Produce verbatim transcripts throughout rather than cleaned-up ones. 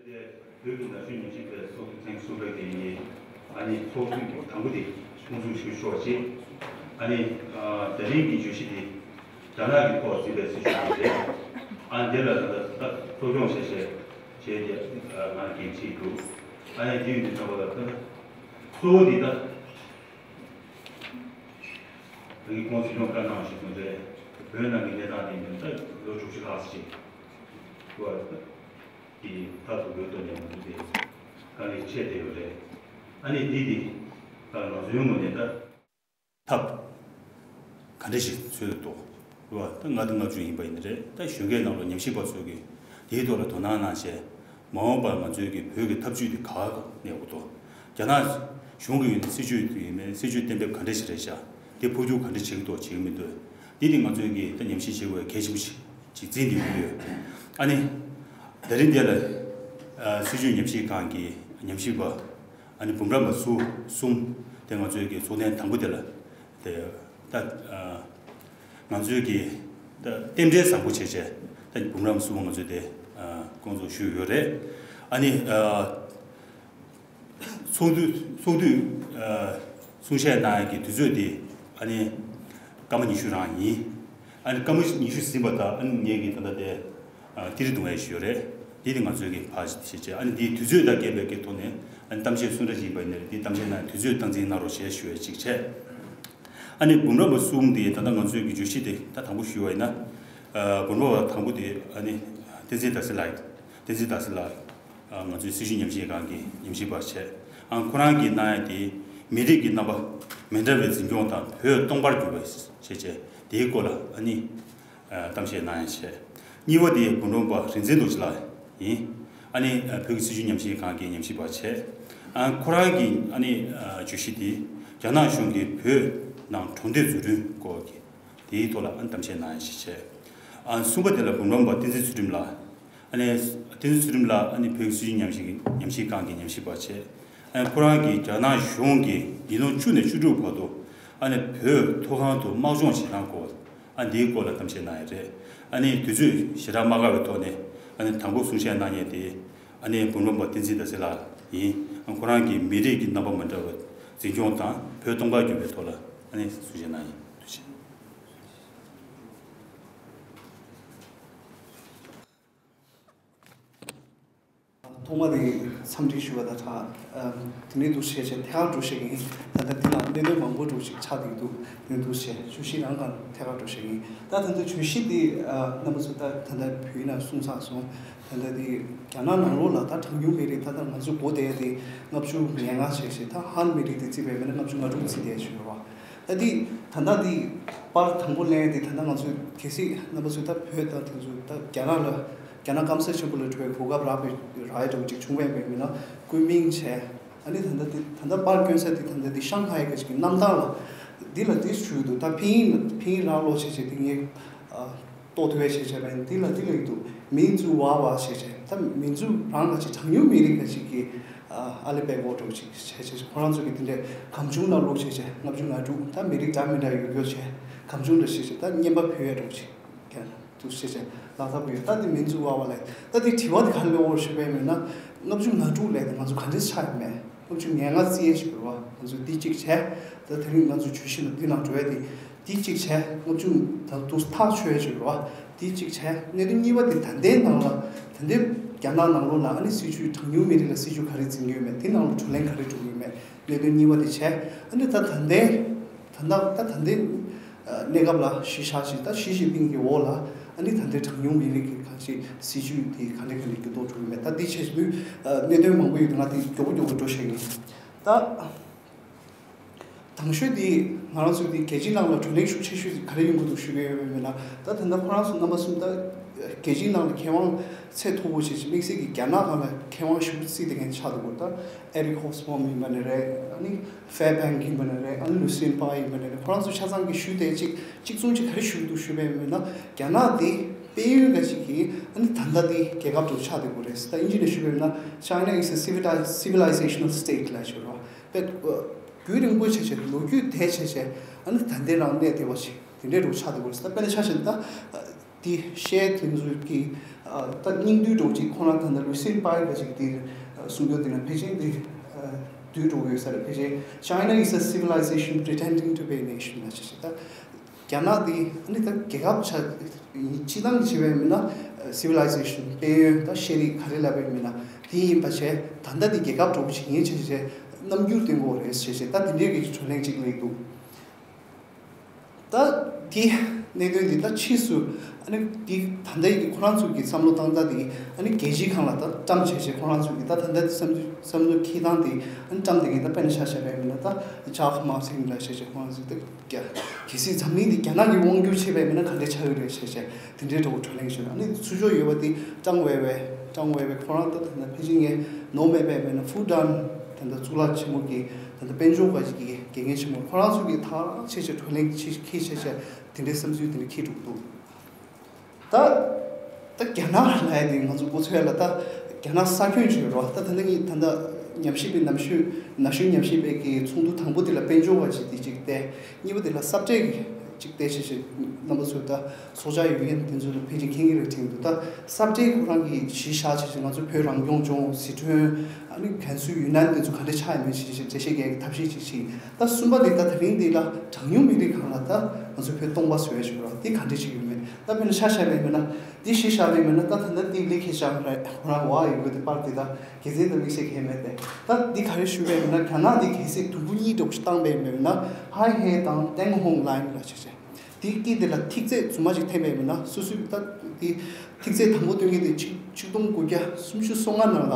བོད་ཀྱི་ན་གཞོན་ཉམས་ཞིབ་པའི་ཚོགས་འདུ་ཐེངས་གསུམ་པ་དེ་ཡི་ཨ་ནི་ཚོགས་དུས་དང་པོ་དེ་དབུ་འཛུགས་ཞུ་ཆོག་ཅིག་ཨ་ནི་ཨ་ད་རིང་གི་བརྗོད་གཞི་དེ་རྒྱ་ནག་གི་ཐོག་འཛིན་པའི་སྲིད་བྱུས་དེ་རེད། ཨ་ནི་དེ་ལ་ད་ལྟ་ད་གཙོ་སྐྱོང་བྱས་བྱས་བྱས་ཏེ་ང་ལ་འགན་འཁྲི་འདུག་ཨ་ནི་དེ་ཡིན་དུས་ཙམ་པ་ལ་ད་ལྟ་གཙོ་བོ་དེ་ད་ད་གིན་ཁོང་ཚོས་ཡང་བཀའ་གནང་བ་ཞིག་སོང་རེད། བོད་ནང་གི་གནས་སྟངས་དེ་ཡིན་དུས་ད་ལོ་དྲུག་ཅུ་ལྷག་ཙམ་ཅིག་འགྲོ་བ་རེད། གི་མཐར་ཐུག་པའི་ཐོག་ནས་མུ་མཐུད་དེ་དཀའ་ངལ་འཕྲད་བསྡད་ཡོད་རེད། ཨ་ནི་འདི་འདི་ད་ང་ཚོའི་ངོས་ནས་ད་ཐབས་ག་འདྲ་ཞིག་འཚོལ་འདུག་རེད་བ། ད་ལྔ་བདུན་ལྔ་བཅུ་ཡིན་པ་ཡིན་ན་རེད། ད་གཞོན་སྐྱེས་ནང་ལ་ཉམས་ཞིབ་པ་ཚོས་གི་དེའི་ཐོག་ལ་དོ་སྣང་གནང་བྱས་མ་འོངས་པར་ང་ཚོའི་གི་བོད་ཀྱི་འཐབ་ཇུས་དེ་ག་ག་གནས་དགོས་འདུག་རྒྱ་ནག་གཞུང་གི་ངོས་ནས་སྲིད་ཇུས་དེ་ཡིན་མིན་སྲིད་ཇུས་གཏན་འབེབས་ག་འདྲ་ཞིག་རེད་ཤག་དེ་འཕོ་འགྱུར་ག་འདྲ་བྱེད་ཀྱི་འདུག་བྱེད་ཀྱི་མི་འདུག་འདི་ནི་ང་ཚོས་གི་ད་ཉམས་ཞིབ་བྱེད་དགོས་གལ་ཆེན་པོ་ཞིག་ཅིག་འཛིན་བསྡད་ཀྱི་ཡོད། ཨ་ནི་ད་རིང་འདི་ལ་ཨ་སྲིད་བྱུས་ཉམས་ཞིབ་ཁང་གི་ཉམས་ཞིབ་པ་ཨ་ནི་འབུམ་རམས་པ་སུ་གསུམ་དེ་ང་ཚོའི་གི་ཚོགས་ཐེངས་དང་པོ་དེ་ལ་དེ་ད་ཨ་ང་ཚོའི་གི་ད་རྟེན་འབྲེལ་བཟང་པོ་བྱས་བྱས་ད་འབུམ་རམས་པ་སུ་ང་ཚོས་དེ་ཨ་སྐོང་ཚོགས་ཞུས་ཡོད་རེད། ཨ་ནི་ཨ། ཚོགས་འདུ་ཚོགས་དུས་ཨ་གསུང་བཤད་གནང་ཡག་གི་དུས་ཚོད་དེ་ཨ་ནི་སྐར་མ་ཉི་ཤུ་རང་ཡིན། ཨ་ནི་སྐར་མ་ཉི་ཤུ་ཟིན་པ་དང་ཨ་ནི་ངེད་ཀྱིས་ད་ལྟ་དེ་ཨ་ཏི་རི་བརྡུང་ཡག་ཞུས་ཡོད་རེད། འདི་དེ་ང་ཚོའི་གི་ཕར་བྱས་བྱས་ཨ་ནི་འདིའི་དུས་ཚོད་དང་འགལ་བའི་གི་ཐོག་ནས་ཨ་ནི་གཏམ་བཤད་སུ་འདྲ་ཞིག་ཡིན་པ་ཡིན་ན་རེད། འདི་གཏམ་བཤད་གནང་དུས་ཚོད་སྟངས་འཛིན་གནང་རོགས་ཞེས་ཞུ་ཡག་ཅིག་བྱས། ཨ་ནི་འབུམ་རམས་པ་གསུམ་དེ་ད་ལྟ་ང་ཚོའི་གི་བརྗོད་གཞི་དེ་ད་དང་པོ་ཞུས་པ་ཡིན་ན་ཨ་འབུམ་རམས་པ་དང་པོ་དེ་ཨ་ནི་བསྟན་འཛིན་ཟླ་ཟེར་ལགས་བསྟན་འཛིན་ཟླ་ཟེར་ལགས། ང་ཚོའི་སྲིད་བྱུས་ཉམས་ཞིབ་ཁང་གི་ཉམས་ཞིབ་པ་བྱས། ཨང་ཁོ་རང་གིས་གནང་ཡག་དེ་མི་རིགས་ཀྱི་རྣམ་པ་མི་འདྲ་བའི་འཛིན་སྐྱོང་དང་བོད་སྟོང་པར་གྱུར་པ་ཞེས་བྱས་དེའི་སྐོར་ལ་ཨ་ནི་གཏམ་བཤད་གནང་ཡག་བྱས། གཉིས་པ་དེ་འབུམ་རམས་པ་རིག་འཛིན་རྡོ་རྗེ་ལགས་ཡིན། ཨ་ནི་བོད་ཀྱི་སྲིད་བྱུས་ཉམས་ཞིབ་ཁང་གི་ཉམས་ཞིབ་པ་བྱས། ཨང་ཁོ་རང་གི་ཨ་ནི་བརྗོད་གཞི་དེ་རྒྱ་ནག་གཞུང་གིས་བོད་ནང་གྲོང་སྡེ་འཛུགས་སྐྲུན་སྐོར་གྱི་དེའི་ཐོག་ལ་ཨ་ནི་གཏམ་བཤད་གནང་ཡག་ཞིག་བྱས། ཨང་གསུམ་པ་དེ་ལ་འབུམ་རམས་པ་བསྟན་འཛིན་ཚུལ་ཁྲིམས་ལགས། ཨ་ནི་བསྟན་འཛིན་ཚུལ་ཁྲིམས་ལགས་ཨ་ནི་བོད་ཀྱི་སྲིད་བྱུས་ཉམས་ཞིབ་ཉམས་ཞིབ་ཁང་གི་ཉམས་ཞིབ་པ་བྱས། ཨ་ནི་ཁོ་རང་གིས་རྒྱ་ནག་གཞུང་གིས་ཉིས་སྟོང་བཅུ་ནས་བཅུ་དྲུག་བར་དུ་ཨ་ནི་བོད་མཐོ་སྒང་དུ་དམག་སྦྱོང་བྱེད་སྟངས་སྐོར་ཨ་འདིའི་སྐོར་ལ་གཏམ་བཤད་གནང་ཡག་རེད། ཨ་ནི་དུས་ཚོད་ཞེ་དྲག་མ་བཀག་པའི་ཐོག་ནས་ཨ་ནི་དང་པོ་གསུང་བཤད་གནང་མཁན་དེ་ཨ་ནི་འབུམ་རམས་པ་བསྟན་འཛིན་ཟླ་ཟེར་ལགས་ཡིན། ཨ་ཁོ་རང་གིས་མི་རིགས་ཀྱི་རྣམ་པ་མི་འདྲ་བ་འཛིན་སྐྱོང་དང་བོད་སྟོང་པར་གྱུར་པའི་ཐོག་ལ་ཨ་ནི་གསུང་བཤད་གནང་ཡག་ཡིན། ཐུགས་རྗེ་ཆེ། ཐོག་མ་དེ་འཚམས་འདྲི་ཞུ་བ་དང་སྦྲགས། ཨ་དེ་ནས་འདུག་བྱས་བྱས་ཐད་ཀར་འགྲོ་བཤད་ཀྱི་ཡིན། ད་ལྟ་འདི་ལ་གནད་དོན་མང་པོ་འདྲ་ཞིག་ཆགས་བསྡད་འདུག་དེ་འདུག་བྱས་བརྗོད་གཞི་རང་གང་ཐད་ཀར་འགྲོ་བཤད་ཀྱི་ཡིན། ད་ད་ལྟ་བརྗོད་གཞི་འདི་ཨ་རྣམ་པ་ཚོ་ད་ད་ལྟ་བོད་ཡིག་ནང་གསུངས་ཚར་སོང་། ད་ལྟ་འདི་རྒྱ་ནག་ནང་ལོགས་ལ་ད་གྲངས་ཉུང་མི་རིགས་ད་ལྟ་ང་ཚོ་གོ་བསྡད་དེ་ལྔ་བཅུ་ང་ལྔ་བྱས་བྱས། ད་ཧན་མི་རིགས་དེ་བརྩིས་པས་མིན་ན་ལྔ་བཅུ་ང་དྲུག་བརྩིས་བསྡད་ཡོད་རེད་བ། ད་འདི་ད་ལྟ་འདི་པར་དང་པོ་ལེན་ཡག་དེ་ད་ལྟ་ང་ཚོས་གལ་སྲིད་རྣམ་པ་ཚོས་ད་བོད་དང་དེ་ཚོ་ད་རྒྱ་ནག་ལ་རྒྱ་ནག་སྐམ་ས་ཆེན་པོ་ལ་འགྲོ་བའི་གོ་སྐབས་རག་པའི་རག་ཡག་འདྲ་བོ་ཅིག་བྱུང་བས་མེད་མིན་ན་སྐུད་མིང་བྱས། ཨ་ནི་ད་ལྟ་འདི་ད་ལྟ་པར་བསྐྱོན་ས་དེ་ད་ལྟ་འདི་ཤང་ཧའེ་ག་ཅིག་གི་གནམ་ཐང་ལ་འདི་ལ་འདི་ཞུས་འདུག་ད་ཕིན་ཡིག་ཕིན་ཡིག་རག་ལོ་བྱས་བྱས་འདི་ངས་ཨ། ཏོག་ཏོ་བས་བྱས་བྱས་པ་ཡིན། འདི་ལ་འདི་ལ་ཡིག་འདུག་མིང་ཙུའུ་ཝ་ཝ་བྱས་བྱས། ད་མིང་ཙུའུ་རང་ག་ཅིག་གྲངས་ཉུང་མི་རིགས་ག་ཅིག་གི་ཨ་ཨ་ལེ་པེ་གོ་འདྲ་བོ་ཅིག་བྱས་བྱས། ཁོ་རང་ཚོ་གི་འདི་འདྲའི་སྒམ་ཆུང་ནང་བླུགས་བྱས་བྱས། ལྔ་བཅུ་ང་དྲུག་ད་མི་རིགས་འདྲ་མི་འདྲ་ཡོད་ཡོད་བྱས། སྒམ་ཆུང་འདྲ་བྱས་བྱས། ད་བརྙན་པར་ཕུལ་ཡག་འདྲ་བོ་ཅིག་ཀྱང་འདུག་བྱས་བྱས་ལག་བསྟར་བུ་ཡོད། ད་འདི་མིང་ཙུའུ་ཝ་ཝ་ལས། ད་འདི་དྲི་བ་འདི་ག་རེ་སླེབས་ཡོད་ཞུས་པ་ཡིན་ན། ལྔ་བཅུ་ང་དྲུག་ལས་ད་ང་ཚོ་ག་འདྲས་ཆགས་ཡོད་མེད། ལྔ་བཅུ་ང་ལྔ་བརྩི་ཡག་ཞིག་དགོས་རེད་བ། ང་ཚོ་འདི་གཅིག་བྱས། ད་དེ་རིང་ང་ཚོ་བརྗོད་གཞི་ལ་འདི་ནང་འགྲོ་ཡག་དེ། འདི་གཅིག་བྱས། ལྔ་བཅུ་ད་དུང་ཐག་ཆོད་ཡག་ཞིག་དགོས་རེད་བ། འདི་གཅིག་བྱས། གནད་དོན་གཉིས་པ་དེ་ད་ལྟའི་ནང་ལ་ད་ལྟའི་རྒྱ་ནག་ནང་ལོགས་ལ་ཨ་ནི་སྲིད་བྱུས་གྲངས་ཉུང་མི་རིགས་ལ་སྲིད་བྱུས་ག་རེ་འཛིན་གྱི་ཡོད་མེད། དེ་ནང་ལ་བགྲོ་གླེང་ག་རེ་འགྲོ་གི་ཡོད་མེད། གནད་དོན་གཉིས་པ་དེ་བྱས། ཨ་ནི་ད་ད་ལྟའི་ད་ལྟ་ད་ད་ལྟའི་གནས་སྐབས་ལ་གཞི་བཞག་བྱས། ད་ཞི་ཅིན་ཕིང་གི་འོག་ལ་ཨ་ནི་ད་ལྟའི་གྲངས་ཉུང་མི་རིགས་ཀྱི་ཁ་ཤས་སྲིད་བྱུས་དེ་ག་འདྲ་ག་འདྲ་འགྱུར་ལྡོག་འགྲོ་གི་མེད། ད་འདི་བྱས་དུས་གནད་དོན་མང་པོ་ཡོད་དུས་ང་དེ་མགྱོགས་པོ་མགྱོགས་པོ་འགྲོ་བཤད་ཡིན། ད་དང་ཤོས་དེ་ང་རང་ཚོ་དེ་རྒྱལ་སྤྱིའི་ནང་ལ་བགྲོ་གླེང་ཤུགས་ཆེ་ཤོས་དེ་ག་རེ་ཡོང་གི་འདུག་ཞུ་གི་ཡོད་མེད་ན། ད་ད་ལྟ་ཁོ་རང་ཚོ་རྣམ་པ་གསུམ་ད་རྒྱལ་སྤྱིའི་ནང་ལ་མཁས་དབང་ཚད་མཐོ་པོ་ཞིག་དམིགས་བསལ་གྱི་རྒྱ་ནག་སྒང་ལ་མཁས་དབང་ཞེ་པོ་བརྩིས་བསྡད་མཁན་ཆགས་འདུག་གོ། ད་ཨེ་རིག་ཧོབ་སི་བྷོམ་ཡིན་པ་ནི་རེད། ཨ་ནི་ཧྥེ་པེང་ཡིན་པ་ནི་རེད། ཨ་ནི་ལུ་སིན་པ་ཡིན་པ་ནི་རེད། ཁོ་རང་ཚོ་ཆ་ཚང་གིས་ཞུས་ཏེ་གཅིག་གཅིག་མཚུངས་གཅིག་ག་རེ་ཞུ་གི་འདུག་ཞུས་པ་ཡིན་ན། རྒྱ་ནག་དེ་དཔལ་ཡོན་ག་ཅིག་གི་ཨ་ནི་ད་ལྟ་དེ་རྒྱལ་ཁབ་དུ་ཆགས་བསྡད་ཡོད་རེད། ད་དབྱིན་ཇི་ནས་ཞུས་པ་ཡིན་ན། China is a civili- civilizational state ལབ་ཞུ་རོགས། དཔེ་རྒྱུན་རིང་པོ་བྱས་བྱས། ལོ་རྒྱུས་དེ་བྱས་བྱས། ཨ་ནི་ད་ལྟའི་རང་གནས་བདེ་བ་ཞིག་དེ་འདྲའི་རུ་ཆགས་བསྡད་ཡོད་རེད། ད་དཔེར་ན་ཆ་བཞག་ན་ད། དེ་བཤད་དེ་ཚོ་གི་ད་སྙིང་བསྡུས་འདྲ་པོ་ཅིག་ཁོ་རང་ད་ལྟ་ལུའི་སིན་པའེ་ག་ཅིག་དེ་གསུང་རྒྱུ་དེ་ན་ཕལ་ཆེར་དེ་བསྡུས་འགྲོ་གི་ཡོད་ས་རེད། ཕལ་ཆེར། China is a civilization pretending to be a nation. ལ་ཞེས་ཞེས་ད། རྒྱ་ནག་དེ་ཨ་ནི་ད་རྒྱལ་ཁབ་ཆགས་སྤྱི་བཏང་གི་བྱས་པའི་མིན་ན་སི་ཝི་ལའི་ཟེ་ཤན། དཔལ་ཡོན་དང་ཤེས་རིག་ག་རེ་ལབ་པའི་མིན་ན་དེ་ཡིན་པ་བྱས། ད་ལྟ་དེ་རྒྱལ་ཁབ་འདྲ་པོ་ཅིག་ཡིན་བྱས་བྱས་རྣམ་འགྱུར་སྟོན་གྱི་ཡོད་རེད་ཞེས་བྱས། ད་དེ་འདྲའི་གི་བགྲོ་གླེང་ཅིག་སླེབས་འདུག་ད་དེ་གནད་དོན་འདི་ད་ཕྱིས་སུ་ཨ་ནི་དེ་ད་ལྟའི་གི་ཁོ་རང་ཚོ་གི་བསམ་བློ་བཏང་སྟངས་དེ་ཨ་ནི་རྒྱལ་སྤྱིའི་སྒང་ལ་ད་བཀྲམ་བྱས་བྱས། ཁོ་རང་ཚོ་གི་ད་ད་ལྟ་བསམ་ཚུལ་བསམ་བློ་འཁྱེར་སྟངས་དེ་ཨ་ནི་བཀྲམ་བསྡད་མཁན། ད་དཔེར་ན་ཆ་བཞག་པའི་མིན་ན་ད་ཇཱག་མ་སིན་ལ་བྱས་བྱས་ཁོ་རང་ཚོ་ད། རྒྱ། གལ་སྲིད་འཛམ་གླིང་འདི་རྒྱ་ནག་གིས་དབང་བསྒྱུར་བྱས་པའི་མིན་ན་ག་འདྲས་ཆགས་ཀྱི་རེད་ཞེས་བྱས་དེ་འདྲའི་འདྲ་པོ་བགྲོ་གླེང་བྱས། ཨ་ནི་ཚུར་ཕྱོགས་ཡོད་པ་དེ་ཀྲང་ཝེ་ཝེ། ཀྲང་ཝེ་ཝེ་ཁོ་རང་ད་ད་ལྟ་ཕལ་ཆེར་ངས་ནོར་མེད་པའི་མིན་ན་ཧྥུ་ཏན་ད་ལྟ་གཙུག་ལག་ཆེན་མོ་གི་ད་ལྟ་དཔལ་འབྱོར་བ་ཞིག་གི་འགན་འཛིན་ཆེན་མོ་ཁོ་རང་ཚོ་གིས་ཐག་རང་བྱས་བྱས་བགྲོ་གླེང་བྱེད་ཁྱེད་བྱས་བྱས་དེ་འདྲའི་བསམ་ཚུལ་དེ་འདྲ་འཁྱེར་འགྲོ་གི་འདུག་ད། ད་རྒྱ་ནག་ལབ་ཡ་དེ་ང་ཚོ་མགོ་ཚོས་ལ་ད་རྒྱ་ནག་ས་ཁྱོན་ཅིག་ཡོད་རེད་པ། ད་ད་ལྟ་ངས་ད་ལྟ་ཉམས་ཞིབ་པའི་ནམ་ཤོད་ན་གཞོན་ཉམས་ཞིབ་པའི་གི་ཚོགས་འདུ་དང་པོ་དེ་ལ་དཔལ་འབྱོར་བ་ཅིག་དེ་གཅིག་བལྟས། གཉིས་པ་དེ་ལ་ས་བཀྲའི་གི་གཅིག་བལྟས་བྱས་བྱས། རྣམ་པ་ཚོས་ད་སྲོག་ཆགས་ཡོད་མཁན་དེ་ཚོ་ལ་ཕལ་ཆེར་མཁྱེན་གྱི་རེད་དྲན་འདུག་ད་ས་བཀྲའི་ཁོ་རང་གི་གཞི་བཞག་བྱས་བྱས་ང་ཚོ་བོད་རང་སྐྱོང་ལྗོངས་ཟི་ཁྲོན། ཨ་ནི་ཀན་སུའུ་ཡུན་ནན་དེ་ཚོ་ག་འདྲ་ཆགས་ཡོད་མེད་ཞིག་ཞིག་འགྲེལ་བཤད་རྒྱག་གི་ཐབས་ཤེས་ཅིག་བྱས། ད་གསུམ་པ་དེ་ད་དེ་རིང་འདི་ལ་གྲངས་ཉུང་མི་རིགས་སྒང་ལ་ད་ང་ཚོ་བོད་སྟོང་པ་བཟོ་ཡ་ཞིག་རེད་པ། དེ་ག་འདྲ་ཞིག་ཡོད་མེད། ད་དཔེར་ན་ཆ་བཞག་པའི་མིན་ན་འདི་གཞི་བཞག་པའི་མིན་ན་ད་ད་ལྟ་འདི་ལི་ཁེ་ཆང་རེད། ཁོ་རང་ཝ་ཡོད་དགོས་དེ་པར་དེ་ད་དགེ་མཚན་དང་དམིགས་བསལ་གང་ཡང་མེད་དེ། ད་འདི་ག་རེ་ཞུ་བའི་མིན་ན་རྒྱ་ནག་འདི་གལ་སྲིད་དུམ་བུ་གཉིས་འདྲ་པོ་ཞིག་བཏང་པའི་མིན་ན་ཧའེ་ཧེ་དང་ཏེང་ཧོང་ལའིན་ལ་ཞིག་བྱས། དེའི་དཀྱིལ་དེ་ལ་ཐིག་ཚད་རྫུན་མ་ཅིག་འཐེན་པའི་མིན་ན་སོ་སོའི་ད་དེ་ཐིག་ཚད་དང་པོ་སྟོན་མཁན་དེ་ཆིག་ཆིག་སྟོང་དགུ་བརྒྱ་སུམ་ཅུ་སོ་ལྔ་ནང་ལ་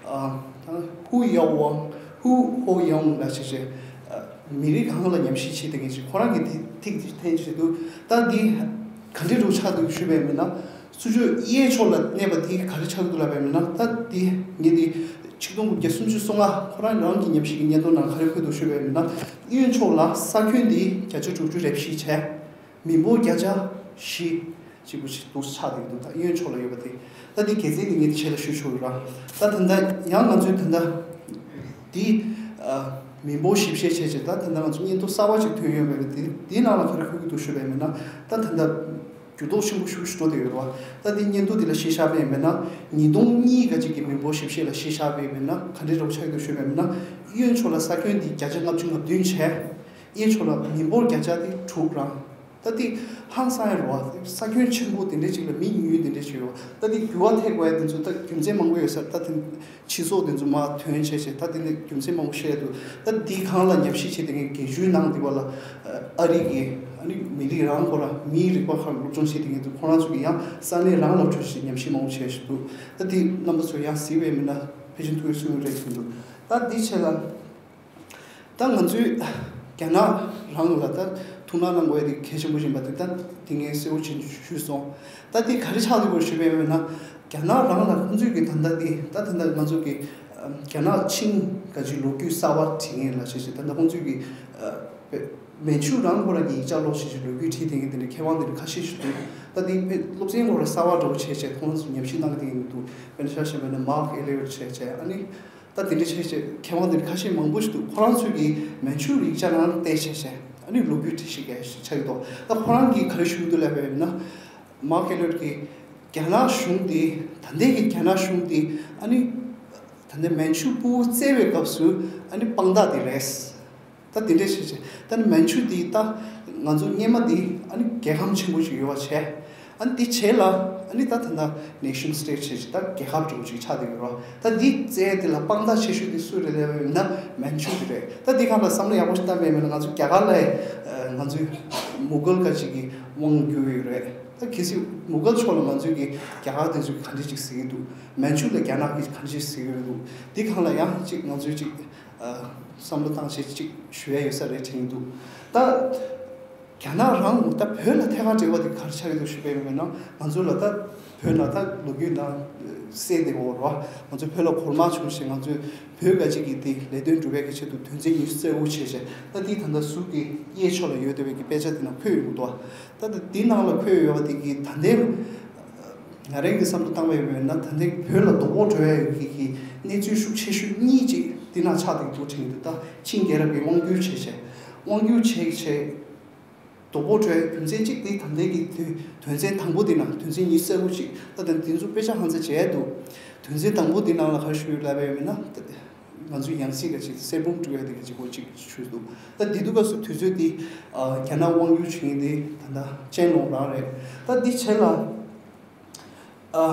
ཨ་ད་ཧུ་ཡའོ་ཝང་ཧུ་ཧོ་ཡའོ་ཝང་ལ་ཞིག་བྱས། ཨ་མི་རིགས་སྒང་ལ་ཉམས་ཞིབ་བྱེད་བསྡད་མཁན་ཅིག་ཁོ་རང་གིས་དེ་ཐིག་དེ་འཐེན་བྱས་འདུག་ད་འདི་ག་འདྲ་འདྲ་པོ་ཆགས་འདུག་ཞུས་པའི་མིན་ན། ཚུར་ཕྱོགས་གཡས་ཕྱོགས་ལ་གནས་པ་དེ་ག་རེ་ཆགས་འདུག་ལབ་པའི་མིན་ན། ད་དེ་ངས་དེ་ཆིག་སྟོང་དགུ་བརྒྱ་སུམ་ཅུ་སོ་ལྔ་ཁོ་རང་རང་གི་ཉམས་ཞིབ་ཀྱི་སྙན་ཐོ་ནང་ག་རེ་འཁོད་འདུག་ཞུས་པའི་མིན་ན། གཡོན་ཕྱོགས་ལ་ས་ཁྱོན་དེ་བརྒྱ་ཆ་དྲུག་ཅུ་རེ་བཞི་བྱས། མི་འབོར་བརྒྱ་ཆ་བཞི་གཅིག་པུ་ཞིག་འདུག་ཆགས་བསྡད་འདུག་ད་གཡོན་ཕྱོགས་ལ་ཡོད་པ་དེ། ད་དེ་གལ་ཆེན་དེ་ངས་དེ་ཆེད་ལ་ཞུ་ཆོག་ཡོད་ར། ད་ད་ལྟ་ཡང་ང་ཚོས་ད་ལྟ་དེ་ཨ་མི་འབོར་ཞིབ་བཤེར་བྱས་བྱས། ད་ད་ལྟ་ང་ཚོ་སྙན་ཐོ་གསར་པ་ཅིག་ཐོན་ཡོད་པ་དེ། དེའི་ནང་ལ་ག་རེ་འཁོད་ཀྱི་འདུག་ཞུས་པའི་མིན་ན། ད་ད་ལྟ་འགྱུར་ལྡོག་ཆེན་པོ་ཞེ་པོ་ཞིག་འགྲོ་བསྡད་ཡོད་རེད་པ། ད་དེ་སྙན་ཐོ་དེ་ལ་གཞི་བཞག་པའི་མིན་ན། ཉིས་སྟོང་གཉིས་ག་ཅིག་གི་མི་འབོར་ཞིབ་བཤེར་ལ་གཞི་བཞག་པའི་མིན་ན་ག་འདྲའི་འདྲ་པོ་ཆགས་ཀྱི་འདུག་ཞུས་པའི་མིན་ན། གཡོན་ཕྱོགས་ལ་ས་ཁྱོན་དེ་བརྒྱ་ཆ་ལྔ་བཅུ་ང་བདུན་བྱས། གཡས་ཕྱོགས་ལ་མི་འབོར་བརྒྱ་ཆ་དེ་དྲུག་རང་། ད་དེ་ཧང་སང་ཡ་རེད་པ། ས་ཁྱོན་ཆེན་པོ་དེ་འདྲ་ཅིག་ལ་མི་ཉུང་ཉུང་དེ་འདྲ་ཅིག་ཡོད་པ། ད་དེ་འགྱུར་བ་ཐེབས་དགོས་ཡ་དེ་ཚོ་ད་རྒྱུ་མཚན་མང་པོ་ཡོད་ས་རེད། ད་དེ་སྤྱི་ཚོགས་དེ་ཚོ་མར་ཐོན་བྱས་བྱས། ད་དེ་ནས་རྒྱུ་མཚན་མང་པོ་བཤད་འདུག་ད་དེའི་སྒང་ལ་ཉམས་ཞིབ་བྱེད་མཁན་དགེ་བཅུའི་ནང་དེ་བ་ལ་ཨ་རི་གི་ཨ་ནི་མི་རིགས་རང་ཁོ་རང་མིའི་རིག་པ་ཁག་སློབ་སྦྱོང་བྱེད་མཁན་དེ་ཁོ་རང་ཚོ་གིས་ཡང་ས་གནས་རང་ལ་འཕྲོད་བྱས་ཉམས་ཞིབ་མང་པོ་བྱས་བཞིན་འདུག་ད་དེ་རྣམ་པ་ཚོ་ཡང་གཟིགས་པའི་མིན་ན་ཕལ་ཆེར་ཐུགས་ཡིད་ཚིམ་རེད་དྲན་འདུག་ད་དེའི་ཆེད་ལ། ད་ང་ཚོས་རྒྱ་ནག་རང་ལ་ད་ཐུགས་སྣང་གནང་དགོས་ཡ་དེ་གལ་ཆེན་པོ་ཡིན་པ་དེ་ད་དེ་ངས་གསལ་པོ་ཅིག་ཞུས་སོང་། ད་དེ་ག་རེ་ཆགས་འདུག་ཞུས་པ་ཡིན་ན། རྒྱ་ནག་རང་ལ་ཁོང་ཚོས་ཀྱི་ད་ལྟ་དེ་ད་ད་ལྟ་ང་ཚོ་གི་རྒྱ་ནག་ཆིང་ག་ཅིག་ལོ་རྒྱུས་གསར་པ་བྲིས་མཁན་ལ་བྱས་བྱས། ད་ལྟ་ཁོང་ཚོས་ཀྱི་མན་ཆུ་རང་ཁོ་རང་གི་ཡིག་ཆ་ཀློག་བྱས་བྱས་ལོ་རྒྱུས་བྲིས་བསྡད་མཁན་དེ་འདྲ་མཁས་དབང་དེ་འདྲ་ཁ་ཤས་ཤིག་འདུག་ད་དེ་དཔེ་སློབ་ཚན་ཁོ་རང་གསར་པ་འདྲ་པོ་བྱས་བྱས་ཁོང་ཚོ་ཉམས་ཞིབ་གནང་གི་བསྡད་མཁན་འདུག་དཔེར་ན་ཆ་བཞག་པ་ཡིན་ན་མཱག་ཨེ་ལི་ཡོད་བྱས་བྱས། ཨ་ནི། ད་དེ་འདྲ་བྱས་བྱས་མཁས་དབང་དེ་འདྲ་ཁ་ཤས་མང་པོ་ཞིག་འདུག་ཁོ་རང་ཚོས་ཀྱི་མན་ཆུ་ཡིག་ཆ་ནང་བལྟས་བྱས་བྱས། ཨ་ནི་ལོ་རྒྱུས་བྲིས་ཤིག་གས་ཤིག་ཆགས་ཀྱི་འདུག་ད་ཁོ་རང་གིས་ག་རེ་ཞུ་གི་འདུག་ལབ་པ་ཡིན་ན། མཱག་ཨེ་ལི་ཡོད་ཀྱིས་རྒྱ་ནག་གཞུང་དེ། ད་ལྟའི་གི་རྒྱ་ནག་གཞུང་དེ་ཨ་ནི་ད་ལྟའི་མན་ཆུ་ཕུ་བོ་བཙལ་བའི་སྐབས་སུ་ཨ་ནི་དཔང་རྟགས་དེ་རེད། ད་དེ་འདྲ་བྱས་བྱས། ད་ནི་མན་ཆུ་དེ་ད་ང་ཚོ་སྔོན་མ་དེ་ཨ་ནི་རྒྱལ་ཁམས་ཆེན་པོ་ཞིག་ཡོད་པ་བྱས། ཨ་ནི་དེ་རྗེས་ལ་ཨ་ནི་ད་ད་ལྟ་nation state བྱས་བྱས་ད་རྒྱལ་ཁབ་འདྲ་པོ་ཅིག་ཆགས་བསྡད་ཡོད་རེད། ད་འདི་བཙལ་དེ་ལ་དཔང་རྟགས་ཆེ་ཤོས་དེ་སུ་རེད་ལབ་པ་ཡིན་ན་མན་ཆུ་དེ་རེད། ད་འདི་སྒང་ལ་བསམ་བློ་ཡག་པོ་ཞིག་བཏང་པ་ཡིན་ན། ང་ཚོ་རྒྱ་གར་ལ་ང་ཚོའི་མུ་གལ་ག་ཅིག་གི་དབང་བསྒྱུར་ཡོད་རེད། ད་གལ་སྲིད་མུ་གལ་ཕྱོགས་ལ་ང་ཚོས་ཀྱི་རྒྱ་གར་དེ་ཚོས་ག་འདྲ་ཅིག་ཟེར་གྱི་འདུག་མན་ཆུ་ལ་རྒྱ་ནག་གིས་ག་འདྲ་ཅིག་ཟེར་གྱི་འདུག་འདི་སྒང་ལ་ཡང་ཅིག་ང་ཚོས་ཅིག་ཨ་བསམ་བློ་བཏང་བྱས་ཅིག་ཞུ་ཡ་ཡོད་ས་རེད་དྲན་གྱི་འདུག་ད་རྒྱ་ནག་རང་ད་བོད་ལ་ཐད་ཀར་འབྲེལ་བ་དེ་ག་རེ་ཆགས་ཀྱི་འདུག་ཞུས་པ་ཡིན་ན། ང་ཚོ་ལ་ད་བོད་ནང་ད་ལོ་རྒྱུས་ནང་གསལ་བསྡད་ཡོད་རེད་བ། ང་ཚོ་བོད་ལ་གོར་མ་བྱུང་ཞེས། ང་ཚོས་བོད་ག་ཅིག་གི་དེ་ལས་དོན་སྒྲུབ་པའི་གི་ཆེད་དུ་དོན་ཚན་ཉི་ཤུ་རྩ་དགུ་བྱས་བྱས། ད་དེ་ད་ལྟ་ཟུར་གྱི་གཡས་ཕྱོགས་ལ་ཡོད་བསྡད་པའི་གི་དཔེ་ཆ་དེ་ནང་འཁོད་ཡོང་གི་འདུག་ད་ད་དེ་ནང་ལ་འཁོད་ཡོད་པ་དེ་གི་ད་ལྟའི་ང་རང་གི་བསམ་བློ་བཏང་བ་ཡིན་ན། ད་ལྟའི་བོད་ལ་དོ་ཕོག་འགྲོ་ཡ་ཡོད་ཀྱི་གི་གནས་ཚུལ་ཤུགས་ཆེ་ཤོས་གཉིས་ཅིག་དེ་ནང་ཆགས་བསྡད་འདུག་དྲན་གྱི་འདུག་ད་ཆིང་རྒྱལ་རབས་ཀྱི་དབང་བསྒྱུར་བྱས་བྱས། དབང་བསྒྱུར་བྱས་བྱས། དོ་ཕོག་འགྲོ་ཡ་རྒྱུ་མཚན་གཅིག་དེ་ད་ལྟའི་གི་དོན་དོན་ཚན་དང་པོ་དེ་ནང་དོན་ཚན་ཉི་ཤུ་རྩ་དགུ་ཅིག་ད་ལྟ་དེ་ཚོ་དཔེ་ཆ་ཧང་ཚ་བྱས་འདུག་དོན་ཚན་དང་པོ་དེ་ནང་ལ་ག་རེ་ཞུ་ཡོད་ལབ་པ་ཡིན་ན། ང་ཚོའི་ཡང་སྲིད་ག་ཅིག་གསེར་བུམ་དཀྲུག་ཡ་དེ་ག་ཅིག་གོ་ཅིག་ཞུས་འདུག་ད་དེ་དུས་སྐབས་སུ་དུས་ཚོད་དེ་ཨ་རྒྱ་ནག་དབང་སྒྱུར་བྱེད་མཁན་དེ་ད་ལྟ་ཅན་ལུང་རང་རེད། ད་འདི་བྱས་ལ་ཨ་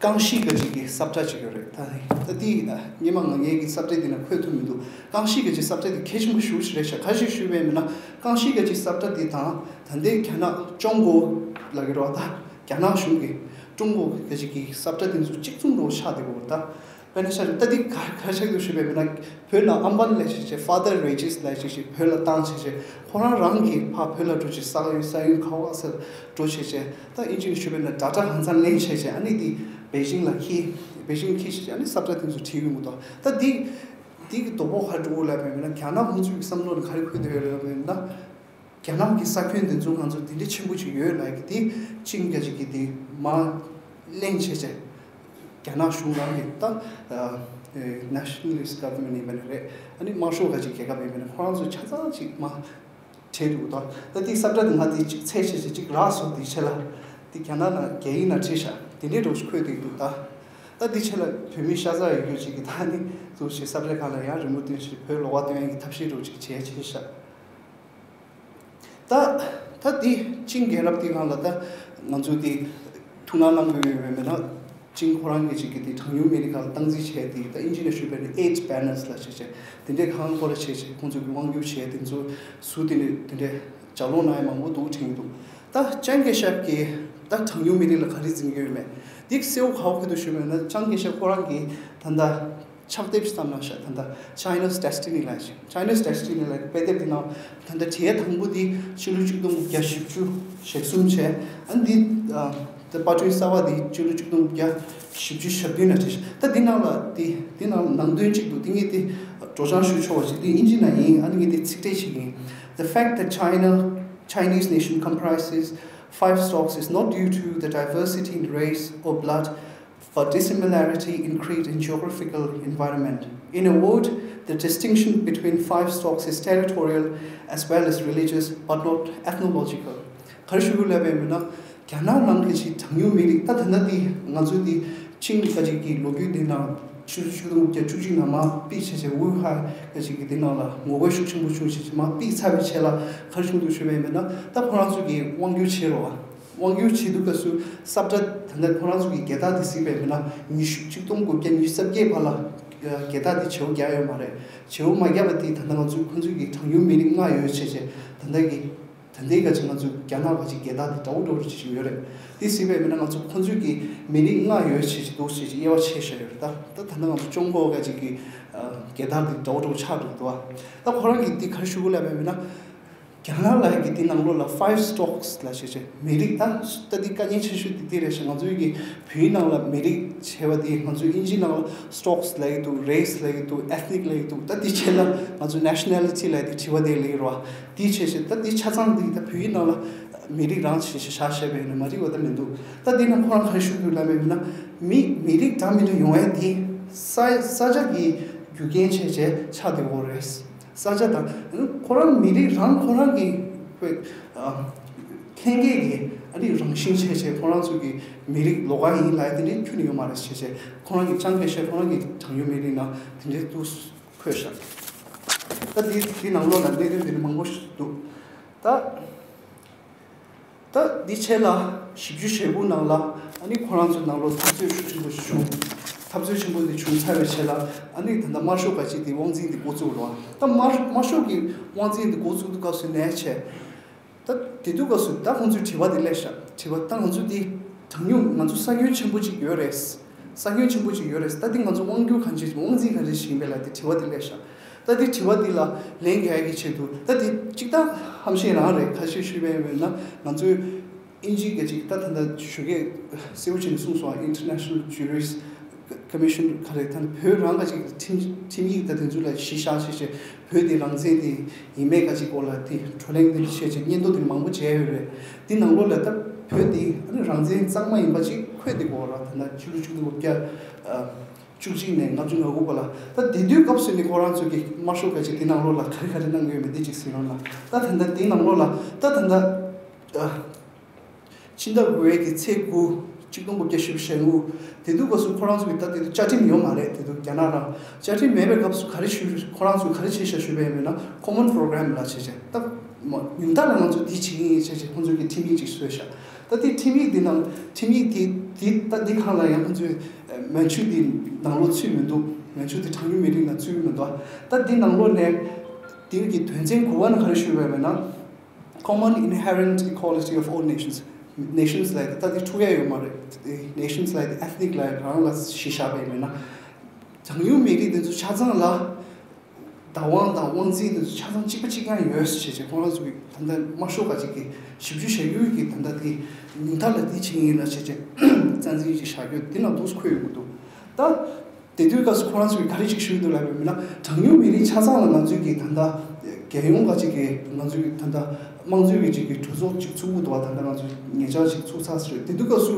ཀང་ཤིས་ག་ཅིག་གི་ས་བཀྲ་ཅིག་ཡོད་རེད། ད་ད་འདི་ཨ་སྔོན་མ་ང་ངའི་གི་ས་བཀྲ་འདི་ན་འཁོད་ཐུབ་མི་འདུག་ཀང་ཤིས་ག་ཅིག་ས་བཀྲ་འདི་གལ་ཆེན་པོ་ཞེ་པོ་ཅིག་རེད་ཤག་ག་ཅིག་ཞུས་པ་ཡིན་ན། ཀང་ཤིས་ག་ཅིག་ས་བཀྲ་འདི་དང་ད་ལྟའི་རྒྱ་ནག་ཅོང་གོ་ལབ་ཀྱི་རེད་བ། ད་རྒྱ་ནག་གཞུང་གི་ཀྲུང་གོ་ག་ཅིག་གི་ས་བཀྲ་འདི་ཚོ་གཅིག་མཚུངས་འདྲ་བོ་ཆགས་བསྡད་ཡོད་རེད། ད་དཔེར་ན་ཆ་བཞག་ད་འདི་ག་ག་ཆགས་འདུག་ཞུས་པ་ཡིན་ན། བོད་ནང་ཨམ་བན་ལབ་བྱས་བྱས། Father Regis ལབ་བྱས་བྱས། བོད་ལ་བཏང་བྱས་བྱས། ཁོ་རང་རང་གི་ཕ་བོད་ལ་འགྲོ་བྱས། ས་ཡུལ་ས་ཡུལ་ཁ་བ་སར་འགྲོ་བྱས་བྱས། ད་ཨིན་ཇི་ནས་ཞུས་པ་ཡིན་ན་ཌ་ཊ་ཧང་སང་ལེན་བྱས་བྱས། ཨ་ནི་འདི་པེ་ཅིང་ལ་འཁྱེར། པེ་ཅིང་འཁྱེར་བྱས་བྱས། ཨ་ནི་ས་བཀྲ་དེ་ཚོ་བྲིས་ཡོང་གི་འདུག་ད་འདི་འདི་གི་དོ་ཕོག་ག་རེ་འགྲོ་གི་ལབ་པ་ཡིན་ན། རྒྱ་ནག་ཁོང་ཚོའི་བསམ་བློ་ནང་ག་རེ་འཁོར་བསྡད་ཡོད་ལབ་པ་ཡིན་ན། རྒྱ་ནག་གི་ས་ཁྱོན་དེ་ཚོ་ང་ཚོ་དེ་འདྲའི་ཆེན་པོ་ཅིག་ཡོད་ལབ་ཀྱི་དེ་ཅིང་ག་ཅིག་གི་དེ་མར་གླེང་བྱས་བྱས། རྒྱ་ནག་གཞུང་རང་གི་ད་nationalist government ཡིན་པ་ནི་རེད། ཨ་ནི་དམར་ཤོག་ག་ཅིག་རྒྱལ་ཁབ་ཡིན་པ་ནི་ཁོ་རང་ཚོ་ཆ་ཚང་ཅིག་མར་བྲིས་འདུག་ད་ད་དེ་ས་བཀྲ་དེ་ང་དེ་ཅིག་ཚད་བྱས་བྱས་ཅིག་རག་སོང་། དེ་ཆེད་ལ་དེ་རྒྱ་ནག་ནང་རྒྱ་ཡིག་ནང་བྲིས་ཤག་དེ་འདྲའི་འདྲ་བོ་ཞིག་འཁོད་བསྡད་འདུག་ད་ད་དེ་ཆེད་ལ་བོད་མི་ཤ་ཚ་ཡོད་རྒྱུ་ཅིག་གི་ད་ནི་འདུག་བྱས། ས་བཀྲ་སྒང་ལ་ཡར་རི་མོ་སྟོན་བྱས། བོད་ལོགས་ཀ་སྟོན་ཡག་གི་ཐབས་ཤེས་འདྲ་བོ་ཅིག་བྱས་བྱས་ཤག་ད་ད་འདི་ཅིང་རྒྱལ་རབས་དེའི་སྒང་ལ་ད་ང་ཚོ་དེ་ཐུགས་སྣང་གནང་དགོས་ཡོད་མེད་ན། ཅིང་ཁོ་རང་གི་ཅིག་གི་དེ་གྲངས་ཉུང་མི་རིགས་སྒང་ལ་སྟངས་འཛིན་བྱས་དེ། ད་ཨིན་ཇི་ནས་ཞུས་པ་ཡིན་ན་eight banners ལབ་བྱས་བྱས། དེ་འདྲའི་ཁང་སྐོར་ལ་བྱས་བྱས། ཁོང་ཚོ་གི་དབང་སྒྱུར་བྱས་དེ་ཚོ་ཟུར་དེ་ནས་དེ་འདྲའི་ལྗགས་ཀློག་གནང་ཡག་མང་པོ་འདུག་དྲན་གྱི་འདུག་ད་ཅང་ཀེ་ཤེག་གིས་ད་གྲངས་ཉུང་མི་རིགས་ལ་ག་རེ་འཛིན་གྱི་ཡོད་མེད། འདི་གསལ་པོ་ག་པར་འཁོད་འདུག་ཞུས་པ་ཡིན་ན། ཅང་ཀེ་ཤེག་ཁོ་རང་གིས་ད་ལྟ་ཕྱག་དེབ་ཅིག་བརྩམས་གནང་ཤག་ད་ལྟ་China's Destiny ལབ་ཞིག China's Destiny ལབ་དཔེ་དེབ་དེ་ནང་ད་ལྟ་དེའི་དང་པོ་དེ་ཕྱི་ལོ་ཆིག་སྟོང་དགུ་བརྒྱ་བཞི་བཅུ་ཞེ་གསུམ་བྱས། ཨ་ནི་འདི་ད་པར་སྐྲུན་གསར་པ་དེ་ཕྱི་ལོ་ཆིག་སྟོང་དགུ་བརྒྱ་བཞི་བཅུ་ཞེ་བདུན་ལ་བྲིས་ཤག་ད་འདི་ནང་ལ་དེ་འདི་ནང་ནང་དོན་གཅིག་འདུག་དེ་ངས་དེ་སྒྲོག་སྦྱང་ཞུ་ཆོག་པ་ཞིག་དེ་ཨིན་ཇི་ནང་ཡིན། ཨ་ནི་ངས་དེ་ཚིག་ཕྲད་ཞིག་ཡིན། The fact that China, Chinese nation comprises five stocks is not due to the diversity in race or blood, but dissimilarity in creed and geographical environment. In a word, the distinction between five stocks is territorial as well as religious, but not ethnological. ག་རེ་ཞུ་དགོས་ལབ་པ་ཡིན་ན། རྒྱ་ནག་ནང་གི་ཅིག་གྲངས་ཉུང་མི་རིགས། ད་ད་ལྟ་འདི་ང་ཚོའི་འདི་ཅིང་ག་ཅིག་གི་ལོ་རྒྱུས་འདི་ནང་ཆུ་ཚོད་ཆུ་ཚོད་དགུ་བརྒྱ་བཅུ་གཅིག་ནང་མར་ཕུད་བྱས་བྱས། ཝུ་ཧན་ག་ཅིག་གི་འདི་ནང་ལ་ངོ་རྒོལ་ཤུགས་ཆེན་པོ་བྱུང་བྱས་བྱས། མར་ཕུད་ཚར་བའི་རྗེས་ལ་ག་རེ་བྱུང་འདུག་ཞུས་པ་ཡིན་ན། ད་ཁོ་རང་ཚོ་གིས་དབང་སྒྱུར་བྱེད་རོགས། དབང་སྒྱུར་བྱེད་དུས་སྐབས་སུ་ས་བཀྲ་ད་ལྟ་ཁོ་རང་ཚོ་གི་རྒྱལ་དར་དེ་གཟིགས་པ་ཡིན་ན། ཉི་ཤུ་ཆིག་སྟོང་དགུ་བརྒྱ་ཉི་ཤུ་རྩ་བརྒྱད་བར་ལ་རྒྱལ་དར་དེ་བརྗེ་པོ་བརྒྱབ་ཡོད་མ་རེད། བརྗེ་པོ་མ་བརྒྱབ་པ་དེ་ད་ལྟ་ང་ཚོ་ཁོ་ཚོ་གི་གྲངས་ཉུང་མི་རིགས་ལྔ་ཡོད་བྱས་བྱས། ད་ལྟ་གི་ད་ལྟའི་ག་ཅིག་ང་ཚོ་རྒྱ་ནག་ག་ཅིག་རྒྱལ་དར་དེ་འདྲ་བོ་འདྲ་བོ་ཅིག་ཡོད་རེད། དེ་གཟིགས་པ་ཡིན་ན་ང་ཚོ་ཁོ་ཚོ་གི་མི་རིགས་ལྔ་ཡོད་བྱས་བྱས་འདུག་བྱས་བྱས་དབྱེ་བ་ཕྱེ་བཞག་ཡོད་རེད། ད་ད་ད་ལྟ་ང་ཚོ་ཅོང་གོ་ག་ཅིག་གི་རྒྱལ་དར་དེ་འདྲ་བོ་འདྲ་བོ་ཆགས་འགྲོ་འདུག་ད་ཁོ་རང་གིས་དེ་ག་རེ་ཞུ་དགོས་ལབ་པ་ཡིན་ན། རྒྱ་ནག་ལ་ཡ་གི་དེ་ནང་ལོགས་ལ་five stocks ལབ་བྱས་བྱས་མི་རིགས། ད་ད་དེ་དཀའ་ངལ་ཆེ་ཤོས་དེ་དེ་རེད་ཤག་ང་ཚོའི་གི་བོད་ནང་ལ་མི་རིགས་བྱས་པ་དེ་ང་ཚོའི་ཨིན་ཇི་ནང་ལ་stocks ལབ་ཀྱི་འདུག race ལབ་ཀྱི་འདུག ethnic ལབ་ཀྱི་འདུག་ད་དེ་བྱས་ན་ང་ཚོ་nationality ལབ་དེ་དྲི་བ་དེ་སླེབས་ཀྱི་རེད་བ། དེ་བྱས་བྱས་ད་དེ་ཆ་ཚང་དེ་ད་བོད་ནང་ལ་མི་རིགས་རང་བྱས་བྱས་བཞག་བྱས་པ་ཡིན་ན་མ་འགྲིག་པ་ད་མི་འདུག་ད་དེ་ནང་ཁོ་རང་ག་རེ་ཞུ་དགོས་ལབ་པ་ཡིན་ན། མི་མི་རིགས་འདྲ་མི་འདྲ་ཡོང་ཡ་དེ་ས་ས་ཆ་གི་རྒྱུ་རྐྱེན་བྱས་བྱས་ཆགས་བསྡད་ཡོད་རེད། ས་ཆ་དང་ཁོ་རང་མི་རིགས་རང་ཁོ་རང་གི་དཔེ་ཨ་ལྷན་སྐྱེས་ཀྱི་ཨ་ནི་རང་བཞིན་བྱས་བྱས་ཁོ་རང་ཚོ་གི་མི་རིགས་ལོགས་ཀ་ཡིན་ལབ་ཡ་དེ་འདྲའི་ཁྱོན་ནས་ཡོད་མ་རེད་བྱས་བྱས། ཁོ་རང་གི་ཅང་ཀེ་ཤེ་ཁོ་རང་གི་གྲངས་ཉུང་མི་རིགས་ནང་དེ་འདྲའི་འདུག་འཁོད་ཤག་ད་དེ་དེ་ནང་ལོགས་ལ་གནད་དོན་དེ་འདྲ་མང་པོ་ཞིག་འདུག་ད། ད་འདི་ཆེད་ལ་བཞི་བཅུ་ཞེ་དགུ་ནང་ལ་ཨ་ནི་ཁོ་རང་ཚོའི་ནང་ལོགས་འཐབ་རྩོད་ཤུགས་ཆེན་པོ་ཞིག་བྱུང་། འཐབ་རྩོད་ཆེན་པོ་འདི་བྱུང་ཚར་བའི་རྗེས་ལ་ཨ་ནི་ད་ལྟ་དམར་ཤོག་ག་ཅིག་དེ་དབང་འཛིན་འདི་འགོ་བཙུགས་རོགས། ད་དམར་དམར་ཤོག་གི་དབང་འཛིན་འདི་འགོ་བཙུགས་དུས་སྐབས་སུ་ནས་བྱས། ད་དེ་དུས་སྐབས་སུ་ད་ཁོང་ཚོའི་དྲི་བ་འདི་སླེབས་ཤག་དྲི་བ་ད་ང་ཚོ་འདི་གྲངས་ཉུང་ང་ཚོ་ས་ཁྱོན་ཆེན་པོ་ཅིག་ཡོད་རེད། ས་ཁྱོན་ཆེན་པོ་ཅིག་ཡོད་རེད། ད་འདི་ང་ཚོ་དབང་སྒྱུར་གང་བྱེད་དབང་འཛིན་གང་བྱེད་བཞིན་པས་ལ་དེ་དྲི་བ་འདི་སླེབས་ཤག་ད་དེ་དྲི་བ་འདི་ལ་ལན་རྒྱག་ཡ་གི་ཆེད་དུ་ད་དེ་གཅིག་ད་ཧམ་བཤད་རང་རེད། ཁ་ཤས་ཞུས་པ་ཡིན་ན་ང་ཚོའི་ཨིན་ཇི་ག་ཅིག་ད་ད་ལྟ་ཞུ་གས་གསལ་པོ་བྱས་ནས་གསུངས་སོང་། International Juries Commission ག་རེ་ད་བོད་རང་ག་ཅིག་ཁྲིམས་ཁྲིམས་ཡིག་ད་དེ་ཚོ་ལ་གཞི་བཞག་བྱས་བྱས་བོད་དེ་རང་བཙན་དེ་ཡིན་མེད་ག་ཅིག་སྐོར་ལ་དེ་བགྲོ་གླེང་དེ་འདྲ་བྱས་བྱས་སྙན་ཐོ་དེ་མང་པོ་བྱས་ཡོད་རེད། དེ་ནང་ལོགས་ལ་ད་བོད་དེ་ཨ་ནི་རང་བཙན་གཙང་མ་ཡིན་པ་ཅིག་འཁོད་དེ་གོ་ར། ད་ལྟ་ཕྱི་ལོ་ཆིག་སྟོང་དགུ་བརྒྱ། བཅུ་གཅིག་ནས་ལྔ་བཅུ་ང་དགུ་བར་ལ། ད་དེ་དུས་སྐབས་སུ་ནི་ཁོ་རང་ཚོ་གི་དམར་ཤོག་ག་ཅིག་དེ་ནང་ལོགས་ལ་ག་རེ་ག་རེ་གནང་གི་ཡོད་མེད་དེ་ཅིག་གཟིགས་རོགས་གནང་། ད་ད་ལྟ་དེ་ནང་ལོགས་ལ་ད་ད་ལྟ་ཨ། ཕྱི་ཟླ་དགུ་པའི་གི་ཚེས་དགུ། གཅིག་སྟོང་དགུ་བརྒྱ་བཞི་བཅུ་ཞེ་དགུ། དེ་དུས་སྐབས་སུ་ཁོ་རང་ཚོ་གི་ད་དེ་དུས་བཅའ་ཁྲིམས་ཡོད་མ་རེད། དེ་དུས་རྒྱ་ནག་ནང་བཅའ་ཁྲིམས་མེད་པའི་སྐབས་སུ་ག་རེ་ཞུ། ཁོ་རང་ཚོས་ག་རེ་བྱས་ཤག་ཞུས་པ་ཡིན་ན། Common Program ལ་བྱས་བྱས་ད་མ་ཉུང་མཐའ་ལ་ང་ཚོ་འདི་བྱེད་ཀྱི་ཡིན་བྱས་བྱས་ཁོང་ཚོ་གི་ཁྲིམས་ཡིག་ཅིག་བཟོས་ཤག་ད་དེ་ཁྲིམས་ཡིག་འདི་ནང་ཁྲིམས་ཡིག་དེ་དེ་ད་འདི་སྒང་ལ་ཡང་ཁོང་ཚོས་མན་ཇུ་འདི་ནང་ལོགས་ཚུད་མི་འདུག་མན་ཇུ་དེ་གྲངས་ཉུང་མི་རིགས་ནང་ཚུད་མི་འདུག་ད་འདི་ནང་ལོགས་ནས་དེ་གི་དོན་ཚན་དགུ་པ་ནང་ག་རེ་ཞུས་པ་ཡིན་ན། Common inherent equality of all nations. Nations ལབ་ད་དེ་འཁྲུག་ཡ་ཡོད་མ་རེད། Nations ལབ་དེ་ethnic ལབ་རང་ལ་གཞི་བཞག་པ་ཡིན་ན། གྲངས་ཉུང་མི་རིགས་དེ་ཚོ་ཆ་ཚང་ལ་བདག་དབང་དང་དབང་འཛིན་དེ་ཚོ་ཆ་ཚང་གཅིག་པ་གཅིག་རྐྱང་ཡོད་ཟེར་བྱས་ཁོང་རང་ཚོ་གི་ད་ལྟ་དམར་ཤོག་ག་ཅིག་གི་ཞིབ་འཇུག་བྱ་རྒྱུ་གི་ད་ལྟ་དེ་ཉུང་མཐའ་ལ་དེ་བྱེད་ཀྱི་ཡིན་ན་བྱས་བྱས་རྩ་འཛིན་ཅིག་བྱ་རྒྱུ་དེ་ནང་དུ་འཁོད་ཡོང་གི་འདུག་ད། དེ་དུས་སྐབས་སུ་ཁོ་རང་ཚོས་ག་རེ་ཅིག་ཞུས་འདུག་ལབ་པ་ཡིན་ན། གྲངས་ཉུང་མི་རིགས་ཆ་ཚང་ལ་ང་ཚོས་ཀྱི་ད་ལྟ་རྒྱལ་ཡོངས་ཀ་ཅིག་གི་ང་ཚོས་ཀྱི་ད་ལྟ་དམངས་གཙོའི་གི་ཅིག་གི་གྲོས་ཚོགས་ཅིག་ཚུགས་ཀྱི་འདུག་བ། ད་ལྟ་ང་ཚོས་ཉེ་ཆར་ཅིག་ཚུགས་ཚར་ཟེར། དེ་དུས་སྐབས་སུ་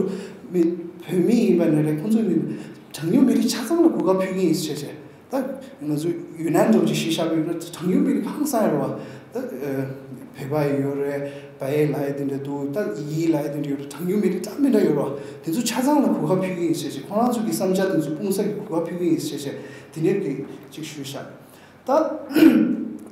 མི་བོད་མི་ཡིན་པ་ནས་རེད། ཁོང་ཚོས་ནི་གྲངས་ཉུང་མི་རིགས་ཆ་ཚང་ལ་གོ་སྐབས་ཕུལ་གྱི་ཡིན་ཟེར་བྱས། ད་ང་ཚོས་ཡུན་ནན་འདྲ་བོ་ཅིག་གཞི་བཞག་པ་ཡིན་ན་གྲངས་ཉུང་མི་རིགས་ཧང་སང་ཡོད་རེད་བ། ད་བོད་པ་ཡོད་རེད། བལ་ཡུལ་ལ་ཡ་དེ་འདྲ་འདུག་ད་དབྱིན་ཡུལ་ལ་ཡ་དེ་འདྲ་ཡོད་རེད། གྲངས་ཉུང་མི་རིགས་འདྲ་མི་འདྲ་ཡོད་རེད་བ། དེ་ཚོ་ཆ་ཚང་ལ་གོ་སྐབས་ཕུལ་གྱི་ཡིན་ཟེར་བྱས། ཁོ་རང་ཚོ་གི་བསམ་འཆར་དེ་ཚོ་སྤུངས་ས་གི་གོ་སྐབས་ཕུལ་གྱི་ཡིན་ཟེར་བྱས་དེ་འདྲའི་གི་ཅིག་ཞུས་ཤག་ད་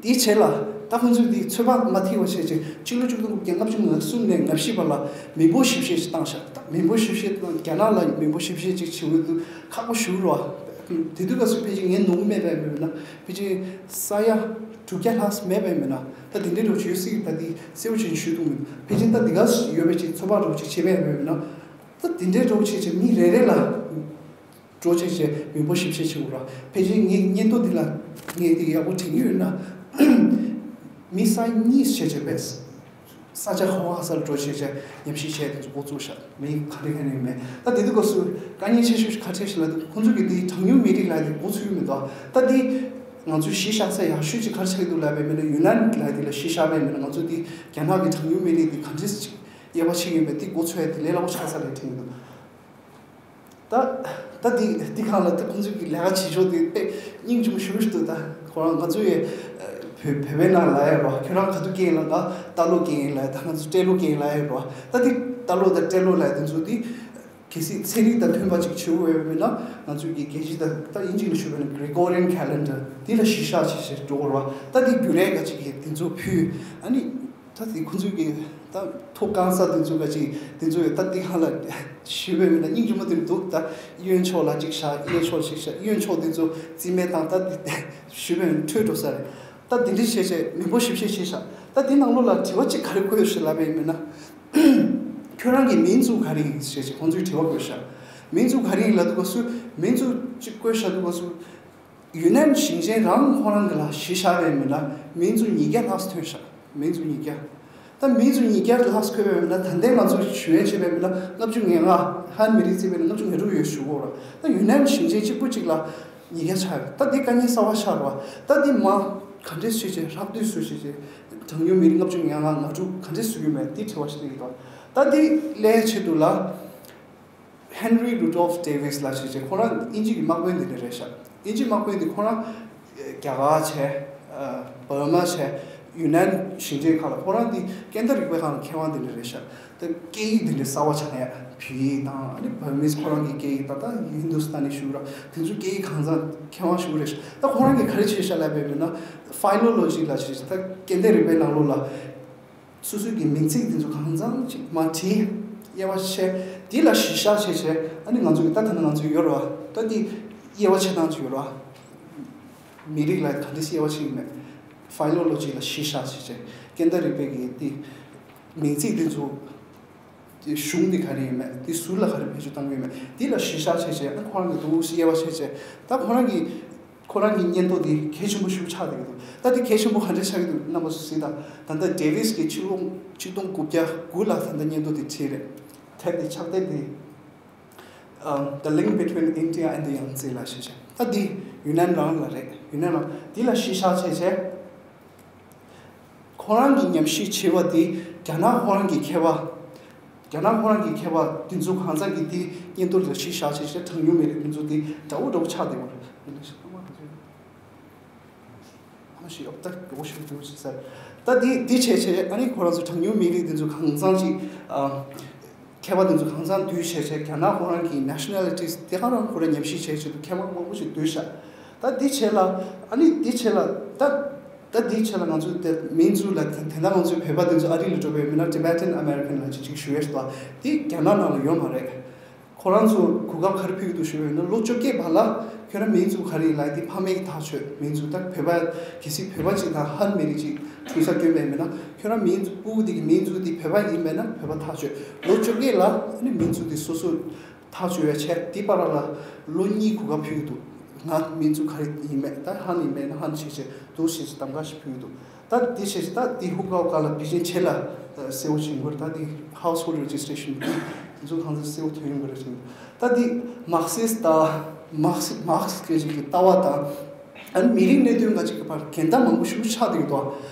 དེའི་རྗེས་ལ་ད་ཁོང་ཚོས་དེ་ཚོད་དཔག་མ་ཐིག་པ་བྱས་བྱས་ཕྱི་ལོ་ཆིག་སྟོང་དགུ་བརྒྱ་ལྔ་བཅུ་ང་གསུམ་ནས་ང་བཞི་བར་ལ་མི་འབོར་ཞིབ་བཤེར་ཞིག་བཏང་ཤག་ད་མི་འབོར་ཞིབ་བཤེར་བཏང་། རྒྱ་ནག་ལ་མི་འབོར་ཞིབ་བཤེར་ཅིག་བྱེད་འོས་འདུག་ཁག་པོ་ཞེ་པོ་རེད་བ། དེ་དུས་སྐབས་སུ་ཕལ་ཆེར་ངའི་ནོར་བུ་མེད་པའི་མི་མིན་ན་ཕལ་ཆེར་ས་ཡ་དྲུག་བརྒྱ་ལྷག་མེད་པའི་མི་མིན་ན། ད་དེ་འདྲའི་འདྲ་བོ་ཅིག་ཡོད་སྲིད། ད་དེ་གསལ་པོ་ཅིག་ཞུ་ཐུབ་མི་འདུག་ཕལ་ཆེར་ད་དེ་ག་ཡོད་པའི་ཅིག་ཚོད་དཔག་འདྲ་བོ་ཅིག་བྱེད་པའི་མི་མིན་ན། ད་དེ་འདྲའི་འདྲ་བོ་ཅིག་བྱས་མི་རེ་རེ་ལ་འགྲོ་བྱས་བྱས་མི་འབོར་ཞིབ་བཤེར་བྱེད་དགོས་ར། ཕལ་ཆེར་ངའི་སྙན་ཐོ་འདི་ལ་ངས་འདི་ཡག་པོ་དྲན་གྱི་ཡོད་ན། མི་ས་གཉིས་བྱས་བྱས་པས། ས་ཆ་ཧ་ཧ་སར་འགྲོ་བྱས་བྱས་ཉམས་ཞིབ་བྱས་དེ་ཚོ་འགོ་བཙུགས་ཤག་མི་ག་རེ་ག་རེ་མེད། ད་དེ་དུས་སྐབས་སུ་དཀའ་ངལ་ཆེ་ཤོས་ག་རེ་ཆགས་ཤག་ལབ་དུས་ཁོང་ཚོ་གིས་དེ་གྲངས་ཉུང་མི་རིགས་ལབ་དེ་འགོ་ཚུགས་ཡོད་མི་འདུག་ད་དེ་ང་ཚོའི་གཞི་བཞག་ས་ཡག་ཤོས་ཅིག་ག་རེ་ཆགས་ཀྱི་འདུག་ལབ་པ་ཡིན་ན། ཡུན་ནན་ལབ་དེ་ལ་གཞི་བཞག་པ་ཡིན་ན། ང་ཚོ་དེ་རྒྱ་ནག་གི་གྲངས་ཉུང་མི་རིགས་དེ་ག་འདྲས་ཅིག་དབྱེ་བ་ཕྱེ་གི་ཡོད་མེད་དེ་འགོ་ཚུགས་ཡ་དེ་ལས་སླ་པོ་ཆགས་ས་རེད་དྲན་གྱི་འདུག་ད་ད་འདི་འདི་སྒང་ལ་ད་ཁོང་ཚོས་ཀྱི་ལས་ཀ་བྱེད་ཕྱོགས་དེ་དཔེ་སྙིང་རྗེ་མོ་ཞེ་པོ་ཞིག་འདུག་ད་ཁོ་རང་ང་ཚོ་ཡི་བོད་བོད་པའི་ནང་ལ་ཡོད་རོ། ཁྱོད་རང་ག་དུས་སྐྱེས་ཡིན་ལ་ད་རྟ་ལོ་སྐྱེས་ཡིན་ལ་ད་ང་ཚོ་སྤྲེལ་ལོ་སྐྱེས་ཡིན་ལ་ཡོད་རོ། ད་འདི་རྟ་ལོ་དང་སྤྲེལ་ལོ་ལ་དེ་ཚོ་འདི་གལ་སྲིད་ཚན་རིག་དང་མཐུན་པ་ཅིག་བྱེད་དགོས་ཡོད་མིན་ན། ང་ཚོས་ཀྱི་རྒྱལ་སྤྱི་དང་ད་དབྱིན་ཇི་ལ་ཞུས་པ་ན་Gregorian calendar འདི་ལ་གཞི་བཞག་བྱས་བྱས་འགྲོ་དགོས་རོ། ད་འདི་རྒྱུ་རས་ག་ཅིག་གི་དེ་ཚོ་ཕུལ། ཨ་ནི། ད་དེ་ཁོང་ཚོས་ཀྱི་ད་ཐོ་བཀང་ས་དེ་ཚོ་ག་ཅིག་དེ་ཚོ་ཡོད། ད་དེ་གང་ལ་ཞུས་པའི་མི་ལ་སྙིང་རྗེ་མོ་དེ་འདུག་ད་གཡོན་ཕྱོགས་ལ་ཅིག་བཞག་གཡས་ཕྱོགས་ཅིག་བཞག་གཡོན་ཕྱོགས་དེ་ཚོ་རྩིས་མེད་བཏང་། ད་དེ་ཞུས་པའི་འཕྲོས་འགྲོ་ས་རེད། ད་དེ་འདྲ་བྱས་བྱས་མི་འབོར་ཞིབ་བཤེར་བྱས་ཤག་ད་དེ་ནང་ལོགས་ལ་དྲི་བ་གཅིག་ག་རེ་བཀོད་ཡོད་ཞེས་ལབ་པའི་མི་ན། ཁྱོད་རང་གི་མིང་ཚུགས་ག་རེ་ཡིན་ཞེས་ཁོང་ཚོས་དྲི་བ་བཀོད་ཤག་མིང་ཚུགས་ག་རེ་ཡིན་ལབ་དུས་སྐབས་སུ་མིང་ཚུགས་གཅིག་བཀོད་བཞག་དུས་སྐབས་སུ། ཡུན་ནན་ཞིང་ཆེན་རང་ཁོ་རང་གི་ལ་གཞི་བཞག་པའི་མི་ལ་མིང་ཚུགས་ཉིས་བརྒྱ་ལྷག་ཙམ་ཐོན་ཤག་མིང་ཚུགས་ཉིས་བརྒྱ། ད་མིང་ཚུགས་ཉིས་བརྒྱ་ལྷག་ཙམ་འཁོད་པའི་མི་ལ་ད་ལྟའི་ང་ཚོ་ཞུ་ཡས་བྱས་པའི་མི་ལ་ལྔ་བཅུ་ང་ལྔ། ཧན་མི་རིགས་བརྩིས་པའི་ལ་ལྔ་བཅུ་ང་དྲུག་ཡོད་ཞུ་གོ་ར། ད་ཡུན་ནན་ཞིང་ཆེན་གཅིག་པུ་གཅིག་ལ་ཉིས་བརྒྱ་ཆགས་ཡོད། ད་འདི་དཀའ་ངལ་གསར་བ་ཤར་བ། ད་འདི་མ་ག་འདྲས་བྱས་བྱས་ཧྲག་བསྡུས་སུ་བྱས་བྱས་གྲངས་ཉུང་མི་རིགས་ལྔ་བཅུ་ང་ལྔ་ང་དྲུག་ག་འདྲས་བཟོ་གི་མེད་འདི་དྲི་བ་ཞིག་སླེབས་ཀྱི་འདུག་ད་འདི་སླེབས་ཆེད་དུ་ལ། Henry Rudolph Davis ལ་ཞེས་བྱས་ཁོ་རང་དབྱིན་ཇི་གི་དམག་དཔོན་དེ་འདྲ་རེད་ཤག་དབྱིན་ཇི་དམག་དཔོན་དེ་ཁོ་རང་རྒྱ་གར་བྱས། བར་མ་བྱས། ཡུན་ནན་ཞིང་ཆེན་ཁག་ལ་ཁོ་རང་དེ་ཀན་ད་རིག་པའི་ཁང་ལ་མཁས་དབང་དེ་འདྲ་རེད་ཤག་ད་སྐད་ཡིག་དེ་འདྲ་གསར་བ་ཆགས་ཡ་བོད་ཡིག་དང་ཨ་ནི་བར་མིས་ཁོ་རང་གི་སྐད་ཡིག་དང་ད་ཧིན་དུ་སི་ཏཱ་ནི་ཞུ་ར་དེ་ཚོ་སྐད་ཡིག་གང་ཚང་མཁས་དབང་ཞུ་རེད་ཤག་ད་ཁོ་རང་གིས་ག་རེ་བྱས་ཤག་ལབ་པའི་མིན་ན་ཕི་ལོ་ལོ་ཇི་ལ་ཞེས་བྱས་ད་ཀན་ད་རིག་པའི་ནང་ལོགས་ལ། སོ་སོའི་གི་མིང་ཚིག་དེ་ཚོ་གང་འཚམ་ཅིག་མར་བྲིས། དབྱེ་བ་ཕྱེ། དེ་ལ་གཞི་བཞག་བྱས་བྱས་ཨ་ནི་ང་ཚོ་གི་ད་ད་ནི་ང་ཚོ་ཡོད་རེད་བ། ད་འདི་དབྱེ་བ་ཕྱེ་སྟངས་ཅིག་ཡོད་རེད་བ། མི་རིགས་ལ་ག་འདྲ་སེ་དབྱེ་བ་ཕྱེ་གི་མེད། ཕི་ལོ་ལོ་ཇི་ལ་གཞི་བཞག་བྱས་བྱས་ཀན་ད་རིག་པའི་གི་དེ་མིང་ཚིག་དེ་ཚོ་དེ་གཞུང་དེ་ག་རེ་ཡིན་མེད། དེ་ཟུར་ལ་ག་རེ་བེད་སྤྱོད་བཏང་གི་ཡོད་མེད། དེ་ལ་གཞི་བཞག་བྱས་བྱས་ཨ་ནི་ཁོ་རང་གི་འདུག་སེ་དབྱེ་བ་ཕྱེ་བྱས་ད་ཁོ་རང་གི་ཁོ་རང་གི་སྙན་ཐོ་དེ་གལ་ཆེན་པོ་ཞིག་ཆགས་བསྡད་ཀྱི་འདུག་ད་དེ་གལ་ཆེན་པོ་ག་འདྲ་ཆགས་ཀྱི་འདུག་རྣམ་པ་ཚོ་གཟིགས་དང་། ད་ལྟ་ཌེ་ཝིས་ཀྱིས་ཕྱི་ལོ་ཆིག་སྟོང་དགུ་བརྒྱ་དགུ་ལ་ད་ལྟ་སྙན་ཐོ་དེ་བྲིས་རེད། དེབ་དེ་ཕྱག་དེབ་དེ་ཨམ། The Link Between India and the Yangtze ལ་ཞེས་བྱས། ད་འདི་ཡུན་ནན་རང་ལ་རེད། ཡུན་ནན་རང་འདི་ལ་གཞི་བཞག་བྱས་བྱས། ཁོ་རང་གིས་ཉམས་ཞིབ་བྱས་པ་དེ་རྒྱ་ནག་ཁོ་རང་གི་མཁས་པ། རྒྱ་ནག་ཁོ་རང་གི་མཁས་པ་དེ་ཚོ་གང་ཟག་གི་དེ་སྙན་ཐོ་ལ་གཞི་བཞག་བྱས་བྱས་གྲངས་ཉུང་མི་རིགས་དེ་ཚོ་དེ་འདྲ་བོ་འདྲ་བོ་ཆགས་བསྡད་པ་རེད། ཨ་ཞིག་ཨོ་ད་གོ་ཤུགས་འདུག་ཅེས་ཟེར། ད་འདི་འདི་བྱས་བྱས་ཨ་ནི་ཁོ་རང་ཚོ་གྲངས་ཉུང་མི་རིགས་དེ་ཚོ་གང་ཚང་ཅིག་ཨ། མཁས་པ་དེ་ཚོ་གང་ཚང་བསྡུས་བྱས་བྱས་རྒྱ་ནག་ཁོ་རང་གི་nationalities་དེ་ག་རང་ཁོ་རང་ཉམས་ཞིབ་བྱས་བྱས་འདུག་མཁས་པ་མང་པོ་ཞིག་བསྡུས་བཞག་ད་འདི་བྱས་ལ་ཨ་ནི་འདི་བྱས་ལ་ད་ད་འདི་བྱས་ལ་ང་ཚོ་དེ་མིང་ཚུལ་ལ་དེ་དེ་འདྲ་ང་ཚོའི་བོད་པ་དེ་ཚོ་ཨ་རི་ལ་འགྲོ་བའི་མི་སྣ་Tibetan American་ལ་ཅིག་ཅིག་ཞུ་ཡས་ཤིག་འདུག་དེ་རྒྱ་ནག་ནང་ལ་ཡོད་མ་རེད། ཁོ་རང་ཚོ་གོ་སྐབས་ག་རེ་ཕུལ་གྱི་འདུག་ཞུ་བས་ན་ལོ་བཅོ་བརྒྱད་བར་ལ་ཁྱོད་རང་མིང་ཚུལ་ག་རེ་ཡིན་ལབ་དེ་ཕ་མས་ཀྱིས་ཐག་ཆོད། མིང་ཚུལ་ད་བོད་པ་གལ་སྲིད་བོད་པ་ཅིག་དང་ཧན་མི་རིགས་ཅིག་གྲོང་གསར་བསྐྱོན་པས་མིན་ན་ཁྱོད་རང་མིང་ཚུལ་སྤུ་གུ་དེ་གི་མིང་ཚུལ་དེ་བོད་པ་ཡིན་པས་ན་བོད་པ་ཐག་ཆོད། ལོ་བཅོ་བརྒྱད་ལ་ཨ་ནི་མིང་ཚུལ་དེ་སོ་སོ་ཐག་ཆོད་ཡ་བྱས་དེ་བར་ལ་ལོ་གཉིས་གོ་སྐབས་ཕུལ་གྱི་འདུག་ང་མིང་ཚུལ་ག་རེ་ཡིན་མེད་ད་ཧན་ཡིན་མེད་ན་ཧན་བྱས་བྱས་འདུག་བྱས་བྱས་གདམ་ག་ཞིག་ཕུལ་གྱི་འདུག་ད་འདི་བྱས་ད་འདི་ཧུ་ཀའོ་ཀ་ལ་པེ་ཅིན་ཆེ་ལ་གསལ་བོ་ཞིག་འགོར། ད་འདི་household registration་འདི་ཚོ་གང་ཚོད་གསལ་བོ་ཐོན་ཡོང་གི་རེད་ཅིང་། ད་འདི་མར་ཁེ་སི་ད་མར་ཁེ་སི་མར་ཁེ་སི་སྐད་ཅིག་གི་ལྟ་བ་དང་ཨ་ནི་མི་རིགས་གནད་དོན་འགའ་ཅིག་གི་བར་འགལ་ཟླ་མང་པོ་ཞིག་ཆགས་བསྡད་ཀྱི་འདུག་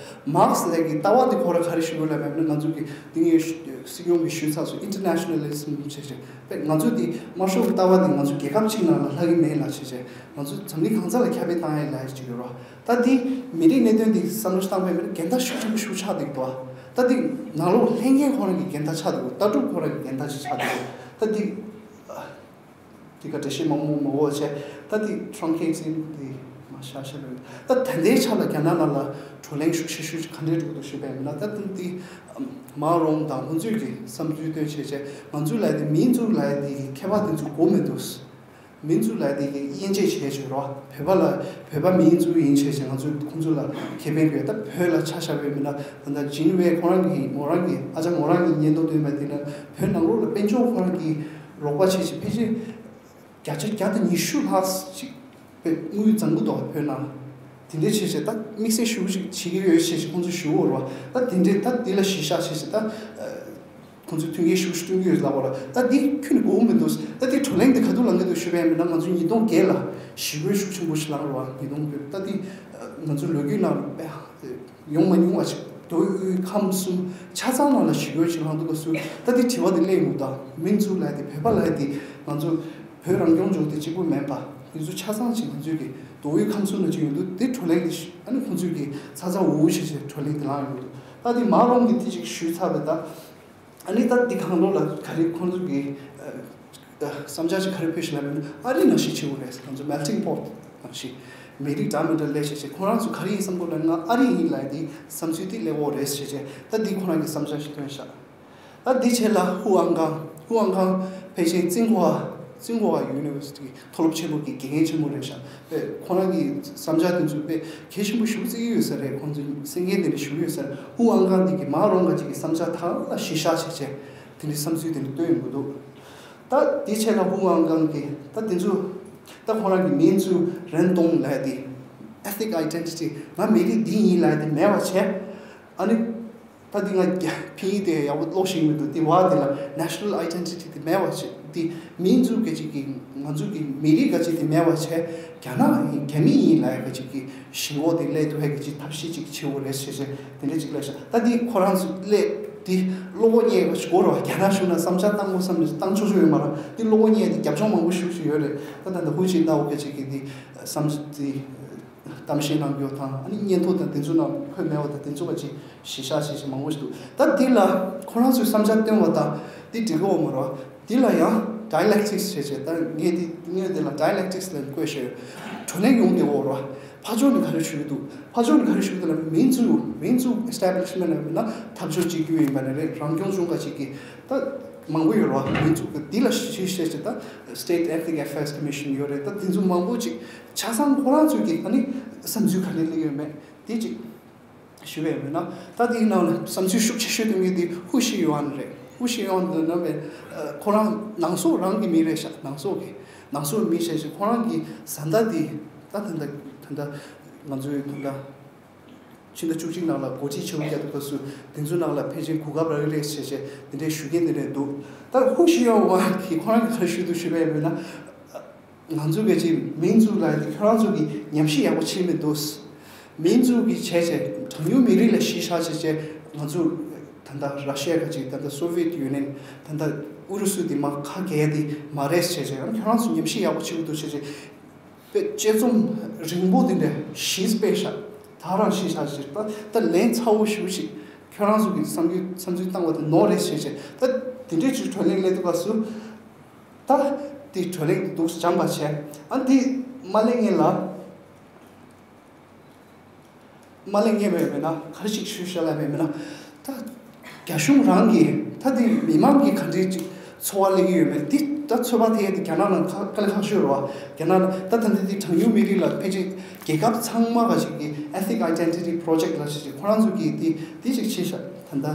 མར་ཁེ་སི་ལགས་ཀྱི་ལྟ་བ་འདི་ཁོ་ར་ག་རེ་ཞུ་དགོས་ལབ་ཡ་མེད་ན་ང་ཚོ་གི་འདི་ངས་སྲིད་སྐྱོང་གི་ཞུས་ཚར་སོང་internationalism་བྱས་བྱས་པས་ང་ཚོ་འདི་དམར་ཤོག་གི་ལྟ་བ་འདི་ང་ཚོ་རྒྱལ་ཁབ་གཅིག་ནང་ལ་ལྷག་གི་མེད་ལ་བྱས་བྱས་ང་ཚོ་འཛམ་གླིང་གང་ས་ལ་ཁྱབ་སྤེལ་བཏང་ཡ་ལ་ཅིག་ཡོད་རོགས། ད་འདི་མི་རིགས་གནད་དོན་འདི་བསམ་བློ་བཏང་བས་མི་རིགས་འགལ་ཟླ་ཤུགས་ཆེན་པོ་ཤུགས་ཆགས་འདུག་དོ། ད་འདི་ནང་ལོགས་ལྷན་རྒྱས་ཁོ་རང་གི་འགལ་ཟླ་ཆགས་འདུག་ལྟ་གྲུབ་ཁོ་རང་གི་འགལ་ཟླ་ཅིག་ཆགས་འདུག་ད་འདི་འདི་ག་འགྲེལ་བཤད་མང་པོ་མ་འོ་བྱས་ད་འདི་ཊམ་གྱིས་འདི་མ་ཤ་ཤ་རེད། ད་ད་ལྟའི་ཆ་ལ་རྒྱ་ནག་ནང་ལ་བགྲོ་གླེང་ཤུགས་ཆེ་ཤོས་ཅིག་ག་འདྲས་འགྲོ་གི་འདུག་ཞུས་པས་མིན་ན་ད་འདི་མ་རོང་དང་ཁོང་ཚོས་ཀྱི་བསམ་ཚུལ་བཏོན་བྱས་བྱས་ང་ཚོའི་ལ་དེ་མིང་ཚུལ་ལ་དེ་གི་མཁས་པ་དེ་ཚོ་གོ་མི་འདུག་མིང་ཚུལ་ལ་དེ་གི་དབྱེ་འབྱེད་བྱས་བྱས་རོགས། བོད་པ་ལ་བོད་པ་མིང་ཚུལ་ཡིན་བྱས་བྱས་ང་ཚོས་ཁོང་ཚོ་ལ་ཁེ་ཕན་དགོས། ད་བོད་ལ་ཆ་བཞག་པའི་མི་སྣ་ད་ལྟ་ཇིན་ཝེ་ཁོ་རང་གི་མོ་རང་གི་ཨ་ཅག་མོ་རང་གི་སྙན་ཐོ་བཏོན་པ་དེ་ལ་བོད་ནང་ལོགས་ལ་དཔལ་འབྱོར་ཁོ་རང་གི་རོགས་པ་བྱས་བྱས་ཕལ་ཆེར་བརྒྱ་ཆ་བརྒྱ་དང་ཉི་ཤུ་ལྷག་ཅིག་དཔེ་དངུལ་བརྫང་གི་འདུག་བོད་ནང་དེ་འདྲས་བྱས་བྱས་ད་དམིགས་བསལ་ཞུ་ཅིག་བྱེད་ཀྱི་ཡོད་བྱས་བྱས་ཁོང་ཚོ་ཞུ་འོ་རོགས། ད་དེ་འདྲས་ད་དེ་ལ་གཞི་བཞག་བྱས་བྱས་ད། ཁོང་ཚོས་མཐུན་རྐྱེན་ཤུགས་ཤུགས་བསྐྲུན་གྱི་ཡོད་ལབ་པ་ར། ད་འདི་ཁྱོན་ནས་གོ་མི་འདུག་ད་འདི་བགྲོ་གླེང་འདི་ག་དུས་ལངས་ཀྱི་འདུག་ཞུས་པ་ཡིན་ན་ང་ཚོ་ཉིས་སྟོང་བརྒྱད་ལ་ཞི་རྒོལ་ཤུགས་ཆེན་པོ་ཞིག་ལངས་རེད་བ། ཉིས་སྟོང་བརྒྱད་ད་འདི་ང་ཚོ་ལོ་རྒྱུས་ནང་ཡོང་མ་མྱོང་བ་ཞིག་མདོ་དབུས་ཁམས་གསུམ་ཆ་ཚང་ནང་ལ་ཞི་རྒོལ་ཞིག་ལངས་འདུག་ག་སུ་ད་འདི་དྲི་བ་འདི་སླེབས་འདུག་ད་མིང་ཚུལ་ལབ་དེ་བོད་པ་ལབ་དེ་ང་ཚོ་བོད་རང་སྐྱོང་ལྗོངས་དེ་གཅིག་པུ་མིན་པ་ང་ཚོ་ཆ་ཚང་ཞིག་ང་ཚོའི་གི་མདོ་དབུས་ཁམས་གསུམ་ལ་ཅིག་ཡོང་འདུག་དེ་བགྲོ་གླེང་དེ་ཨ་ནི་ཁོང་ཚོའི་གི་ཚ་ཚ་འུར་འུར་བྱས་བྱས་བགྲོ་གླེང་དེ་ལངས་ཡོང་འདུག་ད་འདི་མ་རོང་གི་དེ་ཅིག་ཞུས་ཚར་བས་ད། ཨ་ནི་ད་འདི་གང་ལོ་ལ་ག་རེ་ཁོང་ཚོ་གི་བསམ་འཆར་ཞིག་ག་རེ་ཕུལ་ཞིག་ལབ་ཡོད་ན་ཨ་རི་ནང་བཞིན་བྱེད་དགོས་རེད། ང་ཚོ་melting pot་ནང་བཞིན་མི་རིགས་འདྲ་མི་འདྲ་སླེབས་བྱས་བྱས་ཁོང་རང་ཚོ་ག་རེ་ཡིན་བསམ་གོ་ལབ་ན་ཨ་རི་ཡིན་ལབ་དེ་བསམ་ཚུལ་དེ་སླེབས་འོ་རེད་བྱས་བྱས་ད་འདི་ཁོང་རང་གི་བསམ་འཆར་ཞིག་བཏོན་ཤག་ད་འདི་བྱས་ལ་ཧུའུ་ཨང་ཀང་ཧུའུ་ཨང་ཀང་ཕལ་ཆེར་ཙིན་ཧྭ་ཙིན་ཧྭ་ཡུ་ནི་ཝར་སི་ཊི་མཐོ་སློབ་ཆེན་མོ་གི་དགེ་རྒན་ཆེན་མོ་རེད་ཤག་དཔེ་ཁོ་རང་གི་བསམ་འཆར་དེ་ཚོ་དཔེ་གལ་ཆེན་པོ་ཞེ་པོ་བརྩི་གི་ཡོད་ས་རེད། ཁོང་ཚོ་གསན་མཁན་དེ་འདྲ་ཞུ་གི་ཡོད་ས་རེད། ཧུའུ་ཨང་ཀང་དེ་གི་མ་རོང་ག་ཅིག་གི་བསམ་འཆར་དག་ལ་གཞི་བཞག་བྱས་བྱས་དེ་འདྲའི་བསམ་ཚུལ་དེ་འདྲ་བཏོན་ཡོང་གི་འདུག་ད་དེ་བྱས་ན་ཧུའུ་ཨང་ཀང་གི་ད་དེ་ཚོ་ད་ཁོ་རང་གི་མིང་ཚུལ་རེན་ཏོང་ལབ་དེ་ethnic identity་ང་མི་རིགས་འདི་ཡིན་ལབ་དེ་མེད་པ་བྱས། ཨ་ནི། ད་འདི་ང་རྒྱ་ཕིན་ཡིག་དེ་ཡག་པོ་ཀློག་ཤེས་མི་འདུག་དེ་བ་དེ་ལ་national identity་དེ་མེད་པ་བྱས་དེ་མིང་ཚུལ་ག་ཅིག་གི་ང་ཚོ་གི་མི་རིགས་ག་ཅིག་དེ་མེད་པ་བྱས་རྒྱ་ནག་ཡིན་རྒྱ་མི་ཡིན་ལབ་ཡ་ག་ཅིག་གི་ཞེན་ཁོག་དེ་སླེབས་ཐུབ་ཡ་ག་ཅིག་ཐབས་ཤེས་ཅིག་བྱེད་དགོས་རེད་ཟེར་བྱས་དེ་འདྲ་ཅིག་སླེབས་ཤག་ད་འདི་ཁོ་རང་ཚོ་སླེབས་དེ་བློ་སྒོ་རྙེད་པ་ཞིག་གོ་ར་བ་རྒྱ་ནག་གཞུང་ལ་བསམ་འཆར་བཏང་དགོས་བསམ་ནས་བཏང་ཆོག་ཆོག་ཡོད་མ་རེད། དེ་བློ་སྒོ་རྙེད་དེ་རྒྱབ་ལྗོངས་མང་པོ་ཞེ་པོ་ཅིག་ཡོད་རེད། ད་ད་ད་ཧུའུ་ཅིན་ཏའོ་ག་ཅིག་གི་དེ་བསམ་དེ། གཏམ་བཤད་གནང་རྒྱུ་དང་ཨ་ནི་སྙན་ཐོ་དང་དེ་ཚོ་ནང་འཁོད་མེད་པ་དང་དེ་ཚོ་བ་ཅིག་གཞི་བཞག་བྱས་བྱས་མང་པོ་ཞིག་འདུག་ད་འདི་ལ་ཁོ་རང་ཚོས་བསམ་འཆར་བཏོན་པ་དང་འདི་འགྲིག་གི་ཡོད་མ་རེད། འདི་ལ་ཡང་dialectics་བྱས་བྱས་ད་ངས་འདི་ངས་འདི་ལ་dialectics་ལབ་བཀོད་བཞག་ཡོད། བགྲོ་གླེང་ཡོང་བསྡད་ཡོད་རེད། ཕར་ཕྱོགས་ནས་ག་རེ་ཞུ་གི་འདུག་ཕར་ཕྱོགས་ནས་ག་རེ་ཞུ་གི་འདུག་ལབ་ན་མིང་ཚུལ་མིང་ཚུལ་establishment་ལབ་ན་འཐབ་ཕྱོགས་གཅིག་གྱུར་ཡིན་པ་ནས་རེད། རང་སྐྱོང་ལྗོངས་འགའ་ཞིག་གི་ད་མང་པོ་ཡོད་རེད་བ། མིང་ཚུལ་འདི་ལ་གཞི་བྱས་བྱས་ད་State Ethnic Affairs Commission་ཡོད་རེད། ད་དེ་ཚོ་མང་པོ་ཅིག་ཆ་ཚང་ཁོ་རང་ཚོས་ཀྱི་ཨ་ནི་བསམ་ཚུལ་ག་རེ་སླེབས་ཡོད་མེད་དེ་ཅིག་ཞུ་བས་མེད་ན། ད་དེའི་ནང་ལ་བསམ་ཚུལ་ཤུགས་ཆེ་ཤོས་གཏོང་མཁན་དེ་ཧུ་ཤི་ཡོན་རེད། ཧུ་ཤི་ཡོན་དེ་ནང་བས་ཁོ་རང་ནང་སོག་རང་གི་མི་རེད་ཤག་ནང་སོག་གི་ནང་སོག་མི་བྱས་ཤིག་ཁོ་རང་གི་བཟའ་ཟླ་དེ་ད་ད་ད་ད་ད་ང་ཚོའི་ད་ད་ཕྱི་ཟླ་བཅུ་གཅིག་ནང་ལ་འགོ་ཁྲིད་ཆེན་པོ་རྒྱག་ཐུབ་པ་སུ་དེ་ཚོའི་ནང་ལ་ཕལ་ཆེར་གོ་སྐབས་རག་གི་རེད་ཞེས་བྱས་དེ་འདྲའི་ཞུ་མཁན་དེ་འདྲ་འདུག་ད་ཧུ་ཤི་ཡོན་ཝང་གིས་ཁོ་རང་གི་ག་རེ་ཞུས་འདུག་ཞུས་པ་ཡིན་ན། ང་ཚོ་གལ་ཆེ་མིང་ཚུལ་ལ་ཁྱོད་རང་ཚོ་གི་ཉམས་ཞིབ་ཡག་པོ་བྱེད་མི་འདུག་མིང་ཚུལ་གི་བྱས་བྱས་གྲངས་ཉུང་མི་རིགས་ལ་གཞི་བཞག་བྱས་བྱས་ང་ཚོ་ ད་ལྟ་ར་ཤི་ཡ་ག་ཅིག་ད་ལྟ་སོ་བི་ཡེ་ཊི་ཡུ་ནི་ཡན་ད་ལྟ་ཨུ་རུ་སུ་དེ་མ་ཁ་གས་དེ་མ་རེད་ཟེར་བྱས། ཨ་ནི་ཁྱོད་རང་ཚོ་ཉམས་ཞིབ་ཡག་པོ་བྱེད་དགོས་འདུག་ཟེར་བྱས། དཔེ་དཔྱད་རྩོམ་རིང་པོ་དེ་འདྲ་བཞི་སྤེལ་ཤག་ད་རང་ཤེས་བྱ་ཞིག་ད་ད་ལན་ཚ་བོ་ཞུ་ཞིག་ཁྱོད་རང་ཚོ་གི་བསམ་ཚུལ་བསམ་ཚུལ་བཏང་བ་དེ་ནོར་རེད་ཟེར་བྱས། ད་དེ་འདྲས་ཅིག་བགྲོ་གླེང་སླེབས་དུས་སྐབས་སུ་ད་དེ་བགྲོ་གླེང་འདུག་སྦྱངས་པ་བྱས། ཨ་འདི་མ་གླེང་ངེས་ལ། མ་གླེང་ངེས་མེད་མེད་ན་ག་རེ་ཞིག་ཞུ་བཤད་ལ་མེད་མེད་ན། ད་རྒྱ་གཞུང་རང་གིས་ད་དེ་མི་མང་གིས་ག་འདྲའི་ཅིག་ཚོར་བ་སླེབས་ཀྱི་ཡོད་མེད་དེ་ད་ཚོད་དཔག་ཐེབས་ཡས་དེ་རྒྱ་ནག་ནང་ཁ་དཀའ་ལས་ཁག་ཤོས་རེད་བ། རྒྱ་ནག་ནང་ད་ད་ལྟ་དེ་གྲངས་ཉུང་མི་རིགས་ལ་ཕལ་ཆེར་རྒྱལ་ཁབ་ཚང་མ་ག་ཞིག་གི་Ethnic Identity Project ལ་ཞིག་ཅིག་ཁོ་རང་ཚོ་གིས་དེ་དེ་ཞིག་བྱས་ཤག་ད་ལྟ།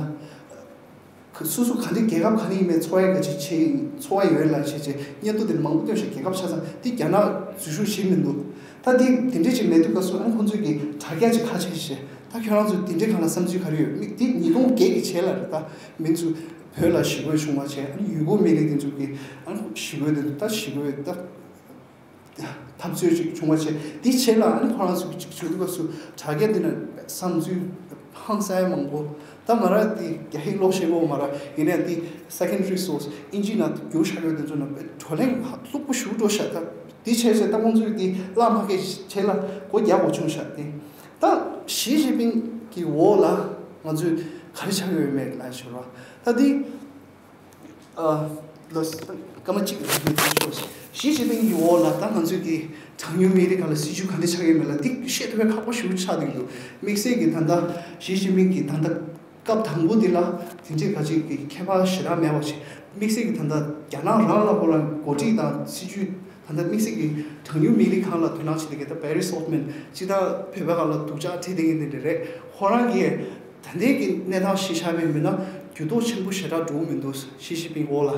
སོ་སོ་ག་འདྲའི་རྒྱལ་ཁབ་ག་ནས་ཡིན་མིན་ཚོར་བ་ག་ཅིག་བྱེད་ཚོར་བ་ཡོད་ལ་བྱས་བྱས་སྙན་ཐོ་དེ་མང་པོ་བཏོན་ཤག་རྒྱལ་ཁབ་ཆ་ཚང་དེ་རྒྱ་ནག་འཛུལ་ཞུགས་བྱེད་མི་འདུག་ད་དེ་དེ་འདྲས་ཅིག་མེད་དུས་སྐབས་སུ་ཨ་ནི་ཁོང་ཚོས་ཀྱི་དྲ་རྒྱ་ཅིག་ཁ་ཕྱེ་བྱས། ད་ཁྱོད་རང་ཚོ་དེ་འདྲའི་སྒང་ལ་བསམ་ཚུལ་ག་རེ་ཡོད་མིག་དེ་ཉིས་སྟོང་བརྒྱད་ཀྱི་རྗེས་ལ་རེད། ད་མི་ཚོ་བོད་ལ་ཞི་རྒོལ་བྱུང་བ་བྱས། ཨ་ནི་ཡུལ་སྐོར་མི་རིགས་དེ་ཚོ་གི་ཨ་ནི་ཞི་རྒོལ་དེ་ཚོ་ད་ཞི་རྒོལ་ད། འཐབ་རྩོད་ཅིག་བྱུང་བ་བྱས། དེའི་རྗེས་ལ་ཨ་ནི་ཁོ་རང་ཚོ་ཅིག་བྱེད་དུས་སྐབས་སུ་དྲ་རྒྱ་འདི་ན་བསམ་ཚུལ་ཧང་སང་མང་པོ། ད་མ་ར་དེ་རྒྱ་ཡིག་ཀློག་ཤེས་པོ་མ་ར་ཡིན་ནའི་དེ་secondary source ཨིན་ཇི་ནང་བསྒྱུར་བཞག་ཡོད་དེ་ཚོ་ནང་བགྲོ་གླེང་ཧ་ལྷུག་པོ་ཞུ་འགྲོ་ཤག་ད་དེ་བྱས་བྱས་ད་ཁོང་ཚོས་དེ་བརླག་མ་ཁེལ་བྱས་ལ་སྒོ་རྒྱག་དགོས་བྱུང་ཤག་དེ་ད་ཞི་ཅིན་ཕིང་གི་འོག་ལ་ང་ཚོས་ག་རེ་ཆགས་ཡོད་མེད་ལ་ཞུ་རོགས། ད་དེ། ཨ། ལོ། སྐར་མ་གཅིག་རིང་མི་ཐུབ་ཤོག་ཞི་ཅིན་ཕིང་གི་འོག་ལ་ད་ང་ཚོས་ཀྱི་གྲངས་ཉུང་མི་རིགས་སྒང་ལ་སྲིད་ཇུས་ག་འདྲ་ཆགས་ཡོད་མེད་ལ་འདི་བཤད་ཐུབ་པའི་ཁག་པོ་ཞིག་ཆགས་འདུག་དམིགས་བསལ་གྱི་ད་ལྟ་ཞི་ཅིན་ཕིང་གི་ད་ལྟ་སྐབས་དང་པོ་འདི་ལ་དེ་འདྲའི་ག་ཅིག་གི་ཁྱད་པར་ཞེ་དྲག་མེད་པ་ཞིག་དམིགས་བསལ་གྱི་ད་ལྟ་རྒྱ་ནག་རང་ལ་ཁོ་རང་འགོ་ཁྲིད་དང་སྲིད་ཇུས་ད་ལྟ་དམིགས་བསལ་གྱི་གྲངས་ཉུང་མི་རིགས་སྒང་ལ་དོ་སྣང་བྱེད་བསྡད་མཁན་ད་བྷེ་རི་སོལ་ཏ་མན་སྤྱིར་བཏང་བོད་པའི་སྒང་ལ་སྡུག་ཅག་འཁྲིད་བསྡད་མཁན་དེ་འདྲ་རེད། ཁོ་རང་གིས་ད་ལྟའི་གི་གནས་སྟངས་ཤེས་བྱ་བའི་མི་སྣ་འགྱུར་ལྡོག་ཆེན་པོ་ཞེ་དྲག་འགྲོ་གི་མི་འདུག་ཞི་ཅིན་ཕིང་འོག་ལ།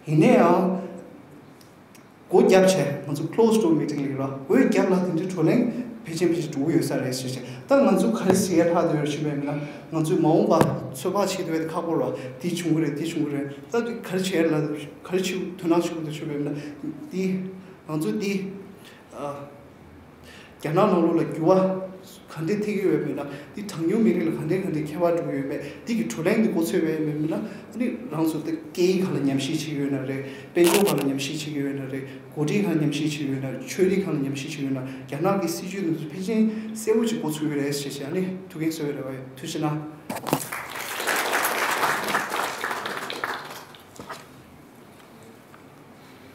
ཡིན་ན་ཡང་། སྒོ་བརྒྱབ་བྱས་ང་ཚོ་closed door meeting ལ་ཡོད་ར། སྒོ་བརྒྱབ་ལ་དེ་འདྲའི་བགྲོ་གླེང་ཕལ་ཆེར་ཕལ་ཆེར་འགྲོ་གི་ཡོད་ས་རེད་ཞེས་བྱས། ད་ང་ཚོ་ག་རེ་ཟེར་ཡ་ལྷག་བསྡད་ཡོད་ཞུས་པ་ཡིན་ན། ང་ཚོས་མ་འོངས་པ་ཚོད་དཔག་བྱེད་ཐུབ་ཡ་དེ་ཁག་པོ་ར། དེ་བྱུང་གི་རེད། དེ་བྱུང་གི་རེད། ད་དེ་ག་རེ་བྱེད་ཡ་ལ་ག་རེ་བྱེད་དོ་སྣང་བྱེད་དགོས་འདུག་ཞུས་པ་ཡིན་ན། དེ་ང་ཚོ་དེ། ཨ། རྒྱ་ནག་ནང་ལོགས་ལ་འགྱུར་བ་ག་འདྲས་ཐེབས་ཀྱི་ཡོད་མེད་དང་། འདི་གྲངས་ཉུང་མི་རིགས་ལ་ག་འདྲས་ག་འདྲས་ཁྱད་པར་འགྲོ་གི་ཡོད་མེད། འདི་གི་བགྲོ་གླེང་འདི་འགོ་ཚུགས་པའི་མེད་མེད་ན། ཨ་ནི་རང་ཚོ་དེ་སྐད་ཡིག་སྒང་ལ་ཉམས་ཞིབ་བྱེད་ཀྱི་ཡོད་ན་རེད། དཔལ་འབྱོར་སྒང་ལ་ཉམས་ཞིབ་བྱེད་ཀྱི་ཡོད་ན་རེད། འགོ་ཁྲིད་སྒང་ལ་ཉམས་ཞིབ་བྱེད་ཀྱི་ཡོད་ན། ཆོས་རིག་སྒང་ལ་ཉམས་ཞིབ་བྱེད་ཀྱི་ཡོད་ན། རྒྱ་ནག་གི་སྲིད་ཇུས་འདི་ཚོ་ཕལ་ཆེར་གསལ་པོ་ཅིག་འགོ་ཚུགས་ཀྱི་རེད་ཞེས་བྱས། ཨ་ནི་ཐུགས་འགན་གསོ་བའི་རེ་བ་ཡོད། ཐུགས་རྗེ་གནང་།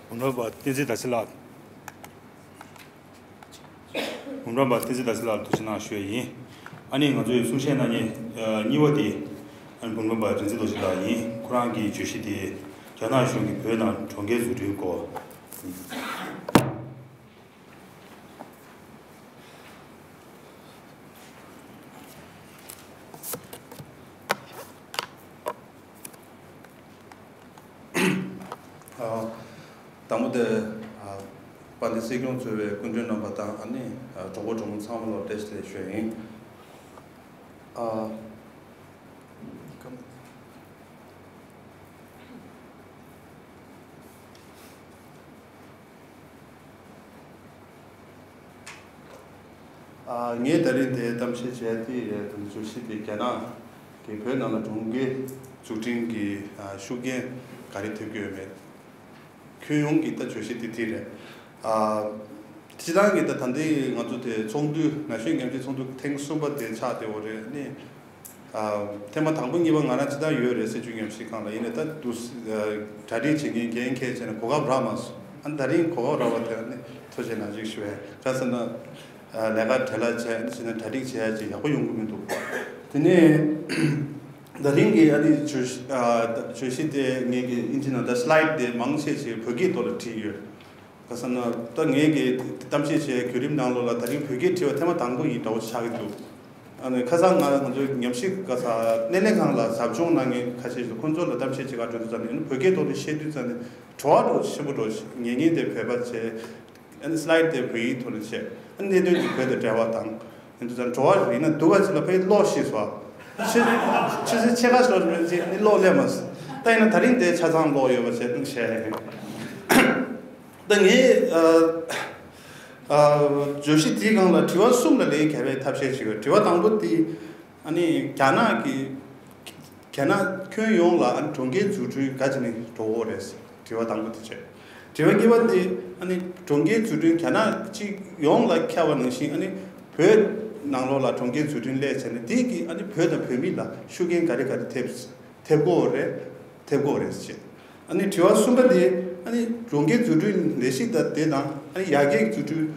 གོང་དྲོན་པ་བསྟན་འཛིན་ཟླ་ཚེ་ལགས། གོང་དྲོན་པ་བསྟན་འཛིན་ཟླ་ཚེ་ལགས་ལ་ཐུགས་རྗེ་གནང་ཞུ་ཡ་ཡིན། ཨ་ནི་ང་ཚོའི་གསུང་བཤད་གནང་མཁན་ཨ་གཉིས་པ་དེ་ཨ་ནི་གོང་དྲོན་པ་རིག་འཛིན་རྡོ་རྗེ་ལགས་ཡིན། ཁོ་རང་གི་བརྗོད་གཞི་དེ་རྒྱ་ནག་གཞུང་གིས་བོད་ནང་གྲོང་ཁྱེར་འཛུགས་སྐྲུན་སྐོར་ཡིན། ཨ། དང་པོ་དེ། ཨ། དཔལ་ལྡན་སྲིད་སྐྱོང་གཙོས་པའི་སྐུ་མགྲོན་རྣམ་པ་དང་། ཨ་ནི་ཨ་གྲོགས་པོ་གྲོགས་མོ་ཚང་མ་ལ་བཀྲ་ཤིས་བདེ་ལེགས་ཞུ་ཡ་ཡིན། ཨ། ཨ། ངས་ད་རིང་དེ་གཏམ་བཤད་བྱས་ཏེ་ད་བརྗོད་གཞི་དེ་རྒྱ་ནག་གིས་བོད་ནང་ལ་གྲོང་ཁྱེར་འཛུགས་སྐྲུན་གྱི་ཨ་ཤུགས་རྐྱེན་ག་རེ་ཐེབས་ཀྱི་ཡོད་མེད། ཁྱོན་ཡོངས་ཀྱི་ད་བརྗོད་གཞི་དེ་དེ་རེད། ཨ། སྤྱིར་བཏང་གི་ད་ད་ལྟའི་ང་ཚོ་དེ་ཚོགས་འདུ་ན་གཞོན་མཉམ་འབྲེལ་ཚོགས་འདུ་ཐེངས་གསུམ་པ་དེ་ཆགས་བསྡད་ཡོད་རེད། ཨ་ནི། ཨ། ཐེངས་མ་དང་པོ་གཉིས་པ་ང་རང་སྤྱིར་བཏང་ཡོད་རེད། སྲིད་བྱུས་ཉམས་ཞིབ་ཁང་ལ། ཡིན་ནའི་ད་དུ་གྲ་སྒྲིག་བྱེད་མཁན་འགན་འཁྱེར་བྱས་ནས་གོ་སྐབས་རག་མ་སོང་། ཨ་ནི་ད་རིང་གོ་སྐབས་རག་པ་དེ་ཨ་ནི་ཐུགས་རྗེ་གནང་ཞིག་ཞུ་བས། ག་ཟེར་ན། ཨ། ལས་ཀ་བྲེལ་བ་བྱས། ཨ་ནི་བྱས་ན་གྲ་སྒྲིག་བྱེད་ཡ་ཅིག་ཡག་པོ་ཡོང་གི་མི་འདུག་དེ་ནས་ད་རིང་གི་ཨ་ནི་བརྗོད་གཞི། ཨ། བརྗོད་གཞི་དེ་ངེད་ཀྱི་ཨིན་ཇི་ནང་ད་སི་ལའིཌ་དེ་མང་ཆེ་ཞིག་བོད་སྐད་ཐོག་ལ་བྲིས་ཡོད། ག་ཟེར་ན་ད་ངེད་ཀྱི་གཏམ་བཤད་བྱས་བརྒྱུད་རིམ་ནང་ལོགས་ལ་ད་རིང་བོད་སྐད་བྲིས་པ་ཐེངས་མ་དང་པོ་ཡིན་འདྲ་བོ་ཆགས་ཀྱི་འདུག་ཨ་ནི་ཁ་སང་ང་ང་ཚོའི་ཉམས་ཞིབ་ག་ས་སྣེ་ལེན་ཁང་ལ་ཟབ་སྦྱོང་གནང་མཁན་ཁ་ཤས་ཤིག་ཁོང་ཚོ་ལ་གཏམ་བཤད་བྱེད་གར་འགྲོ་དུས་ཙམ་ནས། ཨ་ནི་བོད་སྐད་ཐོག་ནས་བཤད་དུས་ཙམ་ནས་བྲོ་བ་འདྲ་བོ་ཆེན་པོ་འདྲ་བོ་ཞིག་ཉན་མཁན་དེ་བོད་པ་བྱས། ཨ་ནི་སི་ལའིཌ་དེ་བོད་ཡིག་ཐོག་ནས་བྱས། ཨ་ནི་གནད་དོན་དེ་བོད་དང་འབྲེལ་བ་དང་། ཡིན་དུས་ཙང་བྲོ་བ་ཞིག་ཡིན་ན་སྡུག་པ་ཅིག་ལ་ཕ་གི་ཀློག་ཤེས་སོང་། ཆུ་ཆུ་ཚོད་ཕྱེད་ཀ་ཞིག་ལ་མིན་ཅིག་ཨ་ནི་ཀློག་སླེབས་མ་སོང་། ད་ཡིན་ན་ད་རིང་དེ་ཆ་ཚང་ཀློག་ཡོད་པ་བྱས་བྱས། ད་ངས་ཨ་ཨ་བརྗོད་གཞི་དེའི་སྒང་ལ་དྲི་བ་གསུམ་ལ་ལན་རྒྱག་པའི་ཐབས་ཤེས་བྱེད་དགོས། དྲི་བ་དང་པོ་དེ་ཨ་ནི་རྒྱ་ནག་གི་རྒྱ་ རྒྱ་ནག་ཁྱོན་ཡོངས་ལ་ཨ་ནི་གྲོང་ཁྱེར་འཛུགས་སྐྲུན་ག་ཅི་ནས་འགྲོ་འོ་རེད། དྲི་བ་དང་པོ་དེ་བྱས། དྲི་བ་གཉིས་པ་དེ་ཨ་ནི་གྲོང་ཁྱེར་འཛུགས་སྐྲུན་རྒྱ་ནག་སྤྱི་ཡོངས་ལ་ཁྱབ་པ་ནང་བཞིན་ཨ་ནི་བོད་ནང་ལོགས་ལ་གྲོང་ཁྱེར་འཛུགས་སྐྲུན་སླེབས་བྱས་ནས་དེ་གིས་ཨ་ནི་བོད་དང་བོད་མི་ལ་ཤུགས་རྐྱེན་ག་རེ་ག་རེ་ཐེབས་ཐེབས་ཀྱི་ཡོད་རེད། ཐེབས་ཀྱི་ཡོད་རེད་ཅེས། ཨ་ནི་དྲི་བ་གསུམ་པ་དེ་ཨ་ནི་གྲོང་ཁྱེར་འཛུགས་སྐྲུན་ལས་གཞི་དང་དེ་དང་ཨ་ནི་ཡར་རྒྱས་འཛུགས་སྐྲུན་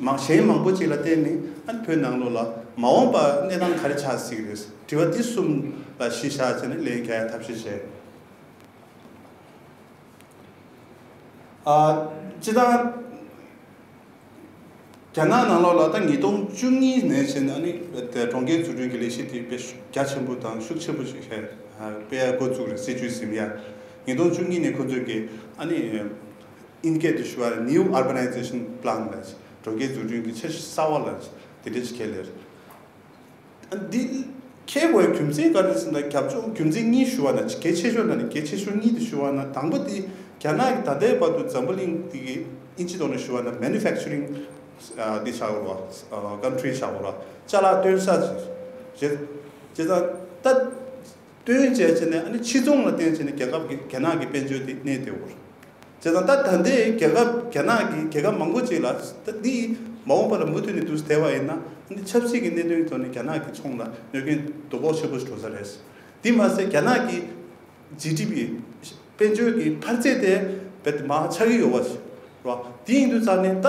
མང་གཞན་མང་པོ་ཅིག་ལ་བརྟེན་ནས་ཨ་ནི་བོད་ནང་ལོགས་ལ་མ་འོངས་པ་གནས་སྟངས་ག་རེ་ཆགས་སྲིད་ཀྱི་རེད། དྲི་བ་འདི་གསུམ་ལ་གཞི་བཞག་བྱས་ནས་ལས་ཀ་ཐབས་ཤེས་བྱས། ཨ། སྤྱིར་བཏང་རྒྱ་ནག་ནང་ལོགས་ལ་ད་ཉིས་སྟོང་བཅུ་གཉིས་ནས་བྱས་ནས་ཨ་ནི་དེ་གྲོང་ཁྱེར་འཛུགས་སྐྲུན་གྱི་ལས་གཞི་དེ་དཔེ་རྒྱ་ཆེན་པོ་དང་ཤུགས་ཆེན་པོ་ཞིག་ཧེ་ཧ་སྤེལ་ཡ་འགོ་བཙུགས་རེད། སྲིད་ཇུས་ཟིན་ཡ། ཉིས་སྟོང་བཅུ་གཉིས་ནས་ཁོ་ཚོས་ཀྱི་ཨ་ནི་ཨིན་སྐད་དུ་ཞུ་བ་ལ་New Urbanization Plan ལ་གྲོང་ཁྱེར་འཛུགས་སྐྲུན་གྱི་འཆར་གཞི་གསར་བ་ལ་དེ་འདྲ་ཞིག་ཁས་ལེན། འདི་ཁྱེད་ཀྱི་རྒྱུ་མཚན་ག་རེ་ཟེར་ན། རྒྱབ་ལྗོངས་རྒྱུ་མཚན་གཉིས་ཞུ་བ་ན་གལ་ཆེ་ཤོས་ན་ནི་གལ་ཆེ་ཤོས་གཉིས་དེ་ཞུ་བ་ན། དང་པོ་དེ་རྒྱ་ནག་གི་ད་ལྟའི་བར་དུ་འཛམ་བུ་གླིང་འདི་གི་ཨིན་ཇི་ཐོག་ནས་ཞུ་བ་ན་manufacturing འདི་ཆགས་ཡོད་རེད་པ། country ཆགས་ཡོད་རེད་པ། ཅ་ལག་བཏོན་ས་ཅིག་རེད། བྱས་ཙང་ད་བཏོན་བྱས་བྱས་ནས་ཨ་ནི་ཕྱི་ཚོང་ལ་བརྟེན་བྱས་ནས་རྒྱལ་ཁབ་ཀྱི་རྒྱ་ནག་གི་དཔལ་འབྱོར་དེ་གནས་བསྡད་ཡོད་རེད། བྱས་ཙང་ད་ད་ལྟའི་རྒྱལ་ཁབ་རྒྱ་ནག་གི་རྒྱལ་ཁབ་མང་པོ་ཅིག་ལ་ད་འདི་མ་འོངས་པ་ལ་མུ་མཐུད་ནས་འདུག་བསྡད་པ་ཡིན་ན་ཨ་ནི་ཆབ་སྲིད་ཀྱི་གནད་དོན་ཐོག་ནས་རྒྱ་ནག་གི་ཚོང་ལ་གནོད་སྐྱོན་དོ་ཕོག་ཆེན་པོ་ཞིག་འགྲོ་ས་རེད། དེ་མ་ཟད་རྒྱ་ནག་གི་ཇི་ཌི་པི་དཔལ་འབྱོར་གྱི་འཕར་ཚད་དེ་རྦད་དེ་མར་ཆག་གི་ཡོད་པ་རེད་པ། དེ་ཡིན་དུས་ཙང་ནས་ད།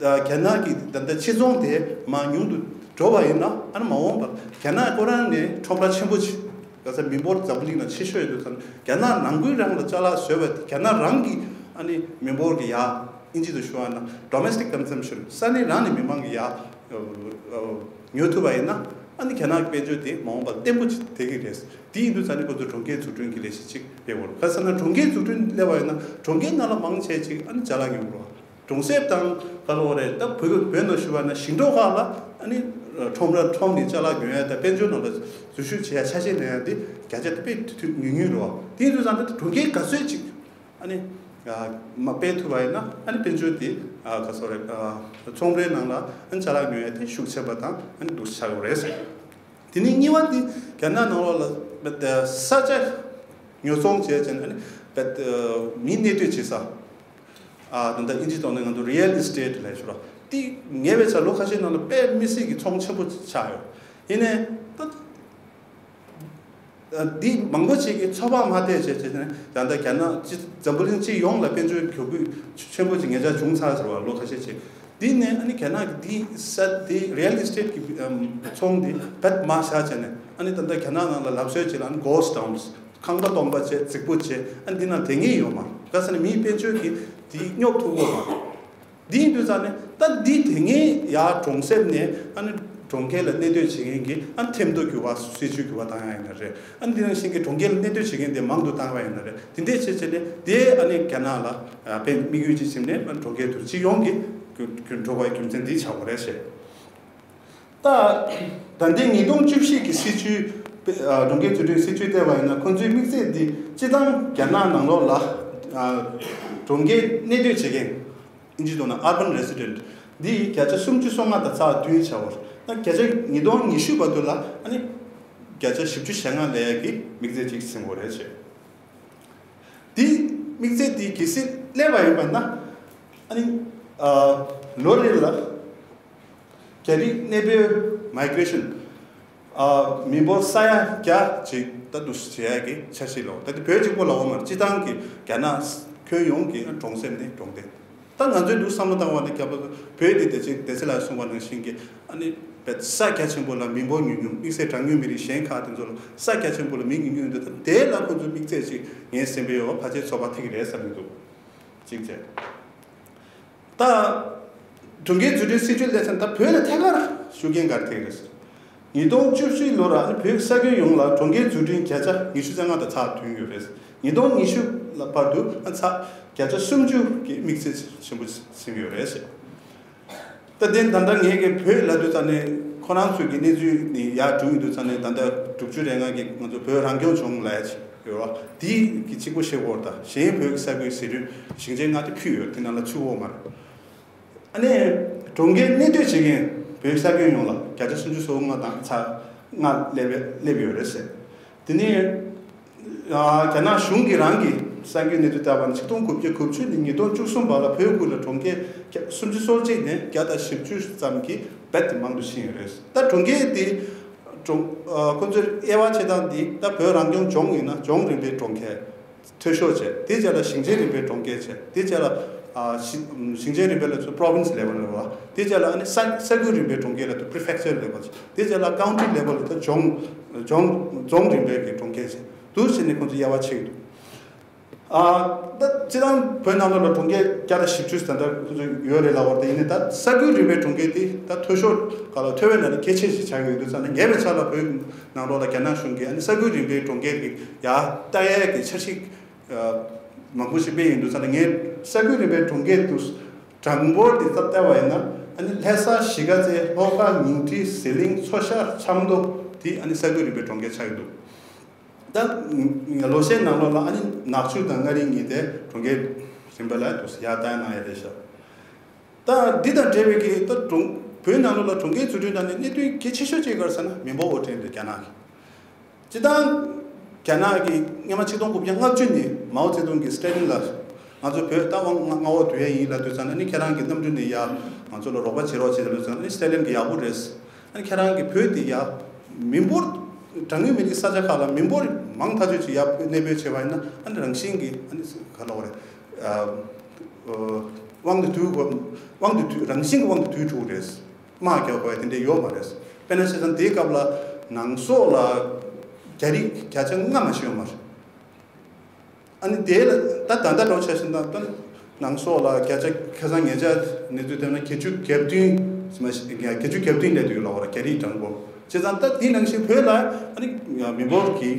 རྒྱ་ནག་གི་ད་ལྟ་ཕྱི་ཚོང་དེ་མར་ཉུང་དུ་འགྲོ་བ་ཡིན་ན་ཨ་ནི་མ་འོངས་པར་རྒྱ་ནག་ཁོ་རང་ནས་ཁྲོམ་ར་ཆེན་པོ་ཅིག་ག་ས་མི་འབོར་འཛམ་བུ་གླིང་ལ་ཆེ་ཤོས་ཡོད་དུས་ཙང་རྒྱ་ནག་ནང་ཁུལ་རང་ལ་ཅ་ལག་བཟོས་པ་དེ་རྒྱ་ནག་རང་གི་ཨ་ནི་མི་འབོར་གྱི་ཡར་ཨིན་ཇི་དུ་ཞུ་བ་ན་domestic consumption ས་གནས་རང་ནས་མི་མང་གི་ཡར་ཉོ་ཐུབ་པ་ཡིན་ན་ཨ་ནི་རྒྱ་ནག་གི་དཔལ་འབྱོར་དེ་མ་འོངས་པར་བརྟན་པོ་ཅིག་བསྡད་ཀྱི་རེད། དེ་ཡིན་དུས་ཙང་ནི་ཁོ་ཚོ་གྲོང་ཁྱེར་འཛུགས་སྐྲུན་གྱི་ལས་གཞི་ཅིག་སྤེལ་དགོས་རེད། ག་ཟེར་ན་གྲོང་ཁྱེར་འཛུགས་སྐྲུན་སླེབས་པ་ཡིན་ན་གྲོང་ཁྱེར་ནང་ལ་མང་ཆེ་ཅིག་ཨ་ནི་ཅ་ལག་ཉོ་དགོས་རེད། གྲོང་གསེབ་དང་ག་ལོ་རེད་ད་བོད་བོད་ནང་ཞུ་བ་ན་ཞིང་འབྲོག་ཁག་ལ་ཨ་ནི་ཁྲོམ་ར་ཁྲོམ་ནས་ཅ་ལག་ཉོ་ཡ་དང་དཔལ་འབྱོར་ནང་ལ་འཛུལ་ཞུགས་བྱེད་ཡ་ཆ་ཤས་ལེན་ཡ་དེ་བརྒྱ་ཆ་དཔེ་ཉུང་ཉུང་རེད་བ། དེ་ཡིན་དུས་ཙང་ད་གྲོང་ཁྱེར་ག་ཚོད་ཅིག་ཨ་ནི་མ་སྤེལ་ཐུབ་པ་ཡིན་ན་ཨ་ནི་དཔལ་འབྱོར་དེ་ག་ཚོད་རེད། ཚོང་པའི་ནང་ལ་ཨ་ནི་ཅ་ལག་ཉོ་ཡ་དེ་ཤུགས་ཆེ་བ་དང་ཨ་ནི་འདུག་ཆགས་ཡོད་རེད། དེ་ནས་གཉིས་པ་དེ་རྒྱ་ནག་ནང་ལོགས་ལ་ས་ཆ་ཉོ་ཚོང་བྱས་བྱས་ནས་ཨ་ནི་མི་གནས་སྡོད་བྱེད་ས། ཨ་ད་ལྟ་ཨིན་ཇི་ཐོག་ནས་ང་ཚོ་real estate ལབ་ཞུ་ར། དེ་ཉེ་བའི་ཆར་ལོ་ཁ་ཤས་ནང་ལ་དཔེ་མི་སྲིད་ཀྱི་ཚོང་ཆེན་པོ་ཆགས་ཡོད། ཡིན་ནའི་ད་འདི་མང་པོ་ཞིག་གིས་ཚོད་དཔག་མ་བལྟས་བྱས་བྱས་ནས་ད་ལྟ་རྒྱ་ནག་སྤྱི་འཛམ་བུ་གླིང་སྤྱི་ཡོངས་ལ་དཔལ་འབྱོར་གྱི་གྱོང་གུད་ཆེན་པོ་ཅིག་ཉེ་ཆར་བྱུང་ཚར་ཟེར་བ་ལོ་ཁ་ཤས་ཅིག་འདི་ནས་ཨ་ནི་རྒྱ་ནག་གི་འདི་ས་འདི་real estate གི་ཚོང་འདི་བད་མ་བཞག་བྱས་ནས་ཨ་ནི་ད་ལྟ་རྒྱ་ནག་ནང་ལ་ལབ་སྲོལ་ཅིག་ལ་ཨ་ནི་ghost towns ཁང་པ་སྟོང་པ་བྱས་རྫིག་པོ་བྱས་ཨ་ནི་འདི་ནང་དེ་ངེས་ཡོད་མ་རེད། ག་ཟེར་ན་མིའི་དཔལ་འབྱོར་གྱིས་འདི་སྙོབ་ཐུབ་ཀྱི་ཡོད་མ་རེད། འདི་ཡིན་དུས་ཙང་ནས་ད་འདི་དེ་སྔའི་ཡར་གྲོང་གསེབ་ནས་ཨ་ནི་གྲོང་ཁྱེར་ལ་གནས་སྡོད་བྱེད་མཁན་གྱི་ཨ་ནི་ཐེམ་ཐོ་འགྱུར་བ་སྲིད་ཇུས་འགྱུར་བ་བཏང་ཡ་ཡིན་ན་རེད། ཨ་ནི་འདི་ནང་བཞིན་གྱི་གྲོང་ཁྱེར་ལ་གནས་སྡོད་བྱེད་མཁན་དེ་མང་དུ་བཏང་བ་ཡིན་ན་རེད། དེ་འདྲས་བྱས་བྱས་ནས་དེ་ཨ་ནི་རྒྱ་ནག་ལ་དཔེ་དམིགས་ཡུལ་ཅིག་བྱས་ནས་ཨ་ནི་གྲོང་ཁྱེར་དུ་སྤྱི་ཡོངས་ཀྱི་འགྱུར་འགྲོ་བའི་རྒྱུ་མཚན་འདི་ཆགས་པ་རེད་ཞེས། ད་ད་ལྟའི་ཉིས་སྟོང་བཅུ་བཞི་གི་སྲིད་ཇུས་དཔེ་ཨ་གྲོང་ཁྱེར་འཛུགས་སྐྲུན་སྲིད་ཇུས་བལྟས་པ་ཡིན་ན་ཁོང་ཚོའི་དམིགས་ཚད་འདི་སྤྱི་བཏང་རྒྱ་ནག་ནང་ལོགས་ལ་ཨ་གྲོང་ཁྱེར་གནས་སྡོད་བྱེད་མཁན་ཨིན་ཇི་ཐོག་ན་urban resident འདི་བརྒྱ་ཆ་སུམ་ཅུ་སོ་ལྔ་དང་ཚེག་བདུན་བྱ་བར་ན་བརྒྱ་ཆ་ཉིས་སྟོང་ཉི་ཤུ་བར་དུ་ལ་ཨ་ནི་བརྒྱ་ཆ་བཞི་བཅུ་ཞེ་ལྔ་ལས་ཀྱི་དམིགས་ཚད་ཅིག་ཟིན་དགོས་རེད་ཅེས། འདི་དམིགས་ཚད་འདི་གལ་སྲིད་སླེབས་པ་ཡིན་པ་ན་ཨ་ནི་ཨ་ལོ་རེ་ལ་རྒྱ་རིགས་གནས་སྤོས་migration ཨ་མི་འབོར་ས་ཡ་བརྒྱ་ཅིག་ད་འདུག་བྱེད་ཡ་གི་འཆར་གཞི་ལོ། ད་དེ་བོད་གཅིག་པོ་ལ་འོ་མར་སྤྱི་བཏང་གི་རྒྱ་ནག་ཁྱོན་ཡོངས་ཀྱི་གྲོང་གསེབ་ནས་གྲོང་སྡེ། ད་ང་ཚོས་འདུག་བསམ་བློ་བཏང་བ་ནི་རྒྱ་བོད་དེ་དེ་ཅིག་སྡེ་སྲིད་ལགས་གསུངས་པ་ནང་བཞིན་གྱི་ཨ་ནི་བོད་ས་རྒྱ་ཆེན་པོ་ལ་མི་འབོར་ཉུང་ཉུང་དམིགས་བསལ་གྲངས་ཉུང་མི་རིགས་གཞན་ཁག་དེ་ཚོ་ལ་ས་རྒྱ་ཆེན་པོ་ལ་མི་ཉུང་ཉུང་འདུག་ད་དེ་ལ་ཁོ་ཚོ་དམིགས་བསལ་ཅིག་ངའི་སེམས་པའི་འོ་ཕལ་ཆེར་ཚོད་དཔག་ཐིག་གི་རེད་བསམ་གྱི་འདུག་གཅིག་བྱས། ད་གྲོང་ཁྱེར་འཛུགས་སྐྲུན་སྲིད་ཇུས་སླེབས་ཚེ་ད་བོད་ལ་ཐད་ཀར་ཤུགས་རྐྱེན་ག་རེ་ཐེབས་རེད་ཟེར། ཉིས་སྟོང་བཅུ་བཞི་ལོར་ཨ་ནི་བོད་ས་ཁུལ་ཡོངས་ལ་གྲོང་ཁྱེར་འཛུགས་སྐྲུན་བརྒྱ་ཆ་ཉི་ཤུ་རྩ་ལྔ་དང་ཚེག་བདུན་ཡོད་རེད། ཉིས་སྟོང་ཉི་ཤུ་ལ་བར་དུ་ཨ་ཚེག་བརྒྱ་ཆ་སུམ་ཅུ་གི་དམིགས་ཚད་ཆེན་པོ་ཟིན་ཡོད་རེད་ཟེར། ད་དེ་ད་ལྟ་ངས་ཀྱི་བོད་ལབ་དུས་ཙ་ནས་ཁོ་རང་ཚོའི་གི་གནས་ཚུལ་ནི་ཡར་བསྒྲུགས་ཡོང་དུས་ཙ་ནས་ད་ལྟ་དྲུག་ཅུ་རེ་ལྔ་གི་ང་ཚོ་བོད་རང་སྐྱོང་ལྗོངས་ལབ་ཡ་ཅིག་ཡོད་རེད་བ། དེའི་གི་གཅིག་པོ་བཤད་དགོས་རེད། ད་གཞན་བོད་ཀྱི་ས་ཁུལ་ཟེར་དུས་ཞིང་ཆེན་ལྔ་དེ་ཕུད་ཡོད། དེ་ནང་ལ་ཚུད་ཡོད་མ་རེད། ཨ་ནི་གྲོང་ཁྱེར་གནས་སྡོད་བྱེད་མཁན་བོད་ས་ཁུལ་ཡོངས་ལ་བརྒྱ་ཆ་སུམ་ཅུ་སོ་ལྔ་དང་ཚེག་ ལྔ་སླེབས་སླེབས་ཡོད་རེད་ཟེར། དེ་ནས་ཨ་རྒྱ་ནག་གཞུང་གིས་རང་གི་གསར་འགོད་གནས་ཚུལ་བལྟས་པ་ན་ཆིག་སྟོང་དགུ་བརྒྱ་དགུ་བཅུ་ནས་ཉིས་སྟོང་བཅུ་གསུམ་བར་ལ་བོད་ཁུལ་ལ་གྲོང་ཁྱེར་སུམ་ཅུ་སོ་གཅིག་ནས་བརྒྱ་དང་བཞི་བཅུ་ཙམ་གྱི་རྦད་དེ་མང་དུ་ཕྱིན་ཡོད་རེད། ད་གྲོང་ཁྱེར་དེ་གྲོང་ཨ་ཁོ་ཚོའི་དབྱེ་བ་ཕྱེ་སྟངས་དེ་ད་བོད་རང་སྐྱོང་ལྗོངས་ཡིན་ན་ལྗོངས་རིམ་པའི་གྲོང་ཁྱེར། མཐོ་ཤོས་བྱས། དེ་རྗེས་ལ་ཞིང་ཆེན་རིམ་པའི་གྲོང་ཁྱེར་བྱས། དེ་རྗེས་ལ་ཨ་ཞི་ཞིང་ཆེན་རིམ་པའི་ལ་ཚོ་province level ལབ་པ། དེ་རྗེས་ལ་ཨ་ནི་ས་ས་ཁུལ་རིམ་པའི་གྲོང་ཁྱེར་ལ་ཚོ་prefecture level བྱས། དེ་རྗེས་ལ་county level ལ་ཚོ་ལྗོངས་ལྗོངས་རྫོང་རིམ་པའི་གི་གྲོང་ཁྱེར་བྱས། འདུག་བྱས་ནས་ཁོང་ཚོ་དབྱེ་བ་ཕྱེ་གི་འདུག་ཨ་ད་སྤྱིར་བཏང་བོད་ནང་ལོགས་ལ་གྲོང་ཁྱེར་བརྒྱ་དང་བཞི་བཅུ་ཙམ་ད་ཁོང་ཚོ་ཡོད་རེད་ལབ་པ་རེད། ད་ཡིན་ནའི་ད་ས་ཁུལ་རིམ་པའི་གྲོང་ཁྱེར་དེ་ད་མཐོ་ཤོས་ག་ལ་མཐོ་བའི་ནང་ནས་གལ་ཆེ་ཞིག་ཆགས་ཀྱི་ཡོད་དུས་ཙང་ནས་ཉེ་བའི་ཆར་ལ་བོད་ནང་ལོགས་ལ་རྒྱ་ནག་གཞུང་གིས་ཨ་ནི་ས་ཁུལ་རིམ་པའི་གྲོང་ཁྱེར་གྱི་ཡར་ལྟ་ཡས་ཀྱི་འཆར་གཞི་མང་པོ་ཞིག་སྤེལ་ཡོང་དུས་ཙང་ནས་ངས་ས་ཁུལ་རིམ་པའི་གྲོང་ཁྱེར་དུ་གྲངས་འབོར་དེ་ཚོ་བལྟས་པ་ཡིན་ན་ཨ་ནི་ལྷ་ས། གཞིས་ཀ་རྩེ། ལྷོ་ཁ། ཉིང་ཁྲི། ཟི་ལིང་། མཚོ་ཤར། ཆབ་མདོ་དེ་ཨ་ནི་ས་ཁུལ་རིམ་པའི་གྲོང་ཁྱེར་ཆགས་ཀྱི་འདུག་ད་ལོ་ཤས་ནང་ལོགས་ལ་ཨ་ནི་ནག་ཆུ་དང་མངའ་རིས་གཉིས་དེ་གྲོང་ཁྱེར་རིམ་པ་ལ་དུ་ཡར་བཏང་གནང་ཡ་རེད་ཤག་ད་འདི་དང་འབྲེལ་བའི་གི་ད་གྲོང་བོད་ནང་ལོགས་ལ་གྲོང་ཁྱེར་འཛུགས་སྐྲུན་དང་ནི་གནད་དོན་གལ་ཆེ་ཤོས་ཅིག་ག་རེ་ཟེར་ན་མི་འབོར་དབྱེ་ཕྲེང་རེད། རྒྱ་ནག་གི་སྤྱི་བཏང་རྒྱ་ནག་གི་སྔོན་མ་ཆིག་སྟོང་དགུ་བརྒྱ་ལྔ་བཅུ་ནས་མའོ་ཙེ་ཏུང་གིས་སི་ཏཱ་ལིན་ལ་ང་ཚོ་བོད་ད་དབང་མངའ་འོག་བསྡུ་ཡ་ཡིན་ལབ་དུས་ཙང་ནས་ནི་ཁྱེད་རང་གི་གནམ་གྲུ་ནས་ཡ་ང་ཚོ་ལ་རོགས་པ་བྱེད་རོགས་བྱེད་ལབ་དུས་ཙང་ནས་སི་ཏཱ་ལིན་གྱིས་ཡག་པོ་རེད། ཨ་ནི་ཁྱེད་རང་གིས་བོད་འདི་ཡ་མི་འབོར་གྲངས་ངེས་མེད་ཀྱི་ས་ཆ་ཁག་ལ་མི་འབོར་མང་ཐག་ཆོད་ཅིག་ཡ་གནས་སྤོས་བྱས་པ་ཡིན་ན་ཨ་ནི་རང་བཞིན་གྱིས་ཨ་ནི་ག་ལབ་དགོས་རེད། ཨ་ཨ་དབང་དུ་བསྡུ་དགོས། དབང་དུ་བསྡུ་རང་བཞིན་གྱིས་དབང་དུ་བསྡུ་ཐུབ་ཀྱི་རེད། དམག་རྒྱག་དགོས་ཡ་དེ་འདྲ་ཡོད་མ་རེད། དཔེར་ན་བྱས་ཙང་དེའི་སྐབས་ལ་ནང་སོག་ལ་རྒྱ་རིགས་བརྒྱ་ཆ་ལྔ་མ་ཞིག་ཡོད་མ་རེད། ཨ་ནི་དེ་ལ་ད་ད་ལྟ་འགྲོ་ཆ་ཤིན་ཏུ་ད་ནང་སོག་ལ་བརྒྱ་ཆ་ཁ་སང་ཉེ་ཆར་གནས་ཚུལ་ཐོན་ན་བརྒྱད་ཅུ་གྱ་བདུན་མ་ཞིག་བརྒྱད་ཅུ་གྱ་བདུན་སླེབས་ཡོད་ལབ་པ་རེད། རྒྱ་རིགས་གྲངས་འབོར་བྱས་ཙང་ད་དེ་ནང་བཞིན་བོད་ལ་ཨ་ནི་མི་འབོར་གྱི་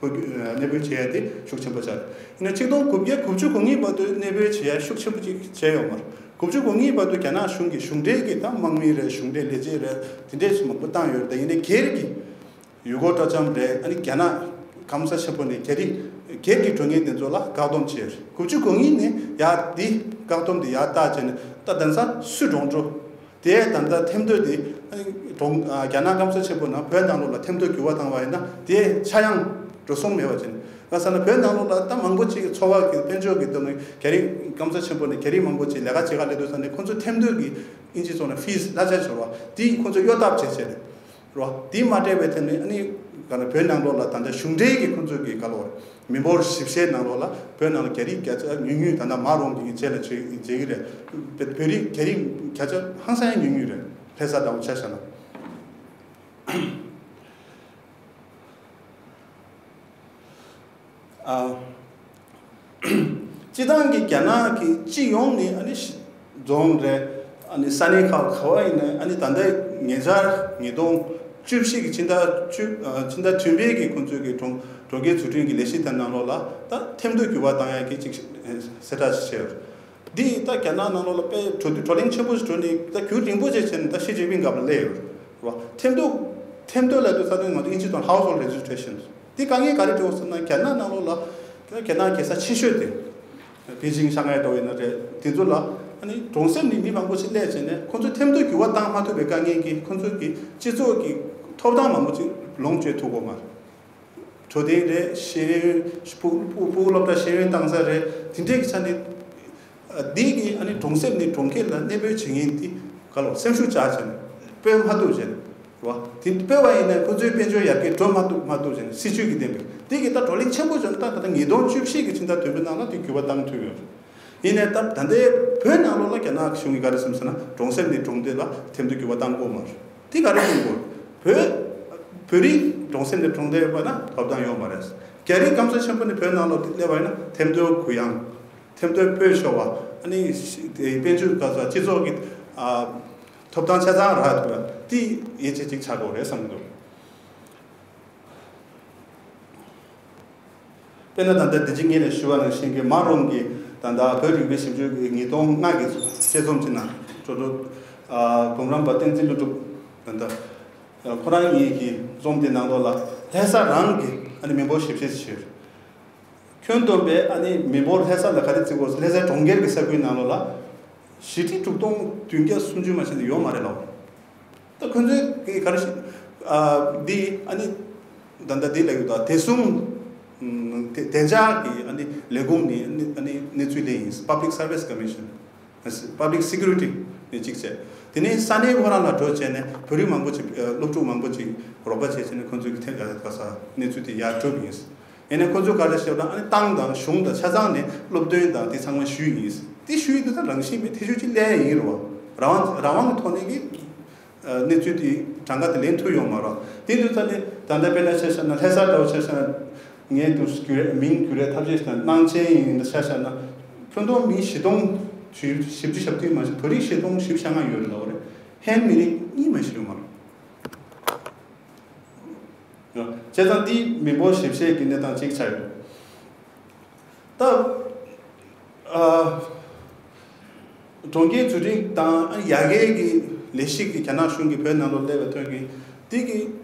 བོད་གནས་སྤོས་བྱེད་ཡ་དེ་ཤུགས་ཆེན་པོ་ཆགས་ཡིན་ན་ཆིག་སྟོང་དགུ་བརྒྱ་དགུ་བཅུ་གོ་གཉིས་བར་དུ་གནས་སྤོས་བྱེད་ཡ་ཤུགས་ཆེན་པོ་ཅིག་བྱས་ཡོད་མ་རེད། དགུ་བཅུ་གོ་གཉིས་བར་དུ་རྒྱ་ནག་གཞུང་གིས་གཞུང་འབྲེལ་གྱི་ད་དམག་མི་རེད། གཞུང་འབྲེལ་ལས་བྱེད་རེད། དེ་འདྲས་སུ་མང་པོ་བཏང་ཡོད་རེད། ད་ཡིན་ནའི་སྒེར་གྱི་ཡུལ་སྐོར་སྤྲོ་འཆམ་རེད། ཨ་ནི་རྒྱ་ནག་སྐམ་ས་ཆེན་པོ་ནས་རྒྱ་རིགས་སྒེར་གྱི་འགྲོ་མཁན་དེ་ཚོ་ལ་བཀག་སྡོམ་བྱས་རེད། དགུ་བཅུ་གོ་གཉིས་ནས་ཡར་འདི་བཀག་སྡོམ་དེ་ཡར་བཏགས་བྱས་ནས་ད་དེང་སང་སུ་གྲོངས་འགྲོ། དེ་ད་ལྟ་ཐེམ་ཐོ་དེ་ཨ་ནི་གྲོང་ཨ་རྒྱ་ནག་སྐམ་ས་ཆེན་པོ་ནང་བོད་ནང་ལོགས་ལ་ཐེམ་ཐོ་འགྱུར་བ་བཏང་བ་ཡིན་ན་དེ་ཆག་ཡང་འགྲོ་སོང་མེད་པ་བྱས་ནས་ང་ས་ན་བོད་ནང་ལོགས་ལ་ད་མང་པོ་ཅིག་འཚོ་བ་གི་དཔལ་འབྱོར་གྱི་ཐོག་ནས་རྒྱ་རིགས་སྐམ་ས་ཆེན་པོ་ནས་རྒྱ་རིགས་མང་པོ་ཅིག་ལས་ཀ་བྱེད་ག་སླེབས་དུས་ཙང་ནས་ཁོང་ཚོ་ཐེམ་ཐོ་གི་ཨིན་ཇི་ཚོགས་ནས་ཕིས་གླ་ཆ་འབྱོར་བ་དེ་ཁོང་ཚོ་གཡོ་ཐབས་བྱས་བྱས་ནས། རོ། དེ་མ་སྤྲད་པའི་ཐད་ནས་ཨ་ནི་ག་ལ་བོད་ནང་ལོགས་ལ་ད་ལྟ་གཞུང་འབྲེལ་གྱི་ཁོང་ཚོས་ཀྱི་ག་ལ་བར་མི་འབོར་ཞིབ་བཤེར་ནང་ལོགས་ལ་བོད་ནང་ལ་རྒྱ་རིགས་བརྒྱ་ཆ་ཉུང་ཉུང་ད་ལྟ་མ་རོང་གི་རྗེས་ལ་བྱེད་བྱེད་ཀྱི་རེད། བོད་རིགས་རྒྱ་རིགས་བརྒྱ་ཆ་ཧང་སང་ཡང་ཉུང་ཉུང་རེད། ལྷ་ས་དང་ཆ་བཞག་ན། ཨ། སྤྱི་བཏང་གི་རྒྱ་ནག་གི་སྤྱི་ཡོངས་ནས་ཨ་ནི་ཤི་རྫོང་རེད། ཨ་ནི་ས་གནས་ཁག་ག་བ་ཡིན་ན་ཨ་ནི་ད་ལྟ་ཉེ་ཆར་ཉིས་སྟོང་བཅུ་བཞི་གི་ཕྱི་ཟླ་བཅུ་ཨ་ཕྱི་ཟླ་བདུན་པའི་གི་ཁོང་ཚོའི་གི་གྲོང་གྲོང་ཁྱེར་འཛུགས་སྐྲུན་གྱི་ལས་གཞི་དེ་ནང་ལོགས་ལ་ད་ཐེམ་ཐོ་འགྱུར་བ་བཏང་ཡག་གི་ཅིག་གསལ་བསྒྲགས་ཤིག་བྱས་ཡོད། འདི་ད་རྒྱ་ནག་ནང་ལོགས་ལ་དཔེ་བགྲོ་བགྲོ་གླེང་ཆེན་པོ་ཞིག་བགྲོ་ནས་ད་རྒྱུན་རིང་པོ་ཅིག་བྱས་ནས་ད་ཞི་ཅིན་ཕིང་སྐབས་ལ་སླེབས་ཡོད་རེད་བ། ཐེམ་ཐོ་ཐེམ་ཐོ་ལབ་དུས་ད་དུང་ང་ཚོ་ཨིན་ཇི་དང་household registration། འདི་དཀའ་ངལ་ག་རེ་འཕྲད་ཡོད་ཟེར་ན་རྒྱ་ནག་ནང་ལོགས་ལ་རྒྱ་ནག་རྒྱལ་ས་ཆེ་ཤོས་དེ་པེ་ཅིང་ཤང་ཧའེ་འདྲ་བོ་ཡིན་ན་རེད། དེ་ཚོ་ལ་ཨ་ནི་གྲོང་གསེབ་ནས་མི་མང་པོ་ཞིག་སླེབས་བྱས་ནས་ཁོང་ཚོ་ཐེམ་ཐོ་འགྱུར་བ་བཏང་མ་ཐུབ་པའི་དཀའ་ངལ་གྱིས་ཁོང་ཚོ་གི་སྤྱི་ཚོགས་ཀྱི་ཐོབ་ཐང་མང་པོ་ཅིག་ལོངས་སྤྱོད་ཐུབ་ཀྱི་མ་རེད། འཕྲོད་བསྟེན་རེད། ཤེས་ཡོན། ཕྲུ་གུ་ཕྲུ་གུ་སློབ་གྲྭ་ཤེས་ཡོན་བཏང་ས་རེད། དེ་འདྲས་ཀྱི་ཆ་ནས་འདི་གི་ཨ་ནི་གྲོང་གསེབ་ནས་གྲོང་ཁྱེར་ལ་གནས་སྤོས་བྱེད་མཁན་དེ་ག་ལ་སེམས་ཤུགས་ཆག་བྱས་ནས་སྤོས་མ་ཐུབ་བྱས་ནས་རེད་བ། དེ་སྤོས་པ་ཡིན་ན་ཁོ་ཚོའི་དཔལ་འབྱོར་ཡར་རྒྱས་འགྲོ་མ་ཐུབ་མ་ཐུབ་བྱས་ནས་སྲིད་ཇུས་ཀྱི་བདེན་པའི་འདི་གི་ད་བགྲོ་གླེང་ཆེན་པོ་བྱུང་ད་ད་ལྟ་ཉིས་སྟོང་བཅུ་བཞི་གི་ཕྱི་ཟླ་བདུན་པའི་ནང་ལ་དེ་འགྱུར་བ་བཏང་ཐུབ་ཡོད་རེད། ཡིན་ནའི་ད་ད་ལྟའི་བོད་ནང་ལོགས་ལ་རྒྱ་ནག་གཞུང་གིས་ག་རེ་གསུངས་ཟེར་ན་གྲོང་གསེབ་ནས་གྲོང་སྡེ་ལ་ཐེམ་ཐོ་འགྱུར་བ་བཏང་དགོས་མ་རེད། དེ་ག་རེ་གསུངས་དགོས། བོད་བོད་རིགས་གྲོང་གསེབ་ནས་གྲོང་སྡེ་ཡོད་པ་ན་ཐོབ་ཐང་ཡོད་མ་རེད། རྒྱ་རིགས་སྐམ་ས་ཆེན་པོ་ནས་བོད་ནང་ལོགས་སླེབས་པ་ཡིན་ན་ཐེམ་ཐོ་གུ་ཡངས། ཐེམ་ཐོ་སྤོས་ཤོར་བ། ཨ་ནི་དཔལ་འབྱོར་ག་ས་སྤྱི་ཚོགས་ཀྱི་ཨ་ཐོབ་ཐང་ཆ་ཚང་རག་ཐུབ་པ་དེ་ཡིད་ཆེས་ཅིག་ཆགས་དགོས་རེད་བསམ་གྱི་འདུག་དཔེར་ན་ད་ལྟ་འདི་ཅི་ངས་ལས་ཞུ་བ་ནང་བཞིན་གྱི་མ་རོང་གི་ད་ལྟ་བོད་རིག་པའི་ཞིབ་འཇུག་གི་ཉིས་སྟོང་ལྔ་གི་དཔྱད་རྩོམ་ཅིག་ནང་ཅོ་ཅོ་ཨ་གོམ་རམས་པ་བསྟན་འཛིན་ཀླུ་སྒྲུབ་ད་ལྟ་ཁོ་རང་ཉིད་ཀྱི་རྩོམ་དེ་ནང་ལོགས་ལ་ལྷ་ས་རང་གི་ཨ་ནི་མི་འབོར་ཞིབ་བཤེར་ཞིག་བྱས། ཁྱོན་བསྡོམས་པའི་ཨ་ནི་མི་འབོར་ལྷ་ས་ལ་ག་རེ་བརྩི་དགོས་ལྷ་སའི་གྲོང་ཁྱེར་གྱི་ས་ཁུལ་ནང་ལོགས་ལ། བཞི་ཁྲི་དྲུག་སྟོང་བདུན་བརྒྱ་སུམ་ཅུ་མ་ཕྱིན་ཏེ་ཡོད་མ་རེད་ལགས། ད་ཁོ་ཚོས་གི་ག་རེ་ཞིག་ ཨ་འདི་ཨ་ནི་ད་ལྟ་འདི་ལབ་ཡོད་ད། བདེ་སྲུང་ཨམ་བདེ་བདེ་འཇགས་ཀྱི་ཨ་ནི་ལས་ཁུངས་ནས་ཨ་ནི་ཨ་ནི་གནས་ཚུལ་ལེན་ཡིན། Public Service Commission, Public Security ནས་གཅིག་བྱས། དེ་ནས་ས་གནས་ཁོ་རང་ལ་འགྲོ་བྱས་ནས་བོད་རིགས་མང་པོ་ཅིག་ཨ་སློབ་ཕྲུག་མང་པོ་ཅིག་རོགས་པ་བྱས་བྱས་ནས་ཁོང་ཚོའི་གི་ཐད་ཨ་ག་ས་གནས་ཚུལ་དེ་ཡར་སྒྲུབ་ཡིན། ཡིན་ནའི་ཁོ་ཚོས་ག་རེ་ཞུས་ན། ཨ་ནི་ཏང་དང་གཞུང་དང་ཆ་ཚང་ནས་སློབ་སྟོན་དང་དེ་ཚང་མ་ཞུས་ཡིན། དེ་ཞུས་ཡིན་དུས་ད་རང་བཞིན་མེད། ཐེ་ཇུས་ཅིག་ལེན་ཡིན་རེད་བ། རང་དབང་རང་དབང་གི་ཐོག་ནས་ཀྱི་ཨ་གནས་ཚུལ་དེ་གྲངས་ཀ་དེ་ལེན་ཐུབ་ཡོད་མ་རེད། དེ་དུས་ད་ནི་ད་ལྟ་དཔེར་ན་ཆ་བཞག་ན་ལྷ་ས་འདྲ་བོ་ཆ་བཞག་ན། ངས་དུ་བརྒྱུད་རེ་མིང་བརྒྱུད་རེ་ཐབས་ཤེས་དང་གནང་ཆེན་ཡིན་ཆ་བཞག་ན། ཁྱོན་བསྡོམས་མི་བཞི་སྟོང་བཞི་བཅུ་ཞེ་བདུན་མ་ཞིག་བོད་རིགས་བཞི་སྟོང་བཞི་བཅུ་ཞེ་ལྔ་ཡོད་རེད་ལབ་པ་རེད། ཧན་མི་རིགས་གཉིས་མ་ཞིག་ཡོད་མ་རེད། བྱས་ཙང་འདི་མི་འབོར་ཞིབ་བཤེར་གྱི་གནས་སྟངས་གཅིག་ཆགས་ཡོད། ད་ཨ་གྲོང་ཁྱེར་བཟོ་སྐྲུན་དང་ཡར་རྒྱས་ཀྱི་ལས་གཞི་གི་རྒྱ་ནག་གཞུང་གིས་བོད་ནང་ལོགས་སླེབས་པའི་ཐོག་གི་དེ་གི་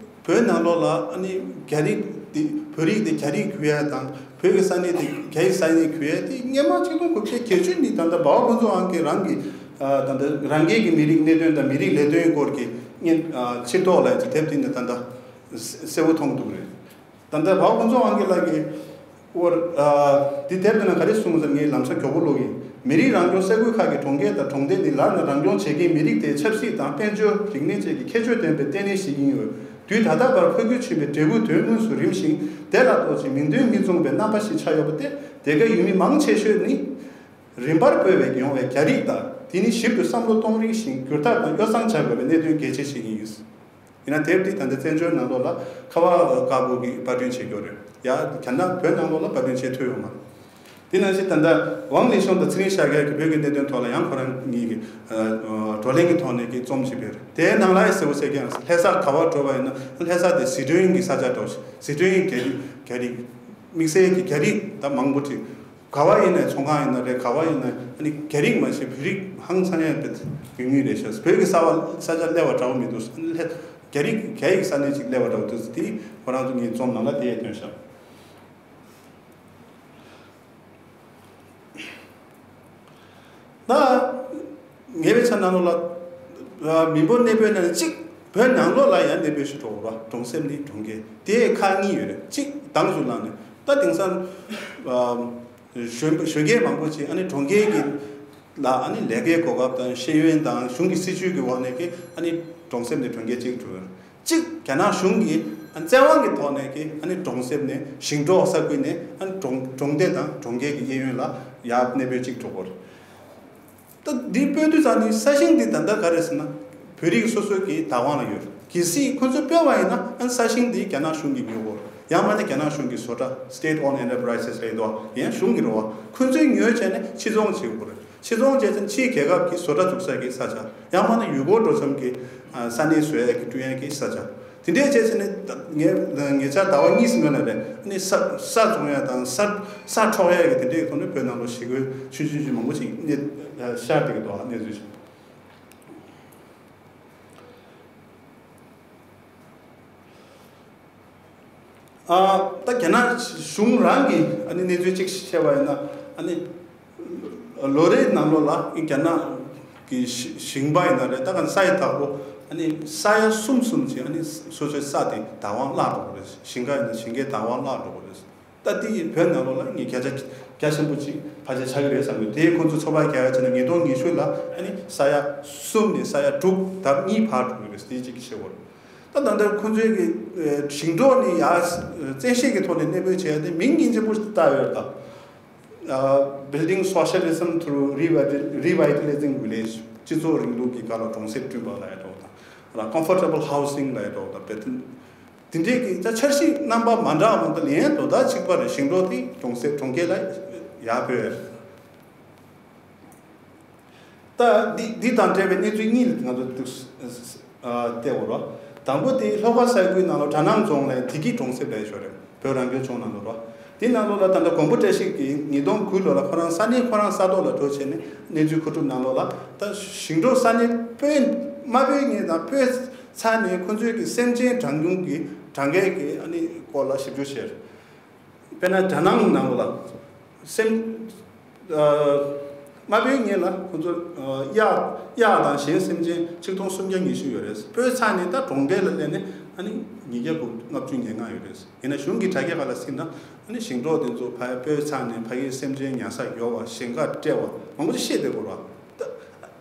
བོད་ནང་ལོགས་ལ་ཨ་ནི་རྒྱ་རིགས་དེ་བོད་རིགས་དེ་རྒྱ་རིགས་གྱུར་ཡ་དང་བོད་ཀྱི་ས་གནས་དེ་རྒྱ་ཡི་ས་གནས་གྱུར་ཡ་དེ་སྔོན་མ་ཆིག་སྟོང་དགུ་བརྒྱ་བརྒྱད་ཅུ་ནས་ད་ལྟ་འབའ་བ་ཕུན་ཚོགས་དབང་གིས་རང་གི་ཨ་ད་ལྟ་རང་རྒྱལ་གྱི་མི་རིགས་གནད་དོན་དང་མི་རིགས་ལས་དོན་སྐོར་གྱི་སྔོན་ཨ་ཕྱིར་རྟོག་ལ་ཡང་དེབ་དེ་ནས་ད་ལྟ་གསལ་པོ་མཐོང་ཐུབ་རེད། ད་ལྟ་འབའ་བ་ཕུན་ཚོགས་དབང་གིས་ལགས་ཀྱི་སྐོར་ཨ་འདི་དེབ་དེ་ན་ག་རེ་གསུངས་ཟེར། ངས་ལམ་སང་མགྱོགས་པོ་ཀློག་གི་ཡིན། མི་རིགས་རང་སྐྱོང་ས་ཁུལ་ཁག་གི་གྲོང་ཁྱེར་དང་གྲོང་རྡལ་ནི་ལར་ནས་རང་སྐྱོང་བྱེད་མཁན་མི་རིགས་དེའི་ཆབ་སྲིད་དང་དཔལ་འབྱོར་རིག་གནས་བཅས་ཀྱི་ཁྱད་ཆོས་ལྡན་པའི་ལྟེ་གནས་ཤིག་ཡིན་ཡོད། དུས་ད་ལྟ་བར་འཕོ་འགྱུར་ཕྱིན་པའི་འབྲས་བུ་དོན་དངོས་སུ་རིམ་བཞིན་དེ་ལ་གཏོགས་ཅིང་མིང་དོན་མི་མཚུངས་པའི་རྣམ་པ་ཞིག་ཆགས་ཡོད་པ་སྟེ། དེ་ག་ཡུལ་མི་མང་ཆེ་ཤོས་ནི་རིམ་པར་སྤོས་པའི་ཡོང་བའི་རྒྱ་རིགས་དང་། དེ་ནི་ཞིབ་ཏུ་བསམ་བློ་གཏོང་རིང་ཞིང་འགྱུར་ཐབས་དང་ཡོ་བསྲང་བྱ་དགོས་པའི་གནད་དོན་གལ་ཆེ་ཞིག་ཡིན། ཡིན་ན་དེབ་འདི་ད་ལྟ་བཙན་བྱོལ་ནང་ལོགས་ལ་ཁ་བ་དཀར་པོ་གིས་པར་སྐྲུན་བྱེད་ཀྱི་ཡོད་རེད། ཡ་རྒྱ་ནག་བོད་ནང་ལོགས་ལ་པར་སྐྲུན་བྱེད་ཐུབ་ཡོད་མ་རེད། དེ་ནང་བཞིན་ད་ལྟ་ཝང་ལི་ཤང་དང་ཚེ་རིང་ཤཱཀྱ་གིས་བོད་ཀྱི་གནད་དོན་ཐོག་ལ་ཡང་ཁོ་རང་གཉིས་ཀྱིས་ཨ་ཨ་བགྲོ་གླེང་གི་ཐོག་ནས་ཀྱི་རྩོམ་ཞིག་སྤེལ་རེད། དེའི་ནང་ལ་ཡང་གསལ་པོ་གསལ་རྐྱང་། ལྷ་ས་ག་བར་འགྲོ་བ་ཡིན་ན་ལྷ་ས་དེ་ཟི་ཁྲོན་གྱི་ས་ཆ་འདྲ་བོ་ཞིག་ཟི་ཁྲོན་གྱི་རྒྱ་རིགས་རྒྱ་རིགས་དམིགས་བསལ་གྱི་རྒྱ་རིགས་ད་མང་པོ་ཅིག་ག་བ་ཡིན་ནའི་ཚོང་ཁང་ཡིན་ན་རེད། ག་བ་ཡིན་ན་ཨ་ནི་རྒྱ་རིགས་མ་ཞིག་བོད་རིགས་ཧང་སང་ཡ་དེ་ཡོང་གི་རེད་ཤག་བོད་ཀྱི་ས་བ་ས་ཆ་སླེབས་པ་འདྲ་བོ་མི་འདུག་ཨ་ནི་ལྷ་རྒྱ་རིགས་རྒྱ་ཡིག་ས་གནས་ཅིག་སླེབས་པ་འདྲ་བོ་འདུག་དེ་ཁོ་རང་ཚོ་ངའི་རྩོམ་ནང་ལ་དེ་ཡང་བཏོན་ཤག་ད་ངའི་བའི་ཆ་ནང་ལོགས་ལ་མི་འབོར་གནས་སྤོས་ནང་གཅིག་བོད་ནང་ལོགས་ལ་ཡང་གནས་སྤོས་ཤིག་འགྲོ་བ། གྲོང་གསེབ་ནས་གྲོང་ཁྱེར་དེ་ཁག་གཉིས་ཡོད་རེད། གཅིག་དྭངས་སུ་ལངས་ནས་ད་དེང་སང་གཞོན་གཞོན་སྐྱེས་མང་པོ་ཅིག་ཨ་ནི་གྲོང་ཁྱེར་གྱི་ལ་ཨ་ནི་ལས་ཀའི་གོ་སྐབས་དང་ཤེས་ཡོན་དང་གཞུང་གི་སྲིད་ཇུས་ཀྱི་འོག་ནས་ཀྱི་ཨ་ནི་གྲོང་གསེབ་ནས་གྲོང་ཁྱེར་གཅིག་འགྲོ་ཡོད། གཅིག་རྒྱ་ནག་གཞུང་གིས་ཨ་ནི་བཙན་དབང་གི་ཐོག་ནས་ཀྱི་ཨ་ནི་གྲོང་གསེབ་ནས་ཞིང་འབྲོག་ས་ཁུལ་ནས་ཨ་ནི་གྲོང་གྲོང་སྡེ་དང་གྲོང་ཁྱེར་གྱི་གཡས་གཡོན་ལ་ཡར་གནས་སྤོས་གཅིག་འགྲོ་གི་ཡོད་རེད། ད་འདི་སྤོས་དུས་ཙང་ནི་ས་ཞིང་འདི་ད་ལྟ་ག་རེ་ཟེར་ན་བོད་རིགས་སོ་སོ་གི་བདག་དབང་ལ་ཡོད་རེད། གལ་སྲིད་ཁོ་ཚོས་སྤོས་པ་ཡིན་ན་ཨ་ནི་ས་ཞིང་འདི་རྒྱ་ནག་གཞུང་གིས་ཉོ་དགོས་རེད། ཡང་མིན་ན་རྒྱ་ནག་གཞུང་གི་བཟོ་གྲྭ་State Owned Enterprises ལབ་ཡོད་དོ། ཡང་གཞུང་གི་རེད་བ། ཁོ་ཚོས་ཉོས་བྱས་ནས་ཕྱིར་ཚོང་བྱེད་དགོས་རེད། ཕྱིར་ཚོང་བྱས་ཙང་ཕྱིའི་རྒྱལ་ཁབ་ཀྱི་བཟོ་གྲྭ་འཛུགས་ས་གི་ས་ཆ། ཡང་མིན་ན་ཡུལ་སྐོར་འགྲོ་མཚམས་ཀྱི་ཨ་ས་གནས་བཟོ་ཡ་གི་བསྐྲུན་ཡ་གི་ས་ཆ། དེ་འདྲའི་བྱས་ཙང་ནི་ད་ངས་ཉེ་ཆར་ཟླ་བ་གཉིས་སྔོན་ལ་རེད། ཨ་ནི་ས་ས་བཙོང་ཡ་དང་ས་ས་འཕྲོག་ཡ་གི་དེ་འདྲའི་ཐོག་ནས་བོད་ནང་ལ་ཞི་རྒོལ་ཆུང་ཆུང་ཆུང་མང་པོ་ཞིག་གནས་ཤར་བསྡད་ཀྱི་འདུག་ཨ་གནས་ཚུལ་ཞིག་ཨ་ད་རྒྱ་ནག་གཞུང་རང་གིས་ཨ་ནི་གནས་ཚུལ་གཅིག་བཤད་པ་ཡིན་ན། ཨ་ནི་ལོ་རེའི་ནང་ལོགས་ལ་རྒྱ་ནག་གི་ཞི་ཞིང་པ་ཡིན་ན་རེད། ད་ག་ས་ཡ་དག་པོ་ཨ་ནི་ས་ཡ་གསུམ་གསུམ་ཅིག་ཨ་ནི་སོ་སོའི་ས་དེ་བདག་དབང་བརླག་འགྲོ་གི་རེད། ཞིང་ཁ་ཡིན་ན་ཞིང་ཁའི་བདག་དབང་བརླག་འགྲོ་གི་རེད། ད་དེ་ཡི་བོད་ནང་ལོགས་ལ་ངས་བརྒྱ་ཆ་བརྒྱ་ཆེན་པོ་ཅིག་ཕལ་ཆེར་ཆགས་ཀྱི་རེད་བསམ་གི། དེ་ཁོང་ཚོ་ཚོད་དཔག་རྒྱག་ཡ་བྱས་ན་ཉིས་སྟོང་ཉི་ཤུ་ལ་ཨ་ནི་ས་ཡ་གསུམ་ནས་ས་ཡ་དྲུག་ལྡབ་གཉིས་འཕར་འགྲོ་གི་རེད། དེ་གཅིག་གི་བཤད་སྐོར། ད་ད་ལྟ་ཁོང་ཚོའི་གི་ཨེ་ཞིང་འབྲོག་ནས་ཡར་བཙན་ཤེད་ཀྱི་ཐོག་ནས་གནས་སྤོས་བྱས་ཏེ་མིང་སྙིང་རྗེ་པོ་ཞིག་བཏགས་ཡོད་ད། ཨ་Building Socialism through Revitalizing Village། སྤྱི་ཚོགས་རིང་ལུགས་ཀྱི་སྒང་ལ་གྲོང་གསེབ་བསྐྲུན་པ་ལབ་ཡ་འདྲ་བོ་དང་། Comfortable Housing ལབ་ཡ་འདྲ་བོ་དང་། དེ་འདྲའི་གི་ད་འཆར་གཞི་རྣམ་པ་མ་འདྲ་བ་དང་ལན་དོ་ད་གཅིག་པ་རེད། ཞིང་འབྲོག་དེ་གྲོང་གསེབ་གྲོང་ཁྱེར་ལ་ཡར་སྤོས་ཡ་རེད། ད་འདི་འདི་དང་འབྲེལ་བའི་གནས་ཚུལ་གཉིས་ང་ཚོ་ཏུ་ཨ་བལྟས་འོ་རོ། དང་པོ་དེ་ལྷོ་ཁ་ས་ཁུལ་ནང་ལ་གྲ་ནང་རྫོང་ལ་བདེ་སྐྱིད་གྲོང་གསེབ་ལབ་ཡ་ཞིག་རེད། བོད་རང་སྐྱོང་ལྗོངས་ནང་ལོགས་རོ། དེ་ནང་ལོགས་ལ་ད་ལྟ་མགོན་པོ་བཀྲ་ཤིས་ཀྱིས་ཉིས་སྟོང་དགུ་ལོ་ལ་ཁོ་རང་ས་གནས་ཁོ་རང་ས་ཐོག་ལ་འགྲོ་བྱས་ནས་གནས་ཚུལ་མཁོ་སྒྲུབ་ནང་ལོགས་ལ་ད་ཞིང་འབྲོག་ས་གནས་སྤོས་མ་སྤོས་ངེས་དང་སྤོས་ཚར་ནས་ཁོ་ཚོའི་གི་སེམས་ཅན་གྲངས་ཉུང་གི་གྲངས་ཀའི་གི་ཨ་ནི་སྐོར་ལ་ཞིབ་འཇུག་བྱས། དཔེར་ན་གྲ་ནང་ནང་ལོགས་ལ་སེམས་ཨ་མ་སྤོས་ངེས་ལ་ཁོ་ཚོ་ཨ་གཡག་གཡག་དང་གཞན་སེམས་ཅན་ཆིག་སྟོང་སུམ་བརྒྱ་ཉི་ཤུ་ཡོད་རེད། སྤོས་ཚར་ནས་ད་གྲོང་ཁྱེར་ལ་སླེབས་ནས་ ཨ་ནི་ཉིས་བརྒྱ་དགུ་ལྔ་བཅུ་ཉེར་ལྔ་ཡོད་རེད། ཡིན་ན་གཞུང་གི་དྲ་རྒྱ་ཁག་ལ་གཟིགས་ན་ཨ་ནི་ཞིང་འབྲོག་དེ་ཚོ་ཕ་སྤོས་ཚང་ནས་ཕ་གིའི་སེམས་ཅན་ཉར་ས་ཡོད་པ། ཞིང་ཁ་བཀྲེས་པ་མང་པོ་ཅིག་བཤད་བསྡད་ཡོད་རེད་བ།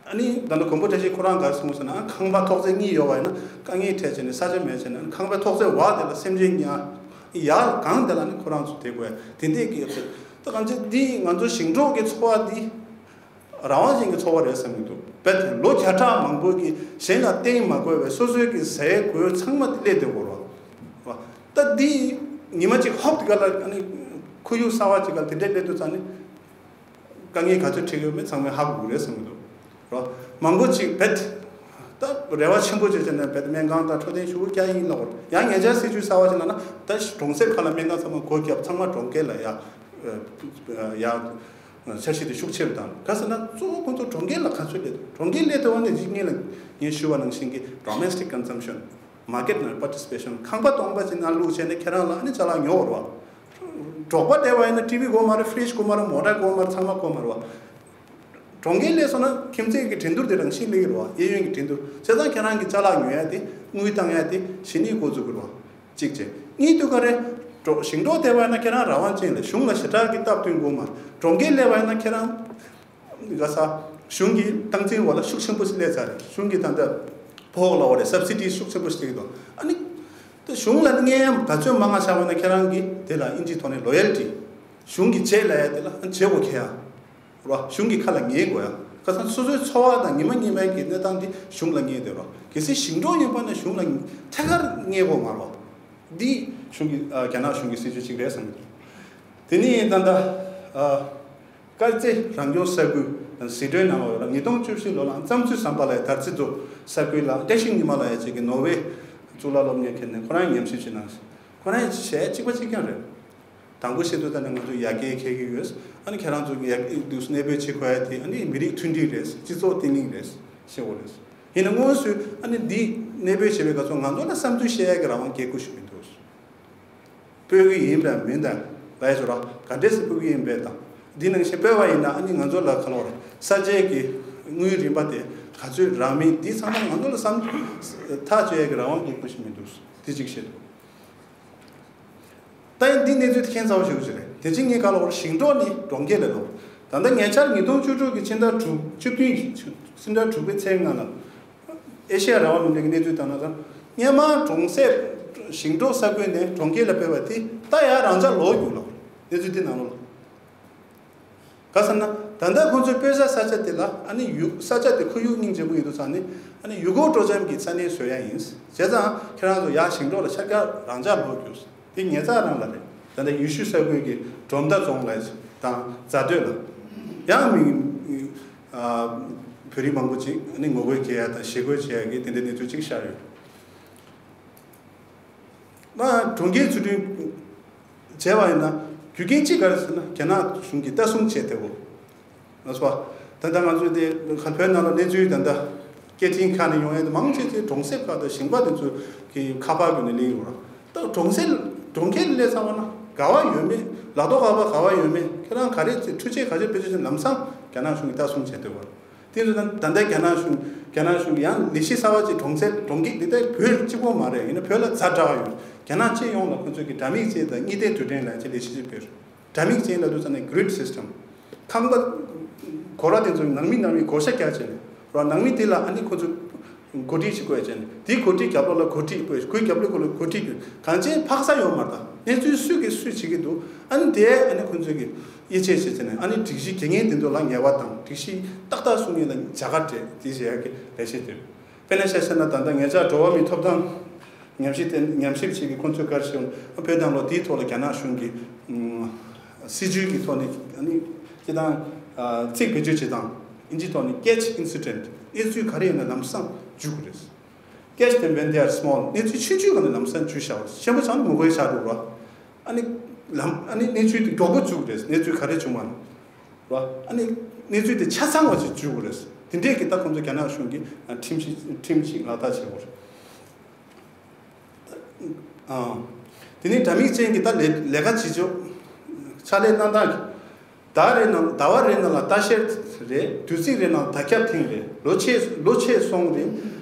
ཨ་ནི་ད་ནི་མགོན་པོ་བཀྲ་ཤིས་ཁོ་རང་ག་རེ་གསུངས་ཟེར་ན། ཁང་པ་ཐོག་བརྩེགས་གཉིས་ཡོད་པ་ཡིན་ན་དཀའ་ངལ་འཕྲད་བྱས་ནས་ས་ཆ་མེད་བྱས་ནས་ཁང་པའི་ཐོག་བརྩེགས་བར་དེ་ལ་སེམས་ཅན་ཉར་ཡ། གང་དེ་ལ་ནི་ཁོ་རང་ཚོ་བསྡད་དགོས་ཡ་དེ་འདྲས་ཀྱི། ད་གང་ཅི་འདི་ང་ཚོ་ཞིང་འབྲོག་གི་འཚོ་བ་འདི་རང་དབང་ཅན་གྱི་འཚོ་བ་རེད་བསམ་གྱི་འདུག་རྦད་དེ་ལོ་བརྒྱ་ཕྲག་མང་པོ་གི་གཞན་ལ་བརྟེན་མ་དགོས་པའི་སོ་སོའི་གི་ཟས་གོས་ཚང་མ་དེ་སླེབས་བསྡད་ཡོད་རེད་བ། ད་འདི་ཉི་མ་གཅིག་ཧོབ་དེ་ག་ལ་ཨ་ནི་ཁོར་ཡུག་གསར་བ་ཅིག་ག་ལ་དེ་འདྲས་སླེབས་དུས་ཙང་ནི། དཀའ་ངལ་ག་ཚོད་འཕྲད་ཡོད་མེད་ཚང་མས་ཧ་གོ་གི་རེད་བསམ་གྱི་འདུག་རོ། མང་པོ་ཅིག་རྦད་ད་རེ་བ་ཆེན་པོ་ཅིག་བྱས་ནས་རྦད་སྨན་ཁང་དང་འཕྲོད་བསྟེན་ཞུ་རྒྱུ་ཡིན་ལབ་དགོས། ཡང་ཉེ་ཆར་སྲིད་ཇུས་གསར་བ་ཞིག་ལ་ན་ད་གྲོང་གསེབ་ཁག་ལ་སྨན་ཁང་ཚང་མ་སྒོ་བརྒྱབ། ཚང་མ་གྲོང་ཁྱེར་ལ་ཡ་ཡ་འཆར་གཞི་དེ་ཤུགས་ཆེ་རུ་བཏང་། ག་ཟེར་ན་གཙོ་བོ་ཁོང་ཚོ་གྲོང་ཁྱེར་ལ་ག་ཚོད་སླེབས་འདུག་གྲོང་ཁྱེར་སླེབས་དུས་ནས་གཅིག་ངས་ལ་ངས་ཞུ་བ་ནང་བཞིན་གྱི་domestic consumption, market participation, ཁང་པ་སྟོང་པ་ཅིག་ནང་བླུགས་བྱས་ནས་ཁྱེད་རང་ལ་ཨ་ནི་ཅ་ལག་ཉོ་བར་བ། འབྲོག་པ་བསྡད་པ་ཡིན་ན་ཊི་ཝི་དགོས་མ་རེད། ཕི་རིཇ་དགོས་མ་རེད། མོ་ཊ་དགོས་མ་རེད། ཚང་མ་དགོས་མ་རེད་བ། གྲོང་ཁྱེར་སླེབས་སོང་ན་ཁྱིམ་མཚེས་ཀྱི་འགྲན་བསྡུར་དེ་རང་བཞིན་སླེབས་ཀྱི་རེད་བ། གཡས་གཡོན་གྱི་འགྲན་བསྡུར། བྱས་ཙང་ཁྱེད་རང་གི་ཅ་ལག་ཉོ་ཡ་དེ། དངུལ་བཏང་ཡ་དེ་གཞི་ནས་འགོ་འཛུགས་ཀྱི་རེད་བ། གཅིག་བྱས། གཉིས་དུས་ག་རེ། འབྲོག་ཞིང་འབྲོག་བསྡད་པ་ཡིན་ན་ཁྱེད་རང་རང་དབང་ཅན་ལས་གཞུང་ལ་ཞེ་དྲག་གི་སྟབས་བསྟུན་དགོས་མ་རེད། གྲོང་ཁྱེར་སླེབས་པ་ཡིན་ན་ཁྱེད་རང་ག་ས་གཞུང་གི་སྟངས་འཛིན་འོག་ལ་ཤུགས་ཆེན་པོ་ཞིག་སླེབས་ཚར་རེད། གཞུང་གི་ད་ལྟ་ཕོགས་ལ་འོ་རེད། སབ་སི་ཌི་ཤུགས་ཆེན་པོ་ཞིག་སླེབས་ཀྱི་འདུག་ཨ་ནི་ད་གཞུང་ལ་ཉེས་ག་ཚོད་མང་ང་ཆགས་པ་ན་ཁྱེད་རང་གི་དེ་ལ་ཨིན་ཇིའི་ཐོག་ནས་ལོ་ཡལ་ཊི། གཞུང་གི་བྱས་ལ་ཡ་དེ་ལ་བྱེད་དགོས་ཁེལ་ཡ། རོ། གཞུང་གི་ཁ་ལ་ཉན་དགོས་ཡ། ཁ་སང་སོ་སོའི་འཚོ་བ་དང་ཉི་མ་ཉི་མའི་གི་གནས་སྟངས་འདི་གཞུང་ལ་ཉན་དེ་རོ། གལ་སྲིད་ཞིང་འབྲོག་ཡིན་པ་ན་གཞུང་ལ་ཐད་ཀར་ཉན་དགོས་མ་རོ། འདི་གཞུང་གི་ཨ་རྒྱ་ནག་གཞུང་གི་སྲིད་ཇུས་གཅིག་རེད་བསམ་གྱི་འདུག་དེ་ནས་ད་ལྟ་ཨ་དཀར་མཛེས་རང་སྐྱོང་ས་ཁུལ་དང་ཟི་ཁྲོན་ནང་ལོགས་ལ་ཉིས་སྟོང་བཅུ་བཞི་ལོ་ལ་བཙན་བྱོལ་ཟམ་པ་ལ་དར་རྩེ་རྫོང་ས་ཁུལ་ལ་བཀྲ་ཤིས་ཉི་མ་ལ་ཡ་གཅིག་གི་ནོར་ཝེ་གཙུག་ལག་སློབ་གཉེར་ཁྱེར་ནས་ཁོ་རང་ཉམས་ཞིབ་བྱེད་གནང་། ཁོ་རང་གཞས་གཅིག་པ་གཅིག་རྐྱང་རེད། དང་པོ་བཤད་དུས་ད་ནི་ང་ཚོ་ཡར་རྒྱས་འཁེལ་གྱི་ཡོད། ཨ་ནི་ཁྱེད་རང་ཚོ་ཡར་རྒྱས་དུས་སུ་གནས་སྤོས་བྱེད་དགོས་ཡ་དེ་ཨ་ནི་མི་རིགས་མཐུན་སྒྲིལ་རེད། སྤྱི་ཚོགས་བརྟན་ལྷིང་རེད་ཤེས་དགོས་རེད། ཡིན་ན་དངོས་སུ་ཨ་ནི་འདི་གནས་སྤོས་བྱེད་པའི་སྐབས་སུ་ང་ཚོ་ལ་བསམ་ཚུལ་བཤད་ཡ་གི་རང་དབང་སྐྱེ་དགོས་ཞུ་མི་འདུག་སྤོས་ཀྱི་ཡིན་པའམ་མིན་དང་ལ་ཡ་ཚོ་ར་ག་འདྲས་སེ་སྤོས་ཀྱི་ཡིན་པས་དང་། འདི་ནང་བཞིན་སྤོས་པ་ཡིན་ན་ཨ་ནི་ང་ཚོ་ལ་ག་ལོར་ས་ཆའི་གི་དངུལ་རིན་པ་དེ་ག་ཚོད་རག་མིན་འདི་ཚང་མ་ང་ཚོ་ལ་བསམ་ཐག་གཅོད་ཡ་གི་རང་དབང་སྐྱེ་དགོས་ཞུ་མི་འདུག་འདི་གཅིག་བཤད་འདུག་ད་ཡིན་འདི་གནས་ཚུལ་དེ་ཁྱད་མཚར་པོ་ཞིག་ཅིག་རེད། དེ་ཕྱིན་ངས་ག་ལ་བར་ཞིང་འབྲོག་ནི་གྲོང་ཁྱེར་ལས་ལོག་ད་ལྟ་ཉེ་ཆར་ཉིས་སྟོང་བཅུ་དྲུག་གི་ཕྱི་ཟླ་དྲུག་བཅུ་བདུན་གྱི་ཕྱི་ཟླ་དྲུག་པའི་ཚེས་ལྔ་ལ་ཨེ་ཤེ་ཡ་རང་དབང་རླུང་འཕྲིན་གྱི་གནས་ཚུལ་ལྟར་ན་ད་སྔོན་མ་གྲོང་གསེབ་ཞིང་འབྲོག་ས་ཁུལ་ནས་གྲོང་ཁྱེར་ལ་སྤོས་པ་དེ་ད་ཡང་རང་འཇགས་ལོག་རྒྱུགས་ལ་གནས་ཚུལ་འདི་ནང་ལོགས་ལ། ག་ཟེར་ན། ད་ལྟ་ཁོང་ཚོའི་སྤོས་ས་ས་ཆ་དེ་ལ་ཨ་ནི་ཡུ་ས་ཆ་དེ་ཁོར་ཡུག་སྙིང་རྗེ་པོ་ཡིན་དུས་ཙང་ནི་ཨ་ནི་ཡུལ་སྐོར་སྤྲོ་འཆམ་གྱི་ས་གནས་བཟོ་ཡ་ཡིན། བྱས་ཙང་ཁྱེད་རང་ཚོ་ཡར་ཞིང་འབྲོག་ལ་ཤར་རྒྱག་རང་འཇགས་ལོག་རྒྱུགས། དེ་ཉེ་ཚགས་རང་ལ་རེད། ད་ལྟ་ཡུལ་ཤུལ་ས་ཁུལ་གྱི་གྲོམ་མདའ་རྫོང་ལ་དང་རྫ་སྟོད་ལ་ཡང་མི་ཨ་བོད་རིགས་མང་པོ་ཅིག་ཨ་ནི་ངོ་རྒོལ་བྱེད་ཡ་དང་ཞི་རྒོལ་བྱེད་ཡ་གི་དེ་འདྲའི་གནས་ཚུལ་ཅིག་ཤར་ཡོད། ད་གྲོང་ཁྱེར་ཚུལ་མཐུན་བྱས་པ་ཡིན་ན་རྒྱུ་རྐྱེན་གཅིག་ག་རེ་ཟེར་ན་རྒྱ་ནག་གཞུང་གིས་ལྟ་སྲུང་བྱས་བསྡད་ཡོད། ལགས་སོ། ད་ལྟ་ང་ཚོས་དེ་བོད་ནང་ལ་གནས་ཚུལ་ད་ལྟ་སྐད་འཕྲིན་ཁག་ནས་ཡོང་ཡས་དེ་མང་ཆེ་ཆེ་གྲོང་གསེབ་ཁག་དང་ཞིང་པ་དེ་ཚོ་གི་ཁ་པར་བརྒྱུད་ནས་སླེབས་ཡོད་རེད། ད་གྲོང་གསེབ་གྲོང་ཁྱེར་སླེབས་ཚར་བ་ན་ག་བ་ཡོད་མེད་ལག་ཐོག་ཁ་པར་ག་བ་ཡོད་མེད་ཁྱེད་རང་ག་རེ་ཚེ་འཕྲུལ་ཆས་ག་ཚོད་བེད་སྤྱོད་བྱས་ལམ་སང་རྒྱ་ནག་གཞུང་གིས་ལྟ་སྲུང་བྱས་བསྡད་ཡོད་རེད། དེ་ཚོ་ད་ད་ལྟ་རྒྱ་ནག་གཞུང་རྒྱ་ནག་གཞུང་གི་ཡང་ལས་གཞི་གསར་བ་ཅིག་གྲོང་གསེབ་གྲོང་ཁྱེར་འདི་ལྟར་བོད་གཅིག་པོ་མ་རེད། ཡིན་ན་བོད་ལ་ཛ་དྲག་ཡོད། རྒྱ་ནག་སྤྱི་ཡོངས་ལ་ཁོ་ཚོས་ཀྱི་དྲ་མིག་ཅན་དང་གཉིས་ལྡན་དུས་དྲན་ལ་ཅིག་ལས་གཞི་ཅིག་སྤེལ། དྲ་མིག་ཅན་ལ་དུས་ཙམ་ནས་གྷི་རིཌ་སིས་ཊམ། ཁང་པ་སྒོ་ར་དེ་ཚོ་ནང་མི་ནང་མི་བགོ་བཤའ་རྒྱག་བྱས་ནས་རོ། ནང་མི་དེ་ལ་ཨ་ནི་ཁོ་ཚོ་འགོ་ཁྲིད་ཅིག་བསྐོས་བྱས་ནས་དེའི་འགོ་ཁྲིད་རྒྱབ་ལོགས་ལ་འགོ་ཁྲིད་བསྐོས། ཁོའི་རྒྱབ་ལོགས་ལ་འགོ་ཁྲིད་ཀྱི་གང་ཅི་ཕག་ས་ཡོད་མ་རེད། ད་གནས་ཚུལ་སུས་ཀྱིས་སུས་བྱེད་ཀྱི་འདུག་ཨ་ནི་དེ་ཨ་ནི་ཁོ་ཚོས་ཀྱི། དབྱེ་འབྱེད་བྱས་ཚེ་ནས་ཨ་ནི་སྒྲིག་གཞི་དགེ་རྒན་དེ་ཚོ་ལ་ངལ་བ་དང་སྒྲིག་གཞི་ཏག་ཏག་སྲུང་ཡས་ལ་རྒྱ་གར་སྤྲད་དེ་བྱེད་ཡག་གི་ལས་བྱེད་དེ། དཔེར་ན་ཆ་བཞག་ན་ད་ལྟ་ཉེ་ཆར་འགྲོ་བ་མིའི་ཐོབ་ཐང་ཉམས་ཞིབ་དེ་ཉམས་ཞིབ་བྱེད་ཀྱི་ཁོང་ཚོས་ག་རེ་ཞུ་བོད་ནང་ལོགས་དེའི་ཐོག་ལ་རྒྱ་ནག་གཞུང་གི་སྲིད་ཇུས་ཀྱི་ཐོག་ནས་ཨ་ནི་སྤྱི་བཏང་ཚིག་བེད་སྤྱོད་བྱེད་སྟངས་ཨིན་ཇིའི་ཐོག་ནས་catch incident གནས་ཚུལ་ག་རེ་ཡིན་ན་ལམ་སང་འཇུག་དགོས་རེད། Catch them when they are small གནས་ཚུལ་ཆུང་ཆུང་ག་ནས་ལམ་སང་འཇུ་བཞག་པ་ཆེན་པོ་ཚང་ནས་ངོ་རྒོལ་བྱ་འགྲོ་བ། ཨ་ནི་ལམ་ཨ་ནི་གནས་ཚུལ་དེ་མགྱོགས་པོ་འཇུག་རེད། གནས་ཚུལ་ག་རེ་བྱུང་བ་ན་ར། ཨ་ནི་གནས་ཚུལ་དེ་ཆ་ཚང་བ་ཞིག་འཇུག་དགོས་རེད། དེ་འདྲས་ཀྱི་ད་ཁོང་ཚོ་རྒྱ་ནག་གཞུང་གིས་ཁྲིམས་ཤིག་ཁྲིམས་ཤིག་ལག་བསྟར་བྱེད་དགོས་རེད། དེ་ནས་དྲ་མིག་ཅན་གྱི་ད་ལས་ལས་ཀ་བྱེད་ཕྱོགས་ཕྱག་ལས་གནང་སྟངས་ཀྱི། ཟླ་རེ་ནང་ཟླ་བ་རེ་ནང་ལ་ལྟ་བཤལ་རེད། དུས་ཚིགས་རེ་ནང་དར་ཁྱབ་ཐེངས་རེ། ལོ་ཕྱེད་ལོ་ཕྱེད་སོང་རེད།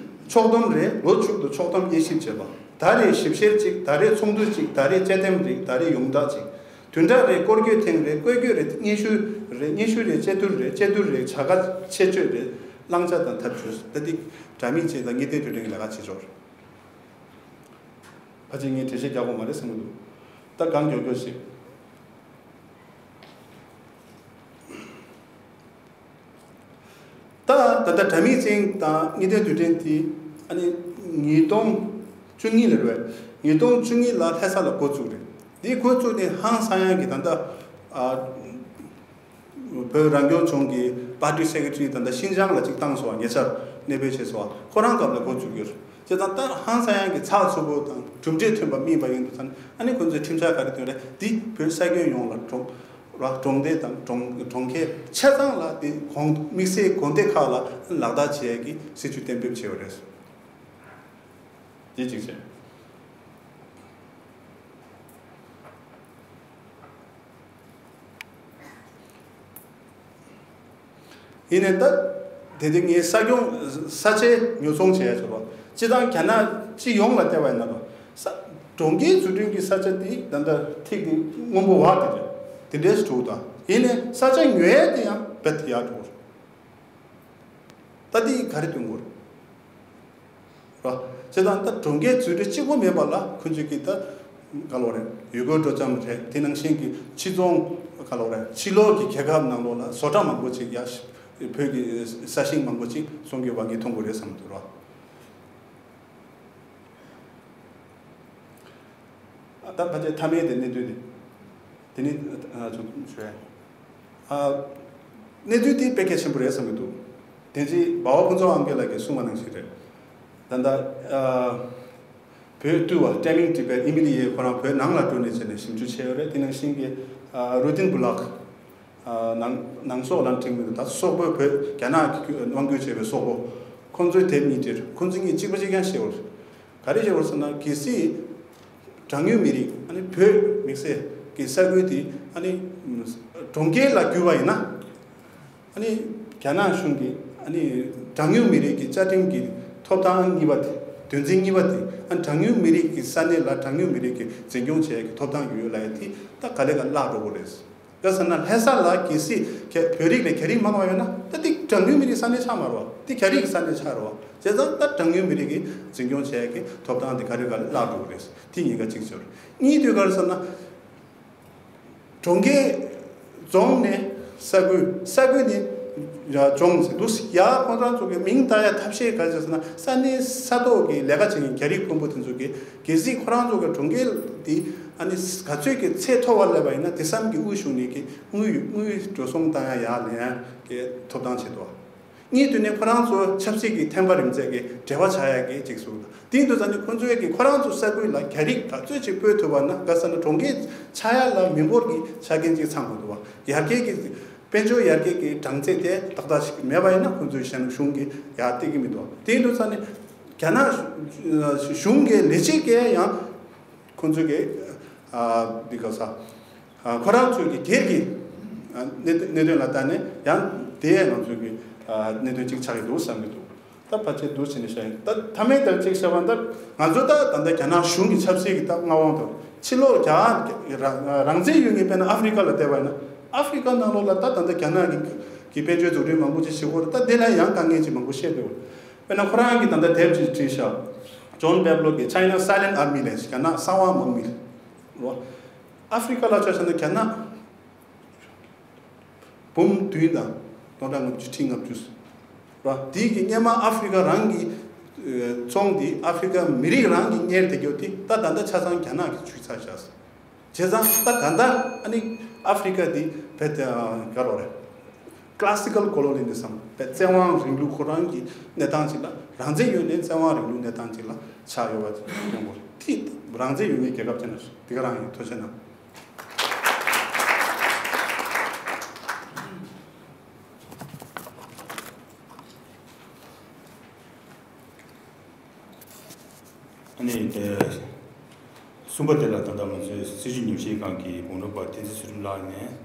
ཕྱོགས་བསྡོམས་རེད། ལོ་མཇུག་ཏུ་ཕྱོགས་བསྡོམས་དབྱེ་ཞིབ་བྱེད་པ། ཟླ་རེར་ཞིབ་བཤེར་གཅིག་ཟླ་རེར་ཚོགས་འདུ་གཅིག་ཟླ་རེར་དཔྱད་འདེམས་རིགས། ཟླ་རེར་ཡོངས་བསྒྲགས་གཅིག་བདུན་ཕྲག་རེར་སྐོར་སྐྱོད་ཐེངས་རེ། སྐོར་སྐྱོད་རེ་སྙན་ཞུ་རེ། སྙན་ཞུ་རེ། དཔྱད་བསྡུར་རེ། དཔྱད་བསྡུར་རེ། བྱ་དགའ་ཆེད་སྤྱོད་རེ། བླང་བྱ་དང་ཐབས་ཇུས། ད་འདི་དྲ་མིག་ཅན་དང་གཉིས་ལྡན་དུད་སྤྲིན་གྱི་ལས་ཀ་བྱེད་ཕྱོགས་རེད། ཕལ་ཆེར་ངས་འགྲེལ་བཤད་རྒྱག་དགོས་མ་རེད་བསམ་གྱི་འདུག་ད་གང་མགྱོགས་མགྱོགས་ཤིག་ད་ད་ལྟ་དྲ་མིག་ཅན་དང་གཉིས་ལྡན་དུད་སྤྲིན་དེ་ཨ་ནི་ཉིས་སྟོང་བཅུ་གཉིས་ལ་རེད། ཉིས་སྟོང་བཅུ་གཉིས་ལ་ལྷ་ས་ལ་འགོ་བཙུགས་རེད། དེ་འགོ་བཙུགས་ནས་ཧང་སང་ཡང་གི་ད་ལྟ་ཨ། བོད་རང་སྐྱོང་ལྗོངས་ཀྱི་party secretary ད་ལྟ་ཤིན་ཅང་ལ་གཅིག་བཏང་སོང་བ། ཉེ་ཆར་གནས་སྤོས་བྱས་སོང་བ། ཁོ་རང་སྐབས་ལ་འགོ་བཙུགས་ཡོད་རེད། བྱས་ཙང་ད་ཧང་སང་ཡང་གི་ཚགས་ཚུད་པོ་དང་གྲུབ་འབྲས་ཐོན་པ་སྨིན་པ་ཡིན་དུས་ཙང་ཨ་ནི་ཁོ་ཚོས་ཁྲིམས་འཆར་ག་རེ་བཏོན་རེད། འདི་བོད་ས་ཁྱོན་ཡོངས་ལ་གྲོང་ར་གྲོང་སྡེ་དང་གྲོང་གྲོང་ཁྱེར་ཆ་ཚང་ལ་དེ་གོང་དམིགས་བསལ་དགོན་སྡེ་ཁག་ལ་ལག་བསྟར་བྱེད་ཡས་ཀྱི་སྲིད་ཇུས་གཏན་འབེབས་བྱས་པ་རེད། འདི་གཅིག་བྱས། ཡིན་ནའི་ད་དེ་དེ་ངའི་ས་སྐྱོང་ས་ཆའི་ཉོ་ཚོང་བྱེད་ཡ་ཆོག་པ། སྤྱི་བཏང་རྒྱ་ནག་སྤྱི་ཡོངས་ལ་བལྟས་པ་ཡིན་ན་ལོ། ས་གྲོང་ཁྱེར་འཛུགས་སྐྲུན་གྱི་ས་ཆ་དེ་ད་ལྟ་ཐིག་དེ་སྔོན་པོ་བ་དེ་རེད། དེ་འདྲས་སུ་འགྲོ་གི་འདུག་ཡིན་ནའི་ས་ཆ་ཉོ་ཡ་དེ་ཡང་རྦད་དེ་ཡར་འགྲོ་གི་རེད། ད་དེ་ག་རེ་སྟོན་དགོས་རེད། ར། བྱས་ཙང་ད་གྲོང་ཁྱེར་འཛུགས་སྐྲུན་གཅིག་པོ་མེད་པ་ལ་ཁོང་ཚོས་ཀྱིས་ད་ག་ལབ་རེད། ཡུལ་སྐོར་སྤྲོ་འཆམ་རེད། དེ་ནང་བཞིན་གྱི་ཕྱི་རྫོང་ག་ལབ་རེད། ཕྱི་ལོགས་ཀྱི་རྒྱལ་ཁབ་ནང་ལོགས་ལ་བཟོ་གྲྭ་མང་པོ་ཅིག་ཡ་བོད་ཀྱི་ས་ཞིང་མང་པོ་ཅིག་སྲུང་སྐྱོབ་པ་གིས་མཐོང་དགོས་རེད་བསམ་འདུག་ར། ད་ཕལ་ཆེར་མཐའ་མའི་དེ་གནད་དོན་དེ། དེ་ནི་ཨ་ཅུང་ཞུ་ཡ། ཨ། གནད་དོན་དེ་དཔེ་གལ་ཆེན་པོ་རེད་བསམ་གྱི་འདུག་དེ་རྗེས་འབའ་བ་ཕུན་ཚོགས་དབང་རྒྱལ་ལགས་ཀྱིས་གསུངས་པ་ནང་བཞིན་རེད། ད་ལྟ་ཨ། བོད་བཏུལ་བ་Taming Tibet Immediate ཁོ་རང་བོད་ནང་ལ་འགྲོ་ནས་བྱས་ནས་ཞིབ་འཇུག་བྱས་ཡོད་རེད། དེ་ནང་བཞིན་གྱི་ཨ། Rudin Bulaq ཨ། ནང་ནང་སོག་ལ་འགྲིག་མི་འདུག་ད་སོག་པོའི་བོད་རྒྱ་ནག་གིས་དབང་བསྒྱུར་བྱས་པའི་སོག་པོ། ཁོང་ཚོའི་དེབ་གཉིས་དེར་ཁོང་ཚོ་གཉིས་གཅིག་པ་གཅིག་རྐྱང་བཤད་ཡོད་རེད། ག་རེ་བྱས་པ་རེད་ཟེར་ན། གལ་སྲིད་གྲངས་ཉུང་མི་རིགས་ཨ་ནི་བོད་དམིགས་བསལ་གྱི་ས་ཁུལ་དེ་ཨ་ནི་གྲོང་ཁྱེར་ལ་བསྒྱུར་བ་ཡིན་ན། ཨ་ནི་རྒྱ་ནག་གཞུང་གིས་ཨ་ནི་གྲངས་ཉུང་མི་རིགས་ཀྱི་བཅའ་ཁྲིམས་ཀྱི་ཐོབ་ཐང་གཉིས་པ་དེ། དོན་ཚན་གཉིས་པ་དེ། ཨ། གྲངས་ཉུང་མི་རིགས་ཀྱི་ས་གནས་ལ་གྲངས་ཉུང་མི་རིགས་ཀྱི་འཛིན་སྐྱོང་བྱེད་ཡག་གི་ཐོབ་ཐང་ཡོད་ལབ་ཡ་དེ་ད་ག་ལེ་ག་བརླག་འགྲོ་གི་རེད། ག་ཟེར་ན་ལྷ་ས་ལ་གལ་སྲིད་རྒྱ་བོད་རིགས་ལས་རྒྱ་རིགས་མང་བ་ཡོད་ན་ད་དེ་གྲངས་ཉུང་མི་རིགས་ས་གནས་ཆགས་མ་རེད་བ། དེ་རྒྱ་རིགས་ཀྱི་ས་གནས་ཆགས་རེད་བ། བྱས་ཙང་ད་གྲངས་ཉུང་མི་རིགས་ཀྱི་འཛིན་སྐྱོང་བྱེད་ཡག་གི་ཐོབ་ཐང་དེ་ག་རེ་ག་ལེ་བརླག་འགྲོ་གི་རེད། དེ་གཉིས་ཀ་གཅིག་ཆགས་རེད། གཉིས་དེ་ག་རེ་ཟེར་ན། གྲོང་ཁྱེར་རྫོང་ནས་ས་ཁུལ། ས་ཁུལ་ནས་ཡ་ལྗོངས་ཟེར་འདུག་ཡ་ཁོང་རང་ཚོ་གི་མིང་བཏགས་ཡ་ཐབས་ཤེས་ག་རེ་བྱས་ཟེར་ན། ས་གནས་ས་ཐོག་གི་ལས་ཀ་བྱེད་མཁན་རྒྱ་རིགས་དཔོན་པོ་དེ་ཚོ་གིས་གལ་སྲིད་ཁོ་རང་ཚོ་གི་གྲོང་ཁྱེར་འདི་ཨ་ནི་ག་ཚོད་ཀྱི་ཚད་མཐོ་བ་སླེབས་པ་ཡིན་ན་དེ་ཙམ་གྱི་དབུས་གཞུང་ནས་ཀྱི་དངུལ་དངུལ་འགྲོ་སོང་བཏང་ཡ་ཡར་ལེན་ཡ་གི་ཐོབ་ཐང་བྱེད་དོ། གཉིས་དུས་ནས་ཁོ་རང་ཚོ་ཆབ་སྲིད་ཀྱི་ཐེམ་པ་རིམ་འཛེགས་ཀྱི་འབྲེལ་བ་ཆགས་ཡག་གི་ཅིག་བཟོ་དང་། དེ་འདུག་ཙང་ནི་ཁོ་ཚོའི་གི་ཁོ་རང་ཚོ་ས་ཁུལ་ལ་རྒྱ་རིགས་ག་ཚོད་ཅིག་སྤོས་ཐུབ་པ་ན་ག་ཟེར་ན་གྲོང་ཁྱེར་ཆགས་ཡག་ལ་མི་འབོར་གྱི་ཆ་རྐྱེན་ཅིག་ཚང་དགོས་འདུག་བ། ཡར་རྒྱས་ཀྱི་དཔལ་འབྱོར་ཡར་རྒྱས་ཀྱི་གྲངས་ཚད་དེ་ཏག་ཏག་ཞིག་མེད་པ་ཡིན་ན་ཁོ་ཚོའི་གཞན་གཞུང་གི་ཡར་སྟེར་གྱི་མི་འདུག་དེ་འདུག་ཙང་ནི་རྒྱ་ནག་གཞུང་གི་ལས་བྱེད་ཀྱིས་ཡང་ཁོ་ཚོའི་གི་ཨ་འདི་ག་ས། ཨ། ཁོ་རང་ཚོའི་གི་སྒེར་གྱི་ཨ་གནད་གནད་དོན་ལ་བལྟས་ནས་ཡང་དེ་ང་ཚོའི་གི་ཨ་གནད་དོན་གཅིག་ཆགས་ཀྱི་འདུག་བསམ་གྱི་འདུག་ད་ཕལ་ཆེར་འདུག་བྱས་ནས་བཤད་ཡིན། ད་མཐའ་མའི་དེར་གཅིག་བཤད་པ་ད་ང་ཚོ་ད་ད་ལྟ་རྒྱ་ནག་གཞུང་གི་ཆབ་སྲིད་ཀྱི་ད་མངའ་དབང་དང་ཕྱི་ལོགས་རྒྱ་རང་རང་བཙན་ཡོད་མཁན་དཔེར་ན་ཨ་ཧྥེ་རི་ཁ་ལ་བལྟས་པ་ཡིན་ན་ཨ་ཧྥེ་རི་ཁ་ནང་ལོགས་ལ་ད་ད་ལྟ་རྒྱ་ནག་གི་གི་དཔལ་འབྱོར་འཛུགས་སྐྲུན་མང་པོ་ཅིག་བྱེད་ཀྱི་ཡོད་རེད། ད་དེ་ལ་ཡང་དཀའ་ངལ་ཅིག་མང་པོ་བཤད་འདུག་དཔེར་ན་ཁོ་རང་གི་ད་ལྟ་དེབ་ཅིག་བྲིས་ཤག་ཇོན་པེབ་ལོ་གི་China Silent Army ལབ་ཞིག་རྒྱ་ནག་གསང་བ་དམག་མི་རེད། རོ། ཨ་ཧྥེ་རི་ཁ་ལ་ཆ་བཞག་ན་རྒྱ་ནག་འབུམ་བདུན་དང་སྟོང་ཕྲག་ལྔ་བཅུ་ཁྲི་ལྔ་བཅུ། རོ། དེའི་གི་སྔོན་མ་ཨ་ཧྥེ་རི་ཁ་རང་གི་ཚོང་དེ་ཨ་ཧྥེ་རི་ཁ་མི་རིགས་རང་གི་གཉེར་བསྡད་རྒྱུ་དེ་ད་ད་ལྟ་ཆ་ཚང་རྒྱ་ནག་གིས་ཆུད་ཚར་བཞག་བྱས་ཙང་ད་ད་ལྟ་ཨ་ནི་ཨ་ཧྥེ་རི་ཁ་འདི་བེད་ག་རོ་རེད། Classical Colonialism བེད་བཙན་དབང་རིང་ལུགས་ཁོ་རང་གི་གནས་སྟངས་ཅིག་ལ་རང་བཙན་ཡོད་ནའི་བཙན་དབང་རིང་ལུགས་གནས་སྟངས་ཅིག་ལ་ཆགས་ཡོད་པ་ཅིག་སྟོན་དགོས་རེད། དེ་རང་བཙན་ཡོད་མཁན་རྒྱལ་ཁབ་ཅིག་ན་འདི་ག་རང་ཡིན། ཐུགས་རྗེ་གནང་། ཨ་ནི་དེ་གསུམ་པ་དེ་ལ་ད་ལྟ་ང་ཚོའི་སྲིད་བྱུས་ཉམས་ཞིབ་ཁང་གི་དགོངས་དོན་པ་བསྟན་འཛིན་ཚེ་རིང་ལགས་ནས་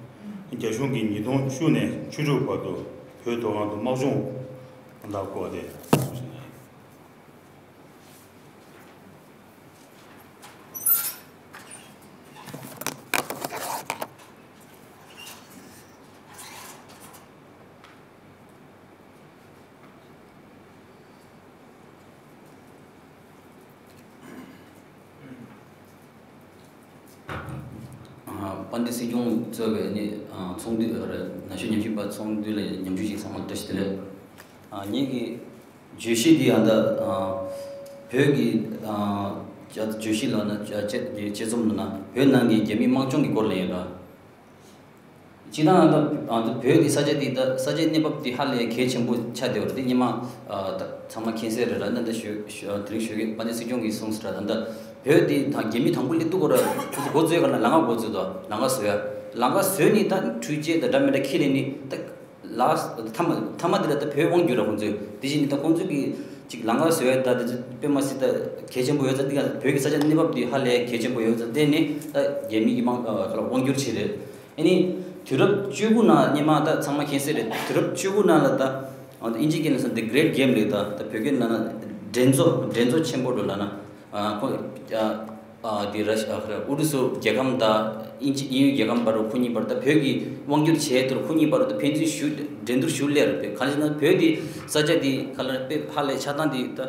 རྒྱ་གཞུང་གིས་ཉིས་སྟོང་བཅུ་ནས་བཅུ་དྲུག་བར་དུ་བོད་མཐོ་སྒང་དུ་དམག་སྦྱོང་ལ་བཀོད་དེ། དཔལ་ལྡན་སྲིད་སྐྱོང་གཙོས་པའི་ནི་ཚོགས་འདུ་རེད། ན་གཞོན་ཉམས་ཞིབ་པ་ཚོགས་འདུ་ལ་ཉམ་ཆུང་ཞིག་ཚང་མ་བཀྲ་ཤིས་བདེ་ལེགས། ངེད་ཀྱི་བརྗོད་གཞི་འདི་ཨ་ད་བོད་ཀྱི་བརྗོད་གཞི་ལ་ན་དཔྱད་རྩོམ་ལ་ན་བོད་ནང་གི་རྒྱ་མི་དམག་སྦྱོང་གི་སྐོར་ལ་ཡིན་ལ། སྤྱིར་བཏང་ད་ད་བོད་ཀྱི་ས་ཆ་འདི་ད་ས་ཆའི་གནས་བབ་འདི་ཧ་ལས་གལ་ཆེན་པོ་ཆགས་བསྡད་པ་རེད། དེ་སྔོན་མ་ད་ཚང་མ་མཁྱེན་གསལ་རེད་ལ། ད་ད་ཞུ་ཞུ་དེ་རིང་ཞུ་གི་དཔལ་ལྡན་སྲིད་སྐྱོང་གིས་གསུངས་ཟེར་ད། ད་བོད་འདི་ད་རྒྱ་མི་དང་པོ་སླེབས་དུས་སྐོར་ལ་ཁོ་ཚོ་འགོ་བཙུགས་ག་ན་ལམ་ཁ་འགོ་བཙུགས་དང་ལམ་ཁ་བཟོས་ཡ། ལམ་ཁ་བཟོས་ནས་ད་འཕྲུལ་ཆས་ད་འདྲ་མི་འདྲ་ཁྱེར་ནས་ནི་ད་ལ་མཐའ་མ་མཐའ་མ་འདི་ལ་ད་བོད་དབང་བསྒྱུར་ར་ཁོང་ཚོས། དེ་བཞིན་ནི་ད་ཁོང་ཚོ་གིས་ཅིག་ལམ་ཁ་བཟོས་ཡ་ད་དེ་ཚོ་དཔེ་མ་སྲིད་ད་གལ་ཆེན་པོ་ཡོད་ཙང་། འདི་ག་བོད་ཀྱི་ས་ཆ་གནས་བབ་འདི་ཧ་ལས་གལ་ཆེན་པོ་ཡོད་ཙང་བརྟེན་ནས་ད་རྒྱ་མི་གི་དམག་ཁ་ལ་དབང་བསྒྱུར་བྱས་རེད། ཨ་ནི་དུས་རབས་བཅུ་དགུ་ནང་སྔོན་མ་ད་ཚང་མ་མཁྱེན་གསལ་རེད། དུས་རབས་བཅུ་དགུ་ནང་ལ་ད་ཨིན་ཇི་སྐད་ལ་སོང་The Great Game ལབ། ད་ད་བོད་སྐད་ལ་ན་འགྲན་རྩོད་འགྲན་རྩོད་ཆེན་པོ་འགྲོ་ལ་ན། ཁོ་འདི་ར་ཨུ་རུ་སུ་རྒྱལ་ཁམས་དང་ཨིན་ཇི་ཨིན་ཡུལ་རྒྱལ་ཁམས་བར་དུ་ཁོ་གཉིས་བར་ད་བོད་ཀྱི་དབང་བསྒྱུར་བྱས་དུས་ཁོ་གཉིས་བར་དུ་ཕན་ཚུན་ཞུ་འགྲན་བསྡུར་ཞུ་སླེབས་རེད། གང་ཡིན་ན་བོད་འདི་ས་ཆ་འདི་ཁ་ལ་དཔེ་ཧ་ལས་ཆགས་སྟངས་འདི་ད།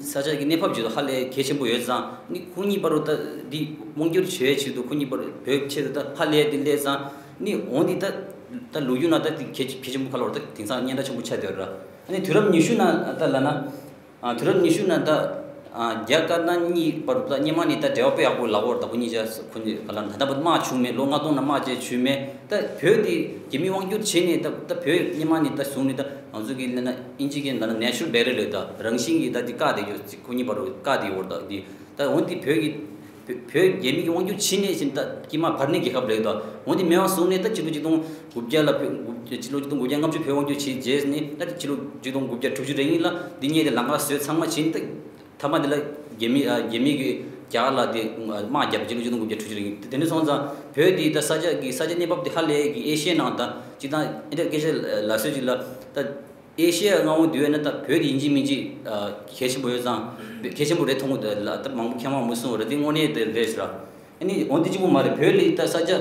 ས་ཆ་གི་གནས་བབ་ཅིག་ཏུ་ཧ་ལས་གལ་ཆེན་པོ་ཡོད་ཙང་། ནི་ཁོ་གཉིས་བར་དུ་ད་འདི་དབང་བསྒྱུར་བྱེད་ཆེད་དུ་ཁོ་གཉིས་བར་བོད་ཆེད་དུ་ད་ཧ་ལས་འདི་སླེབས་ཙང་། ནི་འོང་འདི་ད་ད་ལོ་རྒྱུས་ནང་ད་འདི་གལ་གལ་ཆེན་པོ་ཁ་ལོར་ད་དེང་སང་སྙན་གྲགས་ཆེན་པོ་ཆགས་བསྡད་ཡོད་ར། ནི་དུས་རབས་ཉི་ཤུ་ནང་ད་ལ་ན། དུས་རབས་ཉི་ཤུ་ནང་ད་རྒྱ་དཀར་ནག་གཉིས་བར་དུ་ད་སྔོན་མ་ནས་ད་འབྲེལ་བ་དཔེ་ཡག་པོ་ལབ་ཡོད་རེད། ད་ཁོ་གཉིས་ཆ་ཁོ་གཉིས་ག་ལ་ད་ལྟ་བར་དུ་དམག་བྱུང་མེད། ལོ་ལྔ་སྟོང་ནང་དམག་བྱས་བྱུང་མེད། ད་བོད་འདི་རྒྱ་མི་དབང་བསྒྱུར་བྱས་ནས་ད་ད་བོད་སྔོན་མ་ནས་ད་བཟུང་ནས་ད། ང་ཚོ་གི་ལབ་ན་ཨིན་ཇི་གི་ལབ་ན་natural barrier ལབ། ད་རང་བཞིན་གྱིས་ད་འདི་བཀག་བསྡད་ཡོད། ཁོ་གཉིས་བར་དུ་བཀག་བསྡད་ཡོད་རེད། ད་འདི་ད་འོན་ཏེ་བོད་ཀྱི་བོད་བོད་རྒྱ་མི་གི་དབང་བསྒྱུར་ཕྱིན་ནས་བཞིན་ད་དཀྱིལ་མ་བར་གནས་རྒྱལ་ཁབ་ལབ། ད་འོན་ཏེ་མེད་པ་བཟུང་ནས་ད་ཕྱི་ལོ་ཆིག་སྟོང་དགུ་བརྒྱ་ལ་བོད་ཕྱི་ལོ་ཆིག་སྟོང་དགུ་བརྒྱ་ལྔ་བཅུ་བོད་དབང་བསྒྱུར་བྱས་རྗེས་ནས་ད་ཕྱི་ལོ་ཆིག་སྟོང་དགུ་བརྒྱ་དྲུག་ཅུ་རེ་གཉིས་ལ་འདི་གཉིས་དེ་ལམ་ཁ་བཟོས་ཚང་མ་ཕྱིན། ད་མཐའ་མ་འདི་ལ་རྒྱ་མི་ཨ་རྒྱ་མི་གི་རྒྱ་གར་ལ་དེ་དམག་རྒྱབ་ཕྱི་ལོ་ཆིག་སྟོང་དགུ་བརྒྱ་དྲུག་ཅུ་རེ་གཉིས། དེ་ནས་སོང་ཙང་བོད་འདི་ད་ས་ཆ་གི་ས་ཆ་གནས་བབ་དེ་ཧ་ལས་གི་ཨེ་ཤི་ཡའི་ནང་ད་སྤྱིར་བཏང་ཨེ་འདྲ་སྐད་ཆ་ལབ་སྲོལ་ཅིག་ལ། ད་ཨེ་ཤི་ཡ་མངའ་དབང་དུ་ཡོད་ན་ད་བོད་དེ་ཡིན་གཅིག་མིན་གཅིག་གལ་ཆེན་པོ་ཡོད་ཙང་། གལ་ཆེན་པོ་རེད་མཐོང་གི་འདུག་ལ། ད་མང་པོ་མཁས་དབང་མི་གསུང་བ་རེད། དེ་དངོས་གནས་དེ་རེད་ཟེར་ར། ཨ་ནི་འོན་ཏེ་གཅིག་པོ་མ་རེད། བོད་ལ་ད་ས་ཆ་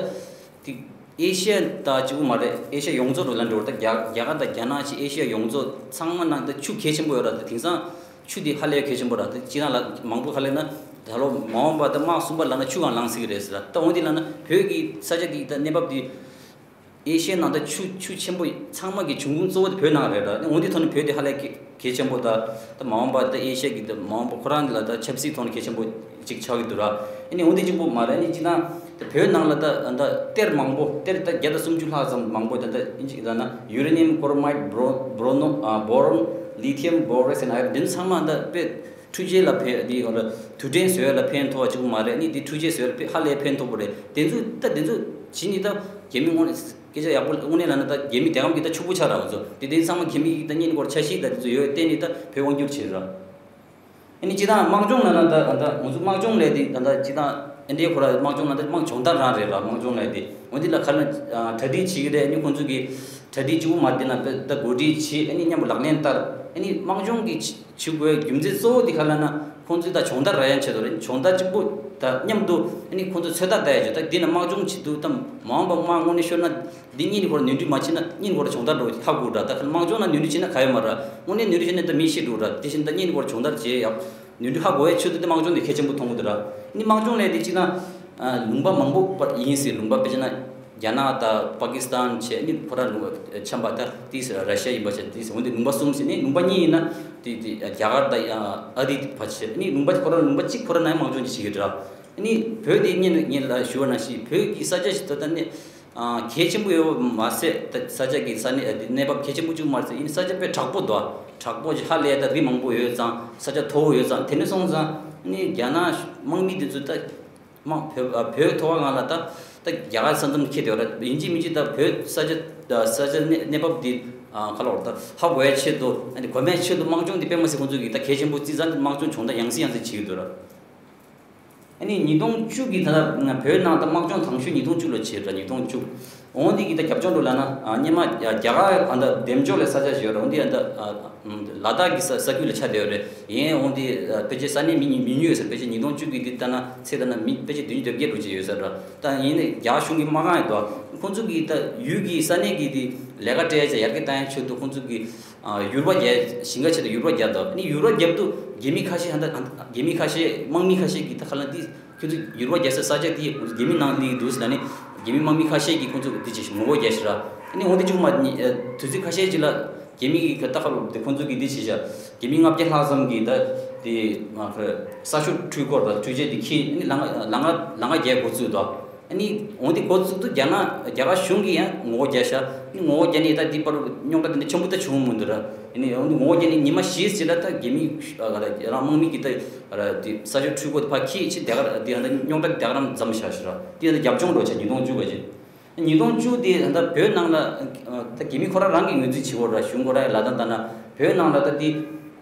དེ་ཨེ་ཤི་ཡ་ད་གཅིག་པོ་མ་རེད། ཨེ་ཤི་ཡ་ཡོངས་རྫོགས་རུ་ལ་འགྲོ་བ། ད་རྒྱ་རྒྱ་གར་དང་རྒྱ་ནག་ཅིག་ཨེ་ཤི་ཡ་ཡོངས་རྫོགས་ཚང་མ་ནང་ད་ཆུ་གལ་ཆེན་པོ་ཡོད་ར། ད་དེང་སང་ཆུ་དེ་ཧ་ལས་གལ་ཆེན་པོ་ར། ད་སྤྱིར་བཏང་ལ་མང་པོ་ཧ་ལས་ན་ད་ལོ་མ་འོངས་པ་ད་དམག་གསུམ་པ་ལངས་ན་ཆུ་གང་ལངས་སྲིད་ཀྱི་རེད་ཟེར་ར། ད་འོན་ཏེ་ལབ་ན་བོད་ཀྱི་ས་ཆ་དེ་ད་གནས་བབ་དེ། ཨེ་ཤི་ཡའི་ནང་ད་ཆུ་ཆུ་ཆེན་པོ་ཚང་མ་གི་འབྱུང་ཁུངས་གཙོ་བོ་དེ་བོད་ནང་རེད་ར། འོན་ཏེ་ཐོག་ནས་བོད་དེ་ཧ་ལས་གལ་གལ་ཆེན་པོ་ད། ད་མ་འོངས་པ་ད་ཨེ་ཤི་ཡ་གི་ད་མ་འོངས་པ་ཁོ་རང་ལ་ད་ཆབ་སྲིད་ཐོག་ནས་གལ་ཆེན་པོ་ཅིག་ཆགས་ཀྱི་འདུག་ར། ཨ་ནི་འོན་ཏེ་གཅིག་པོ་མ་རེད། ཨ་ནི་སྤྱིར་བཏང་ད་བོད་ནང་ལ་ད་ད་གཏེར་མང་པོ། གཏེར་ད་བརྒྱ་དང་སུམ་ཅུ་ལྷག་ཙམ་མང་པོ། ད་ད་ཨིན་ཇི་ད་ན་uranium chromite bro- brono- ཨ་boron lithium borax and iron འདི་ཚང་མ་ད་དཔེ་འཕྲུལ་ཆས་ལ་ཕན། འདི་ག་ལ་དུས་དྲན་བཟོ་ཡ་ལ་ཕན་ཐོགས་པ་གཅིག་པོ་མ་རེད། ནི་འདི་འཕྲུལ་ཆས་བཟོ་ཡ་ལ་ཕན་ཧ་ལས་ཕན་ཐོགས་པོ་རེད། དེ་ཚོ་ད་དེ་ཚོ་བྱིན་ནི་ད་རྒྱ་མི་དངོས་གནས་སྐད་ཆ་ཡག་པོ་དངོས་གནས་ལབ་ན་ད་རྒྱ་མི་དེ་གམ་གི་ད་ཕྱུག་པོ་ཆགས་ར་བ་ཚོ། དེ་དེ་ཚང་མ་རྒྱ་མི་གི་ད་གཉེན་སྐོར་འཆར་གཞི་ད་དེ་ཚོ་ཡོད་བརྟེན་ནི་ད་བོད་དབང་བསྒྱུར་བྱེད་ར། ཨ་ནི་སྤྱིར་བཏང་དམག་སྦྱོང་ལབ་ན་ད་ད་ང་ཚོ་དམག་སྦྱོང་ལས་དེ་ད་ད་སྤྱིར་བཏང་ཨེ་འདྲའི་ཁོ་ར་དམག་སྦྱོང་ལབ་ན་དམག་སྦྱོང་བརྡར་རང་རེད་ར། དམག་སྦྱོང་ལས་དེ་འོན་ཏེ་ལ་ཁ་ལ་གྲ་སྒྲིག་བྱེད་ཀྱི་རེད། ཨ་ནི་ཁོང་ཚོ་གི་གྲ་སྒྲིག་གཅིག་པུ་མ་བསྡད་ན་ད་གོ་སྒྲིག་བྱེད། ཨ་ནི་མཉམ་པོ་ལག་ལེན་བསྟར། ཨ་ནི་དམག་སྦྱོང་གི་བྱེད་དགོས་རྒྱུ་མཚན་གཙོ་བོ་དེ་ག་ལབ་ན་ཁོང་ཚོས་ད་སྦྱོང་བརྡར་རག་ཡ་ཆེད་དུ་རེད། སྦྱོང་བརྡར་གཅིག་པུ་ད་མཉམ་དུ་ཨ་ནི་ཁོང་ཚོ་ཚོད་ལྟ་ལྟ་ཡ་ཆེད་དུ། ད་འདི་ན་དམག་སྦྱོང་བྱེད་དུས་ད་མ་འོངས་པ་དམག་དངོས་གནས་ཤོར་ན་འདི་གཉིས་ནི་ཁོ་ར་ནོར་འཁྲུལ་མ་བྱེད་ན་གཉིས་ནི་ཁོ་ར་སྦྱོང་བརྡར་འགྲོ་ཧ་གོ་འདྲ། ད་དམག་སྦྱོང་ན་ནོར་འཁྲུལ་བྱེད་ན་ག་ཡོད་མ་ར། དངོས་གནས་ནོར་འཁྲུལ་བྱེད་ན་ད་མི་ཤི་འགྲོ་འདྲ། དེ་བཞིན་ད་གཉིས་ནི་ཁོ་ར་སྦྱོང་བརྡར་བྱེད་ཡ། ནོར་འཁྲུལ་ཧ་གོ་ཡ་ཆེད་དུ་དེ་དམག་སྦྱོང་དེ་གལ་ཆེན་པོ་མཐོང་གི་འདུག་ར། ཨ་ནི་དམག་སྦྱོང་ལས་དེ་གཅིག་ན་ལུང་པ་མང་པོ་པར་ཡིན་སྲིད། ལུང་པ་དཔེ་ཆ་ན་རྒྱ་ནག་དང་པ་ཀི་སི་ཐན་བྱས། ཨ་ནི་ཁོ་ར་ལུང་པ་ཆམ་པ་ད་དེ་ར་ཤ་ཡིན་པ་བྱས། དེ་འོན་ཏེ་ལུང་པ་གསུམ་ཟིན་ནས་ལུང་པ་གཉིས་ཡིན་ན་དེ་དེ་རྒྱ་གར་དང་ཨ་རི་བར་བྱས། ཨ་ནི་ལུང་པ་ཁོ་ར་ལུང་པ་གཅིག་ཁོ་ར་ནང་དམག་སྦྱོང་ཅིག་བྱེད་ཀྱི་འདུག་ར། ཨ་ནི་བོད་དེ་ངས་ངས་ལ་ཞུ་བ་ནང་བཞིན་བོད་ཀྱི་ས་ཆ་ཞིག་ད་ལྟ་ནས། ཨ་གལ་ཆེན་པོ་ཡོད་པ་མ་ཟད། ད་ས་ཆ་གི་ས་གནས་ཨ་དེ་གནས་བབ་གལ་ཆེན་པོ་བཅུག་མ་ཟད། ཡིན་ས་ཆ་དཔེ་དྲག་པོ་འདུག་དྲག་པོ་ཞིག་ཧ་ལས་ད་རི་མང་པོ་ཡོད་ཙང་། ས་ཆ་མཐོ་བོ་ཡོད་ཙང་། དེ་ནས་སོང་ཙང་ནི་རྒྱ་ནག་དམག་མི་དེ་ཚོ་ད་དམག་བོད་ཨ་བོད་མཐོ་བ་སྒང་ལ་ད་ད་རྒྱ་གར་ས་མཚམས་ཁེལ་དེ་བ་ར། ཡིན་གཅིག་མིན་གཅིག་ད་བོད་ས་ཆ་ད་ས་ཆ་གནས་གནས་བབ་དེ་ཨ་ག་ལ་བར་ད་ཧ་གོ་ཡ་ཆེད་དུ། ཨ་ནི་གོ་མའི་ཆེད་དུ་དམག་སྦྱོང་དེ་དཔེ་མ་སྲིད་ཁོང་ཚོ་གིས་ད་གལ་ཆེན་པོ་བརྩི་ཙང་། དམག་སྦྱོང་སྦྱོང་ད་ཡང་སེ་ཡང་སེ་བྱེད་ཀྱི་འདུག་ར། ཨ་ནི་ཉིས་སྟོང་བཅུ་གི་ད་ལྟ་བོད་ནང་ད་དམག་སྦྱོང་དང་ཤོས་ཉིས་སྟོང་བཅུ་ལ་བྱས་ར། ཉིས་སྟོང་བཅུ། འོན་ཏེ་གི་ད་རྒྱབ་ལྗོངས་འགྲོ་ལབ་ན། ཨ་སྔོན་མ་རྒྱ་གར་ཨ་ད་འདེམ་ལྗོངས་ལ་ས་ཆ་ཞིག་ཡོད་ར། འོན་ཏེ་ཨ་ད་ཨ་ལ་དྭགས་ཀྱི་ས་ས་ཁུལ་ལ་ཆགས་བསྡད་ཡོད་རེད། ཡིན་འོན་ཏེ་ཨ་ཕལ་ཆེར་ས་གནས་མི་ཉུང་མི་ཉུང་ཡོད་ས་རེད། ཕལ་ཆེར་ཉིས་སྟོང་བཅུ་གི་འདི་ལྟ་ན་ཚད་ལྟ་ན་མི་ཕལ་ཆེར་བདུན་ཅུ་དོན་བརྒྱད་འགྲོ་ཅིག་ཡོད་ས་ར། ད་ཡིན་ནའི་རྒྱ་གཞུང་གི་དམག་ཁང་ཡོད་དོ། ཁོང་ཚོ་གི་ད་ཡུལ་གྱི་ས་གནས་ཀྱི་དེ་ལས་ཀ་སྤྲད་ཡ་ཡར་རྒྱས་བཏང་ཡ་ཆེད་དུ་ཁོང་ཚོ་གི་ཨ་ཡུར་བ་རྒྱག་ཞིང་ཁ་ཆེད་དུ་ཡུར་བ་རྒྱག་དང་། ཨ་ནི་ཡུར་བ་རྒྱབ་དུས་རྒྱ་མི་ཁ་ཤས། ཧན་ད་རྒྱ་མི་ཁ་ཤས་དམག་མི་ཁ་ཤས་ཀྱིས་ད་ཁ་ལ་འདི་ཁྱོད་ཚོ་ཡུར་བ་རྒྱག་ས་ས་ཆ་འདི་རྒྱ་མི་ནང་སླེབས་འདུག་ཟེར་ནས་ རྒྱ་མི་དམག་མི་ཁ་ཤས་ཀྱིས་ཁོང་ཚོ་འདི་བྱས་ཤག་ངོ་རྒོལ་རྒྱག་ཤག་ར། ཨ་ནི་འོ་འདི་གཅིག་མ་ཉི་ཨ་དུས་ཚོད་ཁ་ཤས་ཅིག་ལ་རྒྱ་མི་གི་ད་ཁ་ལོ་དེ་ཁོང་ཚོ་གིས་འདི་བྱས་ཤག་རྒྱ་མི་ལྔ་བརྒྱ་ལྷག་ཙམ་གྱིས་ད་དེ་ང་ཁ་ས་ཤོག་འཕྲུལ་འཁོར་དང་འཕྲུལ་ཆས་དེ་ཁྱེར་ཨ་ནི་ལམ་ཁ་ལམ་ཁ་ལམ་ཁ་རྒྱག་འགོ་བཙུགས་དོ། ཨ་ནི་འོ་འདི་འགོ་བཙུགས་དུས་རྒྱ་ནག་རྒྱ་གར་གཞུང་གིས་ཡང་ངོ་རྒོལ་རྒྱག་ཤག་ཨ་ནི་ངོ་རྒོལ་རྒྱག་ནས་ད་འདི་བར་རྙོག་དྲ་དེ་འདྲ་ཆེན་པོ་ད་བྱུང་མི་འདུག་ར། ཨ་ནི་འོ་འདི་ངོ་རྒོལ་རྒྱག་ནས་ཉི་མ་བཞི་ཙམ་ལ་ད་རྒྱ་མི་ཨ་ག་ར་རང་དམག་མི་གིས་ད་ར་དེ་ས་ཤོག་འཕྲུལ་འཁོར་དེ་ཕར་ཁྱེར་ཕྱིན་རྒྱ་གར་དེ་ཡང་ད་རྙོག་དྲ་རྒྱག་རམ་མཚམས་བཞག་ཤག་ར། དེ་ཡང་ད་རྒྱབ་ལྗོངས་འགྲོ་ཆ་ཉིས་སྟོང་བཅུ་ག་ཅིག་ཉིས་སྟོང་བཅུ་དེ་ད་བོད་ནང་ལ་ད་རྒྱ་མི་ཁོ་རང་རང་གིས་ངོས་འཛིན་བྱེད་དགོས་ར། གཞུང་ཁོ་རང་ལ་དང་ད་ན་བོད་ནང་ལ་ད་དེ་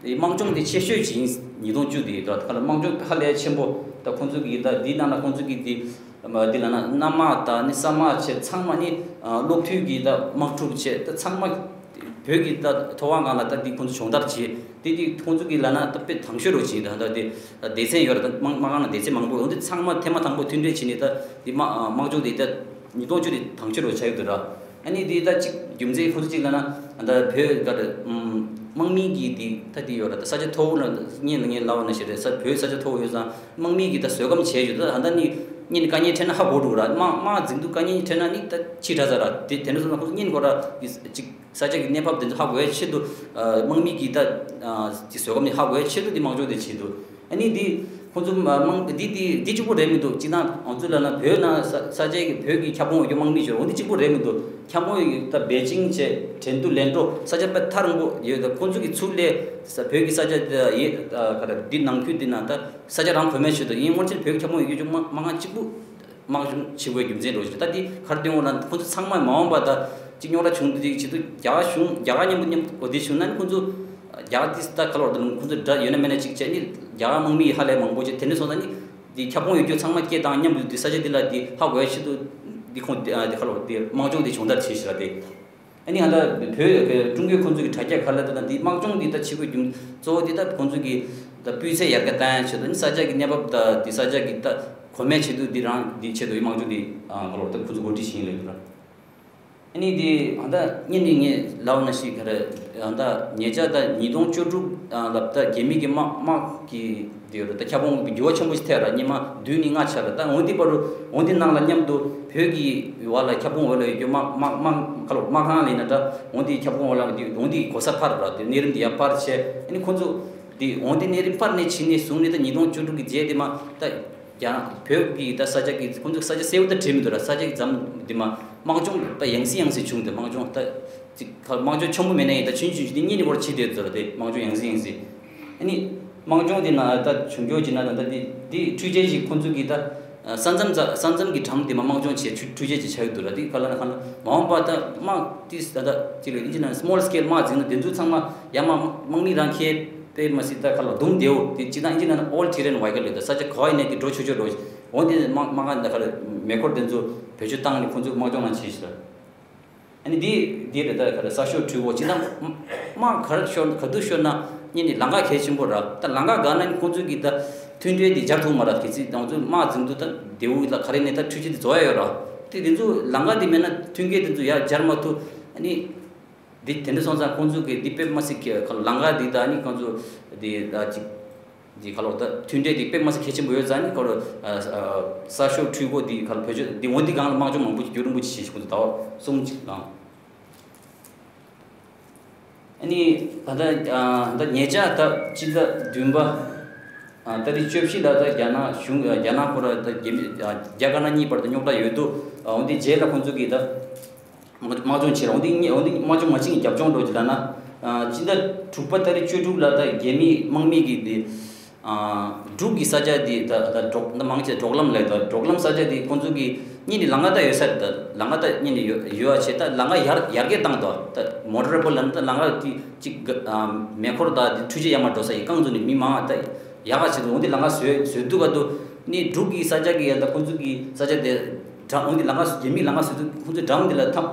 དམག་སྦྱོང་དེ་ཆེ་ཤོས་ཅིག་ཡིན། ཉིས་སྟོང་བཅུ་དེ་ད་ད་ལ་དམག་སྦྱོང་ཧ་ལས་ཆེན་པོ། ད་ཁོང་ཚོ་གིས་ད་དེ་ནང་ལ་ཁོང་ཚོ་གིས་དེ་དེ་ལ་ན་གནམ་དམག་དང་ནི་ས་དམག་བྱས་ཚང་མ་ནི་གློག་འཕྲུལ་གྱི་ད་དམག་འཁྲུག་བྱས་ད་ཚང་མ་བོད་ཀྱི་ད་ཐོབ་དབང་སྒང་ལ་ད་འདི་ཁོང་ཚོ་སྦྱོང་བརྡར་བྱས། དེ་དེ་ཁོང་ཚོ་གི་ལ་ན་ད་དཔེ་དང་ཤོས་རོ་བྱས། ད་ད་དེ་སྡེ་ཚན་ཡོད་ར། ད་དམག་དམག་ཁང་ལ་སྡེ་ཚན་མང་པོ་ཡོད། འདི་ཚང་མ་ཐེངས་མ་དང་པོ་མཐུན་སྒྲིལ་བྱས་ནས་ད་འདི་དམག་དམག་སྦྱོང་དེ་ད་ཉིས་སྟོང་བཅུ་དེ་དང་ཤོས་རོ་ཆགས་ཡོད་འདུག་ར། ཨ་ནི་དེ་ད་གཅིག་རྒྱུ་མཚན་ཁོང་ཚོ་གཅིག་ལ་ན་ད་བོད་ག་རེ་དམག་མི་གི་དེ་ད་དེ་ཡོད་ར། ད་ས་ཆ་མཐོ་བོ་ལ་ངས་ངས་ལབ་པ་ནང་བཞིན་རེད། ས་བོད་ས་ཆ་མཐོ་བོ་ཡོད་ཙང་དམག་མི་གི་ད་བཟོད་སྒོམ་བྱས་ཡོད། ད་ད་ནི་གཉེན་དཀའ་ངལ་འཕྲད་ན་ཧ་གོ་འགྲོ་ར། དམག་དམག་འཛིང་དུས་དཀའ་ངལ་འཕྲད་ན་ནི་ད་ཕྱི་དྲགས་ས་ར། དེ་དེ་འདྲ་སོང་ཙང་ཁོང་ཚོ་གཉེན་ཁོ་ར་གི་གཅིག་ས་ཆ་གི་གནས་བབ་དེ་ཚོ་ཧ་གོ་ཡའི་ཆེད་དུ་ཨ་དམག་མི་གི་ད་ཨ་ཅིག་བཟོད་སྒོམ་ནི་ཧ་གོ་ཡའི་ཆེད་དུ་འདི་དམག་སྦྱོང་དེ་བྱེད་འདུག་ཨ་ནི་འདི་ཁོང་ཚོ་དམག་འདི་འདི་འདི་གཅིག་པོ་རེད་མི་འདུག་སྤྱིར་བཏང་ང་ཚོ་ལ་ན་བོད་ནང་ས་ས་ཆའི་གི་བོད་ཀྱི་ཁྱབ་ཁོངས་ཡོད་རྒྱུ་དམག་མི་ཞོར་འོ་འདི་གཅིག་པོ་རེད་མི་འདུག་ཁྱབ་ཁོངས་ཡོད་ད་པེ་ཅིང་བྱས་ཁྲིན་ཏུའུ་ལན་ཀྲོའུ་ས་ཆ་དཔེ་ཐག་རིང་པོ་ཡོད། ད་ཁོང་ཚོ་གི་ཚུར་ལས་ས་བོད་ཀྱི་ས་ཆ་ད་ཡེ་ད་ག་རེ་འདི་ནང་ཁུལ་འདི་ན་ད་ས་ཆ་རང་གོ་མེད་ཆེད་དུ་ཡིན། སྔོན་ཆད་བོད་ཀྱི་ཁྱབ་ཁོངས་ཡོད་རྒྱུ་དམག་དམག་ཁང་གཅིག་པུ། དམག་སྦྱོང་བྱེད་དགོས་རྒྱུ་མཚན་རོ་ཞིག་ད་འདི་གར་སྟོན་འོང་ན་ཁོང་ཚོ་ཚང་མ་མ་འོངས་པ་ད་གཅིག་རྙོག་དྲ་བྱུང་འདུག་ཅིག་བྱེད་དུས་རྒྱ་གར་གཞུང་རྒྱ་གར་མཉམ་དུ་མཉམ་དུ་འོ་དེ་བྱུང་ན་ནི་ཁོང་ཚོ་རྒྱ་གར་དེ་ད་ག་ལོར་དང་ཁོང་ཚོ་དགྲ་ཡོད་ན་མེད་ན་གཅིག་བྱས་ནི་རྒྱ་གར་དམག་མི་ཧ་ལས་མང་པོ་བྱས་དེ་འདྲ་སོང་ཙང་ནི་འདི་ཁྱབ་ཁོངས་ཡོད་རྒྱུ་ཚང་མ་སྐད་བཏང་མཉམ་དུ་འདི་ས་ཆ་འདི་ལ་འདི་ཧ་གོ་ཡ་ཆེད་དུ་འདི་ཁོང་འདི་ག་ལོར་འདི་དམག་སྦྱོང་འདི་སྦྱོང་བརྡར་བྱས་ཤག་ར་དེ། ཨ་ནི་ང་ད་བོད་ཀྱི་ཀྲུང་གོས་ཁོང་ཚོ་གི་དྲ་རྒྱ་ཁ་ལ་ད་ད་འདི་དམག་སྦྱོང་འདི་ད་བྱེད་དགོས་རྒྱུ་གཙོ་བོ་འདི་ད་ཁོང་ཚོ་གི་ད་སྤུས་ཚད་ཡར་རྒྱས་བཏང་ཡ་ཆེད་དུ་ནི་ས་ཆ་གི་གནས་བབ་ད་འདི་ས་ཆ་གི་ད་གོ་མེད་ཆེད་དུ་འདི་རང་འདི་ཆེད་དུ་དམག་སྦྱོང་འདི་ཨ་ག་ལོར་ད་ཁོང་ཚོ་འགོ་ཁྲིད་བྱེད་ཡིན་ལབ་ཡོད་ར། ཨ་ནི་འདི་ད་ད་ཉིན་ནི་ངས་ལབ་ན་ཞིག་ག་རེ་ད་ད་ཉེ་ཆར་ད་ཉིས་སྟོང་བཅུ་དྲུག་ལབ་ད་རྒྱ་མི་གི་དམག་དམག་གི་དེ་ཡོད་རེད། ད་ཁྱབ་ཁོངས་ཀྱི་འགྱུར་བ་ཆེན་པོ་ཞིག་ཐེབས་ར། ཉི་མ་བདུན་ནས་ལྔ་ཆགས་ར། ད་འོན་ཏེ་བར་དུ་འོན་ཏེ་ནང་ལ་མཉམ་དུ་བོད་ཀྱི་འོག་ལ་ཁྱབ་ཁོངས་འོག་ལ་ཡོད་རྒྱུ་དམག་དམག་དམག་ཁ་ལོ་དམག་ཁང་ལ་ཡིན་ན་འདྲ། འོན་ཏེ་ཁྱབ་ཁོངས་འོག་ལ་འདི་འོན་ཏེ་གོ་ས་འཕར་ར། དེ་གནས་རིམ་འདི་ཡར་འཕར་བྱས། ཨ་ནི་ཁོང་ཚོ་འདི་འོན་ཏེ་གནས་རིམ་འཕར་ནས་ཕྱིན་ནས་བཟུང་ནས་ད་ཉིས་སྟོང་བཅུ་དྲུག་གི་རྗེས་དེ་མ་ད་རྒྱ་བོད་ཀྱི་ད་ས་ཆ་གི་ཁོང་ཚོ་ས་ཆ་གསལ་བོ་ད་བྲིས་མི་འདུག་ར། ས་ཆ་གི་འཛམ་འདི་མ་དམག་སྦྱོང་ད་ཡང་སེ་ཡང་སེ་བྱུང་སྟེ་དམག་སྦྱོང་ད། ཅིག་ཁ་དམག་སྦྱོང་ཆེན་པོ་མེད་ན་ཡང་ད་ཆུང་ཆུང་ཅིག་དེ་གཉིས་ནས་བར་ཕྱིན་བསྡད་ཚར་དེ་དམག་སྦྱོང་ཡང་སེ་ཡང་སེ། ཨ་ནི་དམག་སྦྱོང་དེ་ན་ད་བྱུང་རྒྱུ་ཅིག་ན་ད་ད་དེ་དེ་འཕྲུལ་ཆས་ཅིག་ཁོང་ཚོ་གིས་ད་ས་མཚམས་ས་མཚམས་ཀྱི་འགྲམ་དེ་མ་དམག་སྦྱོང་བྱེད་འཕྲུལ་འཕྲུལ་ཆས་ཅིག་ཆགས་ཡོད་འདུག་ར། དེ་ག་ལ་ན་ག་ལ་མ་འོངས་པ་ད་དམག་དེ་ད་ད་ཅིག་ལ་ཨིན་ཇི་ན་small scale དམག་འཛིང་ན་དེ་ཚོ་ཚང་མ་ཡ་མ་དམག་མི་རང་ཁྱེད་དཔེ་མ་སྲིད་ད་ག་ལ་རྡུང་བདེ་བོ་དེ་ཅི་ད་ཨིན་ཇི་ན་all terrain vehicle ལས་ད་ས་ཆ་ག་བ་ཡིན་ནས་དེ་འགྲོ་ཆོག་ཆོག་འགྲོ། འོན་ཏེ་དམག་དམག་ཁ་ད་ག་ལ་མེ་འཁོར་དེ་ཚོ་བེད་སྤྱོད་བཏང་ནས་ཁོང་ཚོ་དམག་སྦྱོང་ལ་བྱེད་ཤི་ལ། ཨ་ནི་འདི་འདི་རེད། ད་ག་རེ་ས་ཤོག་འཕྲུལ་འཁོར་ཅི་ད་དམག་གར་ཤོར་ག་དུས་ཤོར་ན་ཉིན་ནི་ལམ་ཁ་གལ་ཆེན་པོ་ར། ད་ལམ་ཁ་འགག་ན་ནི་ཁོང་ཚོས་ཀྱི་ད་མཐུན་འབྲེལ་འདི་སྦྱར་ཐུབ་མ་ར། གལ་སྲིད་ང་ཚོས་དམག་འཛིང་དུས་ད་མདེའུ་ལ་ག་རེ་ནས་ད་འཕྲུལ་ཆས་འདི་བཟོ་ཡ་ཡོད་ར། དེ་དེ་ཚོ་ལམ་ཁ་འདི་མེད་ན་མཐུན་རྐྱེན་དེ་ཚོ་ཡར་སྦྱར་མ་ཐུབ། ཨ་ནི་འདི་དེ་འདྲ་སོང་ཙང་ཁོང་ཚོས་ཀྱི་འདི་དཔེ་མ་སྲིད་ཀྱི་ལམ་ཁ་འདི་ད་ནི་ཁོང་ཚོ་འདི་ད་ཅིག་འདི་ཁ་ལོ་ད་མཐུན་འབྲེལ་འདི་དཔེ་མ་སྲིད་གལ་ཆེན་པོ་ཡོད་ཙང་ནི་ཁོ་ར་ས་ཤོག་འཕྲུལ་འཁོར་འདི་ཁ་ལོ་བེད་སྤྱོད་འདི་འོན་ཏེ་གང་ལ་དམག་སྦྱོང་མང་པོ་ཞིག་རྒྱུན་རིང་པོ་ཞིག་བྱེད་ཤིག་ཁོ་ཚོ་ཟླ་བ་གསུམ་ཅིག་ལངས། ཨ་ནི་ད་ལྟ་ད་ཉེ་ཆར་ད་སྤྱི་ཟླ་བདུན་པ་ཏ་རིག་བཅུ་བཞི་ལ་ད་རྒྱ་ནག་གཞུང་རྒྱ་ནག་ཁོ་ར་ད་རྒྱ་མི་རྒྱ་དཀར་ནག་གཉིས་བར་དུ་རྙོག་དྲ་ཡོད་དུས་འོན་ཏེ་རྗེས་ལ་ཁོང་ཚོ་གིས་ད། དམག་དམག་སྦྱོང་བྱེད་རོགས་འདི་གཉིས་འོ་འདི་དམག་སྦྱོང་མ་བྱེད་ཀྱི་རྒྱབ་ལྗོངས་འགྲོ་གི་ལབ་ན། ཨ་སྤྱི་ཟླ་དྲུག་པ་ཏ་རིག་བཅུ་དྲུག་ལ་ད་རྒྱ་མིའི་དམག་མི་གིས་འདི་ཨ་འབྲུག་གི་ས་ཆ་འདི་ད་ད་འབྲོག་ད་མང་ཆེ་འབྲོག་ལམ་ལས་ད་འབྲོག་ལམ་ས་ཆ་འདི་ཁོང་ཚོ་གིས་གཉིས་ནི་ལམ་ཁ་ད་ཡོད་ས་རེད། ད་ལམ་ཁ་ད་གཉིས་ནི་ཡོད་ཡོད་ཨ་བྱས་ད་ལམ་ཁ་ཡར་ཡར་རྒྱས་བཏང་དོ། ད་མོ་ཊ་རེ་པོ་ལབ་ན་ད་ལམ་ཁ་འདི་གཅིག་ག་ཨ་མེ་འཁོར་ད་འདི་འཕྲུལ་ཆས་ཡར་མར་འགྲོ་ས་ཡི་རྐང་ཚོ་ནི་མི་མང་ད་ཡག་ག་བྱེད་དུ་འོ་འདི་ལམ་ཁ་བཟོས་བཟོས་འདུག་ག་དུ་ནི་འབྲུག་གི་ས་ཆ་གི་ཡ་ད་ཁོང་ཚོ་གི་ས་ཆ་དེ་འགྲམ་འོ་འདི་ལམ་ཁ་རྒྱ་མིའི་ལམ་ཁ་བཟོས་དུས་ཁོང་ཚོའི་འགྲམ་འདི་ལ་ཐམ་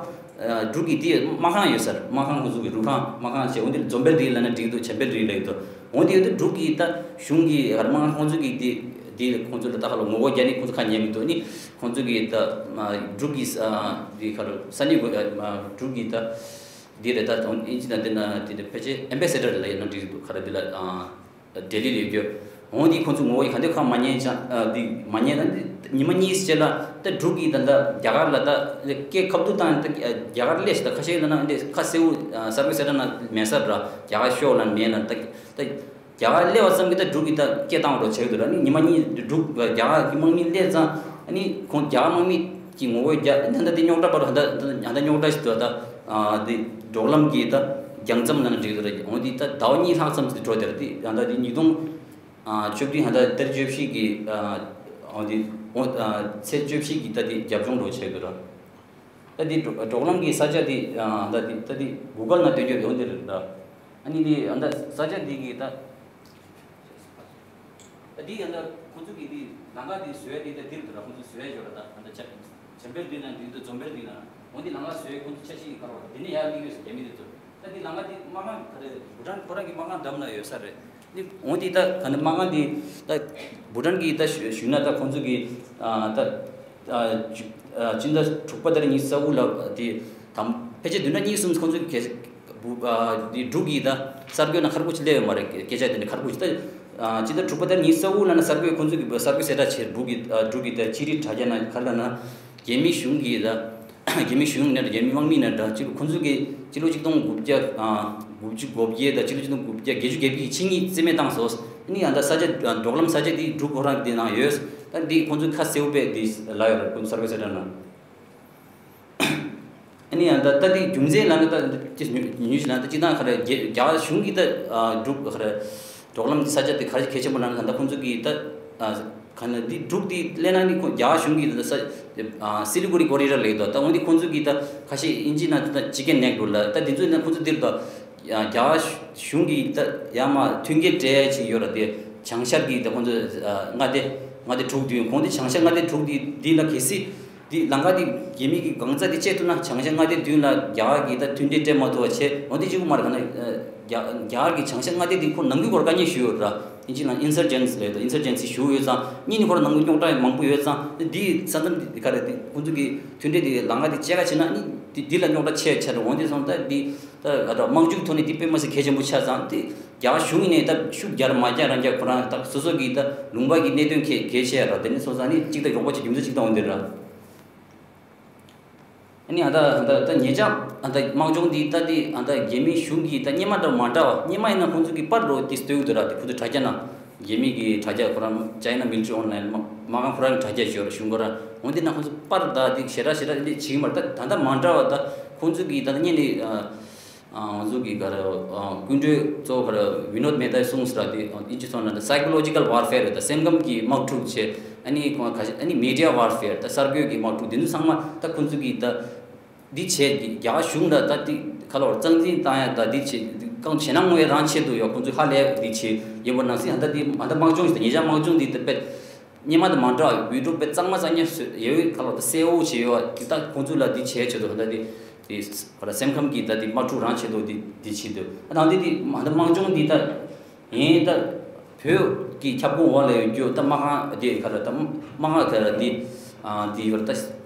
འབྲུག་གི་དེ་དམག་ཁང་ཡོད་ས་རེད། དམག་ཁང་ཁོང་ཚོ་གི་རུ་ཁང་དམག་ཁང་བྱས་འོ་འདི་འཛོམས་དཔལ་རི་ལབ་ན་འགྲིག་འདུག་བྱམས་དཔལ་རི་ལབ་ཀྱི་འདུག་འོ་འདི་ཡོད་དུས་འབྲུག་གི་ད་གཞུང་གི་ཡ་དམག་ཁང་ཁོང་ཚོ་གི་དེ་དེ་ཁོང་ཚོ་ལ་ད་ཁ་ལ་ངོ་རྒོལ་རྒྱག་ནི་ཁོང་ཚོ་ཁ་ཉན་མི་འདུག་ནི་ཁོང་ཚོ་གི་ད་འབྲུག་གི་དེ་ཁ་ལ་ས་གནས་འབྲུག་གི་ད་དེ་རེད། ད་ཨིན་ཇི་ན་དེ་ན་དེ་འདྲ་ཕལ་ཆེར་ཨེམ་བེ་སེ་ཌར་ལ་ཡིན་ན་འགྲིག་འདུག་ཁ་ར་དེ་ལ་ལྡི་ལི་ལ་ཡོད་རྒྱུ། འོང་དེ་ཁོང་ཚོ་ངོ་བོ་ག་འདྲ་ཁ་མ་ཉན་ཅང་ཨ་དེ་མ་ཉན་ན་དེ་ཉི་མ་གཉིས་རྗེས་ལ་ད་འབྲུག་གིས་ད་ད་རྒྱ་གར་ལ་ད་སྐད་ཁ་བསྡུར་བཏང་ད་རྒྱ་གར་སླེབས་ཤག་ད་ཁ་ཤས་ལ་ན་འདི་ཁ་གསལ་བོ་ཨ་གསར་འགོད་གསལ་བསྒྲགས་ནང་མེད་ས་ར་རྒྱ་གར་ཤོག་ལ་མེད་ལ་ད་ད་རྒྱ་གར་སླེབས་པ་ཙམ་གྱིས་ད་འབྲུག་གིས་ད་སྐད་བཏང་རོགས་བྱེད་ཀྱི་འདུག་ར། ནི་ཉི་མ་གཉིས་འབྲུག་རྒྱ་གར་གྱི་དམག་མི་སླེབས་ཙང་ཨ་ནི་ཁོང་རྒྱ་གར་དམག་མི་གི་ངོ་བོ་རྒྱ་ད་ད་འདི་རྙོག་དྲ་པར་ད་ད་ད་རྙོག་དྲ་ཞིག་འདུག་ད་ཨ་འདི་འབྲོག་ལམ་གྱི་ད་རྒྱང་མཚམས་ནང་འགྲིག་འདུག་ར། འོ་འདི་ད་ཟླ་བ་གཉིས་ལྷག་ཙམ་ཞིག་འགྲོ་དེ་ར། འདི་ད་ད་འདི་ཉིས་སྟོང་ཨ་བཅུ་བདུན་ཧ་ད་ཏེར་བཅུ་བཞི་གི་ཨ་འོ་དེ་འོ་ཨ་ཚེས་བཅུ་བཞི་གི་ད་དེ་རྒྱབ་ལྗོངས་འགྲོ་བྱེད་དགོས་ར། ད་དེ་འབྲོག་འབྲོག་ལམ་གྱི་ས་ཆ་དེ་ཨ་ད་དེ་ད་དེ་གུ་གལ་ནང་སྟོན་རྒྱུ་ཡོང་དེ་རེད་ད། ཨ་ནི་དེ་ཨ་ད་ས་ཆ་དེ་གི་ད་ད་དེ་ཨ་ད་ཁོང་ཚོ་གི་དེ་ལམ་ཁ་དེ་བཟོས་དེ་ད་དེ་རེད་ད། ཁོང་ཚོ་བཟོས་ཡོད་རེད་ད། ཨ་ད་ཅག་བྱམས་པའི་མདུན་ན་འདུག་ད་འཛོམས་པའི་མདུན་ན་འོ་དེ་ལམ་ཁ་བཟོས་ཁོང་ཚོ་ཆ་ཤས་ཀྱི་ཁ་རོག་དེ་ནས་ཡར་སླེབས་ཡོད་ཟེར་རྒྱ་མི་དེ་ཚོ། ད་འདི་ལམ་ཁ་འདི་དམག་ཁང་ག་རེ་བྷུ་ཊན་ཁོ་རང་གི་དམག་ཁང་འགྲམ་ན་ཡོད་ས་རེད། འདི་འོ་འདི་ད་ག་འདི་དམག་ཁང་འདི་ད་བྷུ་ཊན་གི་ད་ཞུ་ཞུས་ན་ད་ཁོང་ཚོ་གི་ཨ་ད་ཨ་སྤྱི་ཨ་སྤྱི་ཟླ་དྲུག་པ་དེར་ཉི་ཤུ་རྩ་དགུ་ལ་དེ་དམ་ཕལ་ཆེར་བདུན་ཕྲག་གཉིས་གསུམ་ཁོང་ཚོ་གི་བུ་ཨ་དེ་འབྲུག་གི་ད་གསར་འགོད་ནང་ཁ་སྒོ་ཅིག་སླེབས་ཡོད་མ་རེད། སྐད་ཆ་དེ་འདྲ་ཁ་སྒོ་ཅིག་ད་ཨ་སྤྱི་ཟླ་དྲུག་པ་དེར་ཉི་ཤུ་རྩ་དགུ་ལ་ན་གསར་འགོད་ཁོང་ཚོ་གི་གསར་འགོད་གསལ་བསྒྲགས་བྱས། འབྲུག་གི་ཨ་འབྲུག་གི་ད་ཅི་རིགས་དྲ་རྒྱ་ན་ག་ལ་ན། རྒྱ་མི་གཞུང་གིས་ད་རྒྱ་མི་གཞུང་ནས་རྒྱ་མི་དམག་མི་ནས་འདྲ་གཅིག་ཁོང་ཚོ་གིས་སྤྱི་ལོ་ཆིག་སྟོང་དགུ་བརྒྱ་ཨ་དགུ་བཅུ་གོ་བརྒྱད་དང་སྤྱི་ལོ་ཆིག་སྟོང་དགུ་བརྒྱ་བརྒྱད་ཅུ་གྱ་དགུ་གི་ཆིངས་ཡིག་རྩིས་མེད་བཏང་སོང་། ཨ་ནི་ཡང་ད་ས་ཆ་འབྲོག་ལམ་ས་ཆ་འདི་འབྲུག་ཁོ་རང་གི་ནང་ཡོད། ད་འདི་ཁོང་ཚོ་ཁ་གསལ་པོ་དཔེ་འདི་ལབ་ཡོད་རེད། ཁོང་ཚོ་གསར་འགོད་གསལ་བསྒྲགས་ནང་། ཨ་ནི་ཡང་ད་ལྟ་དེ་རྒྱུ་མཚན་ལབ་ན་ད་ཅི་ཉུ་ཉུ་ཞིག་ལབ་ན་ད་སྤྱི་བཏང་ག་རེ་རྒྱ་རྒྱ་གཞུང་གིས་ད་ཨ་འབྲུག་ག་རེ་འབྲོག་ལམ་གྱི་ས་ཆ་དེ་ག་རེ་གལ་ཆེན་པོ་ལབ་ན་ད་ལྟ་ཁོང་ཚོ་གིས་ད་ཨ་ག་ནི་འདི་འབྲུག་འདི་གླེང་ན་ནི་ཁོ་རྒྱ་གཞུང་གིས་ད་ས་ཨ་སི་ལི་གུ་རི་ཀོ་རི་ཌོར་ལབ་ཀྱི་འདུག་ད་འོན་ཏེ་ཁོང་ཚོ་གིས་ད་ཁ་ཤས་དབྱིན་ཇི་ནང་ད་ཅི་ཀེན་ནེག་འདུག་ལབ། ད་འདི་ཚོ་ནི་ཁོང་ཚོ་འདིར་ད་རྒྱ་གཞུང་གིས་ད་ཡར་མར་མཐུན་རྐྱེན་སྤྲད་ཡ་ཅིག་ཡོད་ར། དེ་བྱང་ཤར་གྱི་ད་ཁོང་ཚོ་ཨ་མངའ་སྡེ་མངའ་སྡེ་དྲུག་བདུན་གོང་དེ་བྱང་ཤར་མངའ་སྡེ་དྲུག་འདི་འདི་ལ་གལ་སྲིད། འདི་ལམ་ཁ་འདི་རྒྱ་མི་གི་གང་ཚ་འདི་བཅད་ཐུབ་ན་བྱང་ཤར་མངའ་སྡེ་བདུན་ལ་རྒྱ་གར་གྱིས་ད་མཐུན་འབྲེལ་སྤྲད་མ་ཐུབ་པ་བྱས། འོ་འདི་གཅིག་པུ་མ་རེད། ག་ན་རྒྱ་རྒྱ་གར་གྱི་བྱང་ཤར་མངའ་སྡེ་འདི་ཁོ་ནང་ཁུལ་སྐོར་དཀའ་ངལ་ཞིག་ཡོད་ར། ཨིན་ཇི་ནང་ཨིན་སར་ཇེན་སི་ལབ་ཡོད་དོ། ཨིན་སར་ཇེན་སི་ཞུ་ཡོད་ཙང་གཉིས་ནི་ཁོ་ར་ནང་ཁུལ་རྙོག་དྲ་མང་པོ་ཡོད་ཙང་འདི་ས་མཚམས་འདི་ག་རེ་འདི་ཁོ་ཚོ་གི་མཐུན་འབྲེལ་འདི་ལམ་ཁ་འདི་བཅད་ཁ་བྱས་ན་ནི་འདི་འདི་ལ་རྙོག་དྲ་ཆེ་ཆེ་ར། འོ་འདི་སོང་ད་འདི་ད་ག་ད་དམག་འཇུག་ཐོག་ནས་འདི་དཔེ་མ་སྲིད་གལ་ཆེན་པོ་ཆགས་ཙང་འདི་རྒྱ་གཞུང་ཡིན་ནའི་ད་ཤུགས་རྒྱག་མ་རྒྱག་རང་རྒྱ་ཁོ་རང་ད་སོ་སོ་གི་ད་ལུང་པ་གི་གནད་དོན་གལ་གལ་ཆེ་ཡ་ར། དེ་ནི་སོང་ཙང་ནི་གཅིག་ད་རོགས་པ་ཆེ་རྒྱུ་མཚན་གཅིག་ད་འོ་འདི་ར། ཨ་ནི་ཨ་ད་ཨ་ད་ད་ཉེ་ཆར་ཨ་ད་དམག་སྦྱོང་འདི་ད་འདི་ཨ་ད་རྒྱ་མི་གཞུང་གིས་ད་སྔོན་མ་དང་མ་འདྲ་བ། སྔོན་མ་ཡིན་ན་ཁོང་ཚོ་གིས་པར་རོ་དེ་སྟོན་གྱི་འདུག་ར། དེ་ཁོང་ཚོ་དྲ་རྒྱ་ནང་རྒྱ་མི་གི་དྲ་རྒྱ་ཁོ་རང་China Military Online དམག་དམག་ཁང་ཁོ་རང་གི་དྲ་རྒྱ་ཞིག་ཡོད་ར། གཞུང་ཁོ་རང་། འོན་ཏེ་ན་ཁོང་ཚོ་པར་ད་དེ་ཞེ་དྲག་ཞེ་དྲག་འདི་བྱེད་ཀྱི་མ་རེད། ད་ད་ལྟ་མ་འདྲ་བ་ད་ཁོང་ཚོ་གིས་ད་ད་སྔོན་ནས་ཨ་ཨ་ང་ཚོ་གི་ག་རེ་ཨ་སྐུ་མགྲོན་གཙོ་བོ་ག་རེ་བི་ནོད་མེ་ཏཱས་གསུངས་ས་ར། དེ་ཨིན་ཇི་ཚོ་ནང་དུ་Psychological Warfare ད་སེམས་ཁམས་ཀྱི་དམག་འཁྲུག་བྱས། ཨ་ནི་ཁོང་ཁ་ཤས་ཨ་ནི་Media Warfare ད་གསར་འགོད་ཀྱི་དམག་འཁྲུག་དེ་ཚོ་ཚང་མ་ད་ཁོང་ཚོ་གིས་ད་འདི་བྱས། རྒྱ་གཞུང་ལ་ད་འདི་ཁ་ལོར་གཙང་འཛིན་བཏང་ཡ་ད་འདི་བྱས། གང་བྱས་ན་དངོས་རང་ཆེད་དུ་ཡོད། ཁོང་ཚོས་ཧ་ལས་འདི་བྱས་ཡོད་པ་ནང་སྲིད། ཨ་ད་འདི་ཨ་ད་དམག་སྦྱོང་ཞིག་ད་ཉེ་ཆར་དམག་སྦྱོང་འདི་ད་དཔེ་སྔོན་མ་དང་མ་འདྲ་བའི་བི་ཌི་ཡོ་དཔེ་གཙང་མ་གཙང་རྐྱང་བཟོས་ཡོད། ཁ་ལོ་ད་གསལ་བོ་བྱས་ཡོད། ད་ཁོང་ཚོ་ལ་འདི་བྱས་ཆེད་དུ་ད་འདི་འདི་ཁོ་ར་སེམས་ཁམས་ཀྱི་ད་འདི་དམག་འཁྲུག་རང་ཆེད་དུ་འདི་འདི་བྱེད་འདུག་ཨ་ད་འདི་འདི་ཨ་ད་དམག་སྦྱོང་འདི་ད་ངས་ད་བོད་ཀྱི་ཁྱབ་ཁོངས་འོག་ལ་ཡོད་རྒྱུ་ད་དམག་ཁང་འདི་ཁ་ར་ད་དམག་ཁང་ཁ་ར་འདི་ཨ་འདི་ཡོད་ད།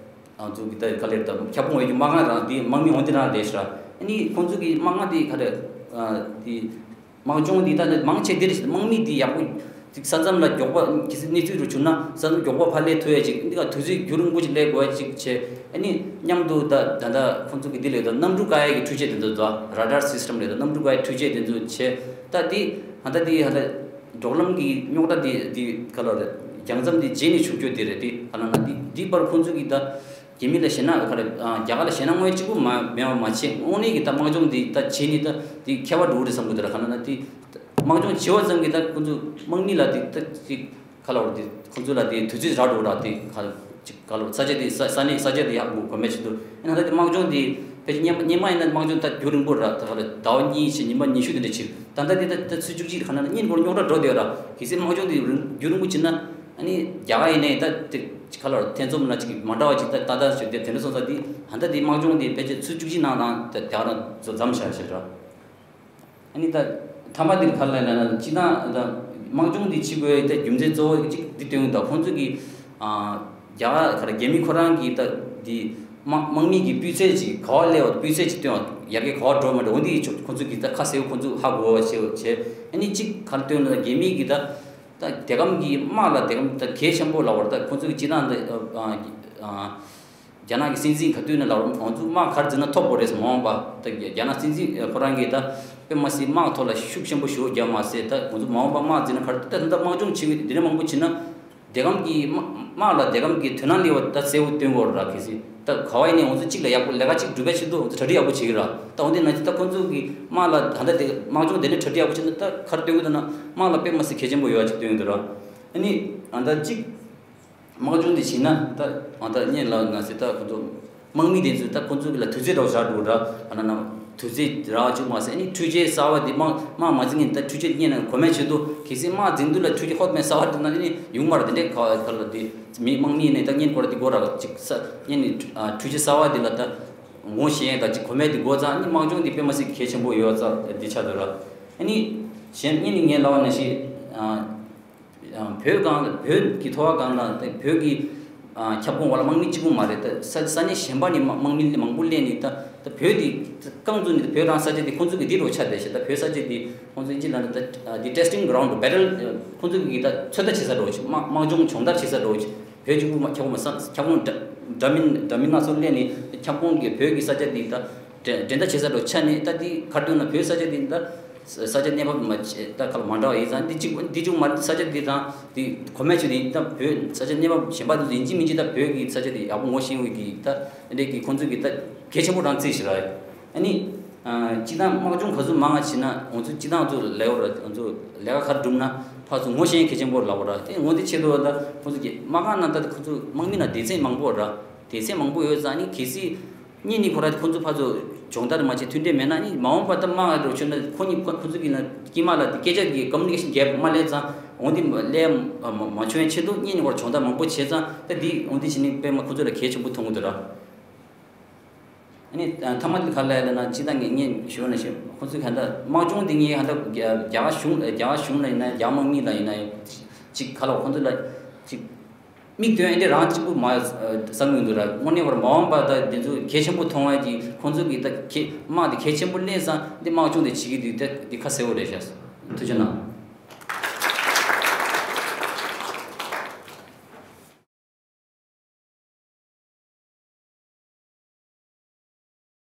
ཨ་ཚོ་གི་ད་ག་ལེར་ད་ཁྱབ་ཁོངས་ཡོད་རྒྱུ་དམག་ཁང་རང་འདི་དམག་མི་འོང་འདི་རང་རེད་ཤག་ཨ་ནི་ཁོང་ཚོ་གི་དམག་ཁང་འདི་ཁ་ར་ཨ་འདི། དམག་སྦྱོང་འདི་ད་ནི་མང་ཆེ་འདིར་དམག་མི་འདི་ཡག་པོ་ཅིག་ས་མཚམས་ལ་མགྱོགས་པ་གལ་སྲིད་གནས་ཚུལ་རུ་བྱུང་ན་ས་མཚམས་མགྱོགས་པ་ཕར་སླེབས་ཐུབ་ཡ་ཅིག་འདི་ག་དུས་ཚོད་རྒྱུན་རིང་པོ་ཅིག་སླེབས་དགོས་ཡ་ཅིག་བྱས། ཨ་ནི་མཉམ་དུ་ད་ད་ལྟ་ཁོང་ཚོ་གི་འདི་ལས་ད་གནམ་གྲུ་བཀག་ཡ་གི་འཕྲུལ་ཆས་དེ་ཚོ་ད་Radar System ལས་ད་གནམ་གྲུ་བཀག་ཡ་འཕྲུལ་ཆས་དེ་ཚོ་བྱས། ད་འདི་ཧ་ད་འདི་ཧ་ད་འབྲོག་ལམ་གི་རྙོག་དྲ་འདི་འདི་ག་ལ་རེད། རྒྱང་མཚམས་འདི་བརྗེ་ནས་ཆུག་རྒྱུ་དེ་རེད། འདི་ཧ་ལ་ན་འདི་འདི་བར་ཁོང་ཚོ་གི་ད། རྒྱ་མི་ལ་ཞེད་སྣང་ག་རེ་ཨ་རྒྱ་གར་ལ་ཞེད་སྣང་དངོས་གཅིག་པུ་མ་མེད་པ་མ་བྱས། དངོས་གནས་ཀྱི་ད་དམག་སྦྱོང་འདི་ད་བྱས་ནས་ད་འདི་ཁྱད་པར་འགྲོ་གི་རེད་བསམ་གི་འདུག་ར། ག་ན་ན་འདི་དམག་སྦྱོང་བྱེད་པ་ཙམ་གྱིས་ད་ཁོང་ཚོ་དམག་མི་ལ་འདི་ད་ཅིག་ག་ལ་བར་འདི་ཁོང་ཚོ་ལ་འདི་དུས་ཚོད་རག་འགྲོ་ར། འདི་ག་ཅིག་ག་ལ་བར་ས་ཆ་འདི་ས་ས་གནས་ས་ཆ་འདི་ཡག་པོ་གོ་མེད་ཆེད་དུ་ཡིན་ན། ད་འདི་དམག་སྦྱོང་འདི་ཕལ་ཆེར་སྔོན་མ་སྔོན་མ་ཡིན་ན་དམག་སྦྱོང་ད་རྒྱུན་རིང་པོ་ར། ད་ག་ལ་ཟླ་བ་གཉིས་ཕྱིན་ཉི་མ་ཉི་ཤུ་དེ་འདྲ་ཕྱིན། ད་ལྟ་འདི་ད་ད་ཚོད་བཅུ་གཅིག་ག་ན་ན་གཉིས་འགོར་རྙོག་དྲ་འགྲོ་བསྡད་ར། གལ་སྲིད་དམག་སྦྱོང་འདི་རིང་རྒྱུན་རིང་པོ་བྱེད་ན་ཨ་ནི་རྒྱ་གར་ཡིན་ནའི་ད་དེ་ཁ་ལོར་ཐེ་ཚོམ་ལ་ཅིག་མ་འདྲ་བ་ཅིག་ད་ད་ད་ཞུ་དེ་དེ་འདྲ་སོང་ཙང་འདི་ཧ་ད་འདི་དམག་སྦྱོང་འདི་ཕལ་ཆེར་ཚོད་བཅུ་གཅིག་ནང་ལ་ད་རྒྱ་གར་ཚོ་མཚམས་བཞག་བཞག་ར། ཨ་ནི་ད་ཐ་མ་འདིར་ག་ལ་ན་ན་སྤྱི་བཏང་ད་དམག་སྦྱོང་འདི་བྱེད་དགོས་ད་རྒྱུ་མཚན་གཙོ་བོ་ཅིག་འདི་སྟོན་གྱི་འདུག་ཁོང་ཚོ་གི་ཨ་རྒྱ་གར་རྒྱ་མི་ཁོ་རང་གི་ད་འདི་དམག་དམག་མི་གི་སྤུས་ཚད་ཅིག་ག་བ་སླེབས་པ་སྤུས་ཚད་ཅིག་སྟོན་པ་ཡར་རྒྱས་ག་བ་འགྲོ་མ་འགྲོ་འོ་འདི་ཁོང་ཚོ་གི་ད་ཁ་གསལ་བོ་ཁོང་ཚོ་ཧ་གོ་བ་བྱེད་བྱེད། ཨ་ནི་གཅིག་ག་རེ་སྟོན་ན་རྒྱ་མི་གི་ད། ད་དེ་གམ་གྱི་དམག་ལ་དེ་གམ་ད་གལ་ཆེན་པོ་ལབ་པ་རེད། ད་ཁོང་ཚོ་གི་སྤྱི་བཏང་ད་ཨ་ཨ་རྒྱ་ནག་གི་སྲིད་འཛིན་ག་དུས་ནས་ལབ་རུང་ང་ཚོ་དམག་ག་རེ་འཛིང་ན་ཐོབ་དགོས་རེད་ཟེར། མ་འོངས་པ་ད་རྒྱ་ནག་སྲིད་འཛིན་ཁོ་རང་གིས་ད་དཔེ་མ་སྲིད་དམག་ཐོག་ལ་ཤུགས་ཆེན་པོ་ཞུགས་རྒྱག་མ་ཟད། ད་ང་ཚོ་མ་འོངས་པ་དམག་འཛིང་ན་ག་རེ། ད་ད་དམག་སྦྱོང་བྱེད་ཀྱི་འདི་འདྲ་མང་པོ་བྱེད་ན། དེ་གམ་གྱི་དམག་དམག་ལ་དེ་གམ་གྱི་དོ་སྣང་སླེབས་པ་ད་གསལ་པོ་སྟོན་གྱི་ཡོད་རེད། གལ་སྲིད་ད་ག་བ་ཡིན་ནའི་ང་ཚོ་གཅིག་ལ་ཡག་པོ་ལས་ཀ་གཅིག་སྒྲུབ་པའི་ཆེད་དུ་ང་ཚོ་གྲ་སྒྲིག་ཡག་པོ་བྱེད་ཀྱི་རེད། ད་འོ་དེ་ན་ད་ཁོང་ཚོ་གི་དམག་ལ་ད་ལྟ་དེ་དམག་སྦྱོང་དེ་འདྲའི་གྲ་སྒྲིག་ཡག་པོ་བྱེད་ན་ད་ག་རེ་སྟོན་གྱི་འདུག་ན། དམག་ལ་དཔེ་མ་སྲིད་གལ་ཆེན་པོ་ཡོད་པ་ཅིག་སྟོན་གྱི་འདུག་ར། ཨ་ནི་ཨ་ད་གཅིག་དམག་སྦྱོང་དེ་བྱེད་ན་ད་ཨ་ད་བརྙན་ལ་ང་ཟེར་ད་ཁོང་ཚོ་དམག་མི་དེ་ཚོས་ད་ཁོང་ཚོ་གི་ལ་དུས་ཚོད་འདྲ་བོ་བཞག་འདུག་ར། ཨ་ན་ན་དུས་ཚོད་རག་བཅུག་མ་ཟད། ཨ་ནི་འཕྲུལ་ཆས་གསར་བ་དེ་དམག་དམག་མ་འཛིང་ངེས་ད་འཕྲུལ་ཆས་རྙེད་ན་གོ་མེད་ཆེད་དུ། གལ་སྲིད་དམག་འཛིང་དུས་ལ་འཕྲུལ་ཆས་ཧོད་མེད་གསར་བ་དེ་ན་ཨ་ནི་ཡོང་མ་རེད། དེ་འདྲའི་ག་ག་ལ་དེ་མི་དམག་མི་ནས་ད་བརྙན་སྐོར་དེ་དགོས་ར། ཅིག་ས་བརྙན་ནི་འཕྲུལ་ཆས་གསར་བ་དེ་ལ་ད་ངོ་ཤེས་ཡས་ད་ཅིག་གོ་མེད་དེ་དགོས་ཙང་། ཨ་ནི་དམག་སྦྱོང་དེ་དཔེ་མ་སྲིད་གལ་ཆེན་པོ་ཡོད་ཙང་དེ་ཆགས་འདུག་ར། ཨ་ནི་གཞན་བརྙན་ནི་ངས་ལབ་པ་ནང་བཞིན། ཡང་བོད་སྒང་ལ་བོད་ཀྱི་ཐོག་སྒང་ལ་ད་བོད་ཀྱི་ཨ་ཁྱབ་ཁོངས་བར་ལ་དམག་མི་གཅིག་པུ་མ་རེད། ད་ས་ས་གནས་གཞན་པ་ནས་དམག་དམག་མི་མང་པོ་སླེབས་ནས་ད་ད་བོད་དེ་རྐང་བཙུགས་ནས་ད་བོད་རང་ས་ཆ་དེ་ཁོང་ཚོ་གི་འདི་འདྲ་བོ་ཆགས་བསྡད་ཤག་ད་བོད་ས་ཆ་དེ་ཁོང་ཚོ་ཨིན་ཇི་ལབ་ན་ད་ཨ་དེ་testing ground battle ཁོང་ཚོ་གི་ད་ཚོད་ལྟ་བྱེད་ས་འདྲ་བོ་ཞིག་དམག་དམག་སྦྱོང་སྦྱོང་བརྡར་བྱེད་ས་འདྲ་བོ་ཞིག་བོད་གཅིག་པུ་མ་ཁྱབ་ཁོངས་མ་ས་ཁྱབ་ཁོངས་འདྲ་འདྲ་མིན་འདྲ་མིན་སྣ་ཚོགས་སླེབས་ནས་ཁྱབ་ཁོངས་ཀྱི་བོད་ཀྱི་ས་ཆ་དེ་ད་འགྲན་འགྲན་ཟླ་བྱེད་ས་འདྲ་བོ་ཆགས་ནས། ད་དེ་ག་རེ་འདུག་ན་བོད་ས་ཆ་དེ་ད། ས་ཆ་གནས་བབ་མ་ཆེ་ད་ག་ལ་མ་འདྲ་བ་ཡིན་ཙང་། འདི་གཅིག་འདི་གཅིག་མ་རེད། ས་ཆ་འདི་དང་འདི་གོ་མེད་ཆུ་འདི་ད་བོད་ས་ཆ་གནས་བབ་གཞན་པ་འདི་ཚོ་ཡིན་གཅིག་མིན་གཅིག་ད་བོད་ཀྱི་ས་ཆ་འདི་ཡག་པོ་ངོ་ཤེས་འོས་ཀྱི་ད་འདི་གི་ཁོང་ཚོ་གི་ད་གལ་ཆེན་པོ་རང་བརྩིས་ཤིག་ར། ཨ་ནི་སྤྱི་བཏང་དམག་སྦྱོང་ག་ཚོད་མང་བ་བྱེད་ན་ང་ཚོ་སྤྱི་བཏང་ཚོ་ལས་འོ་ར། ང་ཚོ་ལས་ཀ་ག་རེ་སྒྲུབ་ན་ཕར་ཚུར་ངོ་ཤེས་གལ་ཆེན་པོ་ལབ་འོ་ར། དེ་ངོ་དེ་ཆེད་དུ་ད་ཁོང་ཚོ་གི་དམག་ཁང་ནང་ད་ཁོང་ཚོ་དམག་མི་ན་སྡེ་ཚན་མང་པོ་ར། སྡེ་ཚན་མང་པོ་ཡོད་ཙང་ནི་གལ་སྲིད། གཉིས་ནི་ཁོ་ར་ཁོ་ཚོ་ཕར་ཚུར་སྦྱོང་བརྡར་མ་བྱས་མཐུན་འབྲེལ་མེད་ན་ནི་མ་འོངས་པ་ད་དམག་རོགས་ཆོད་ན་ཁོ་གཉིས་ཁོ་ཁོ་ཚོ་གི་ན་དཀྱིལ་མ་ལ་དེ་སྐད་ཆ་གི་communication gap་མ་སླེབས་ཙང་འོ་དེ་སླེབས་མ་མ་བྱུང་བའི་ཆེད་དུ་གཉིས་ནི་ཁོ་ར་སྦྱོང་བརྡར་མང་པོ་བྱས་ཙང་ད་འདི་འོ་དེ་བྱས་ནི་དཔེ་མ་ཁོ་ཚོ་ལ་གལ་ཆེན་པོ་མཐོང་གི་འདུག་ར། ཨ་ནི་མཐའ་མ་དེ་ག་ལ་ཡ་ལ་ན་སྤྱི་བཏང་ངས་ངས་ཞུ་ན་ཞུ་ཁོ་ཚོས་ག་འདྲ་དམག་སྦྱོང་དེ་ངས་ག་འདྲ་རྒྱ་རྒྱ་གཞུང་རྒྱ་གཞུང་ལ་ཡིན་ན་རྒྱ་དམག་མི་ལ་ཡིན་ན་ཅིག་ག་ལ་ཁོ་ཚོ་ལ་ཅིག་མིག་སྟོན་ཨེ་འདྲ་རང་གཅིག་པུ་མ་བསམ་གྱི་འདུག་ར། དངོས་གནས་པར་མ་འོངས་པ་ད་འདི་ཚོ་གལ་ཆེན་པོ་མཐོང་བ་གྱིས་ཁོང་ཚོ་གིས་ད་གལ་དམག་དེ་གལ་ཆེན་པོ་སླེབས་ཙང་འདི་དམག་སྦྱོང་དེ་བྱེད་ཀྱི་འདུག་ད་འདི་ཁ་གསལ་པོ་རེད་ཤག་ཐུགས་རྗེ་གནང་།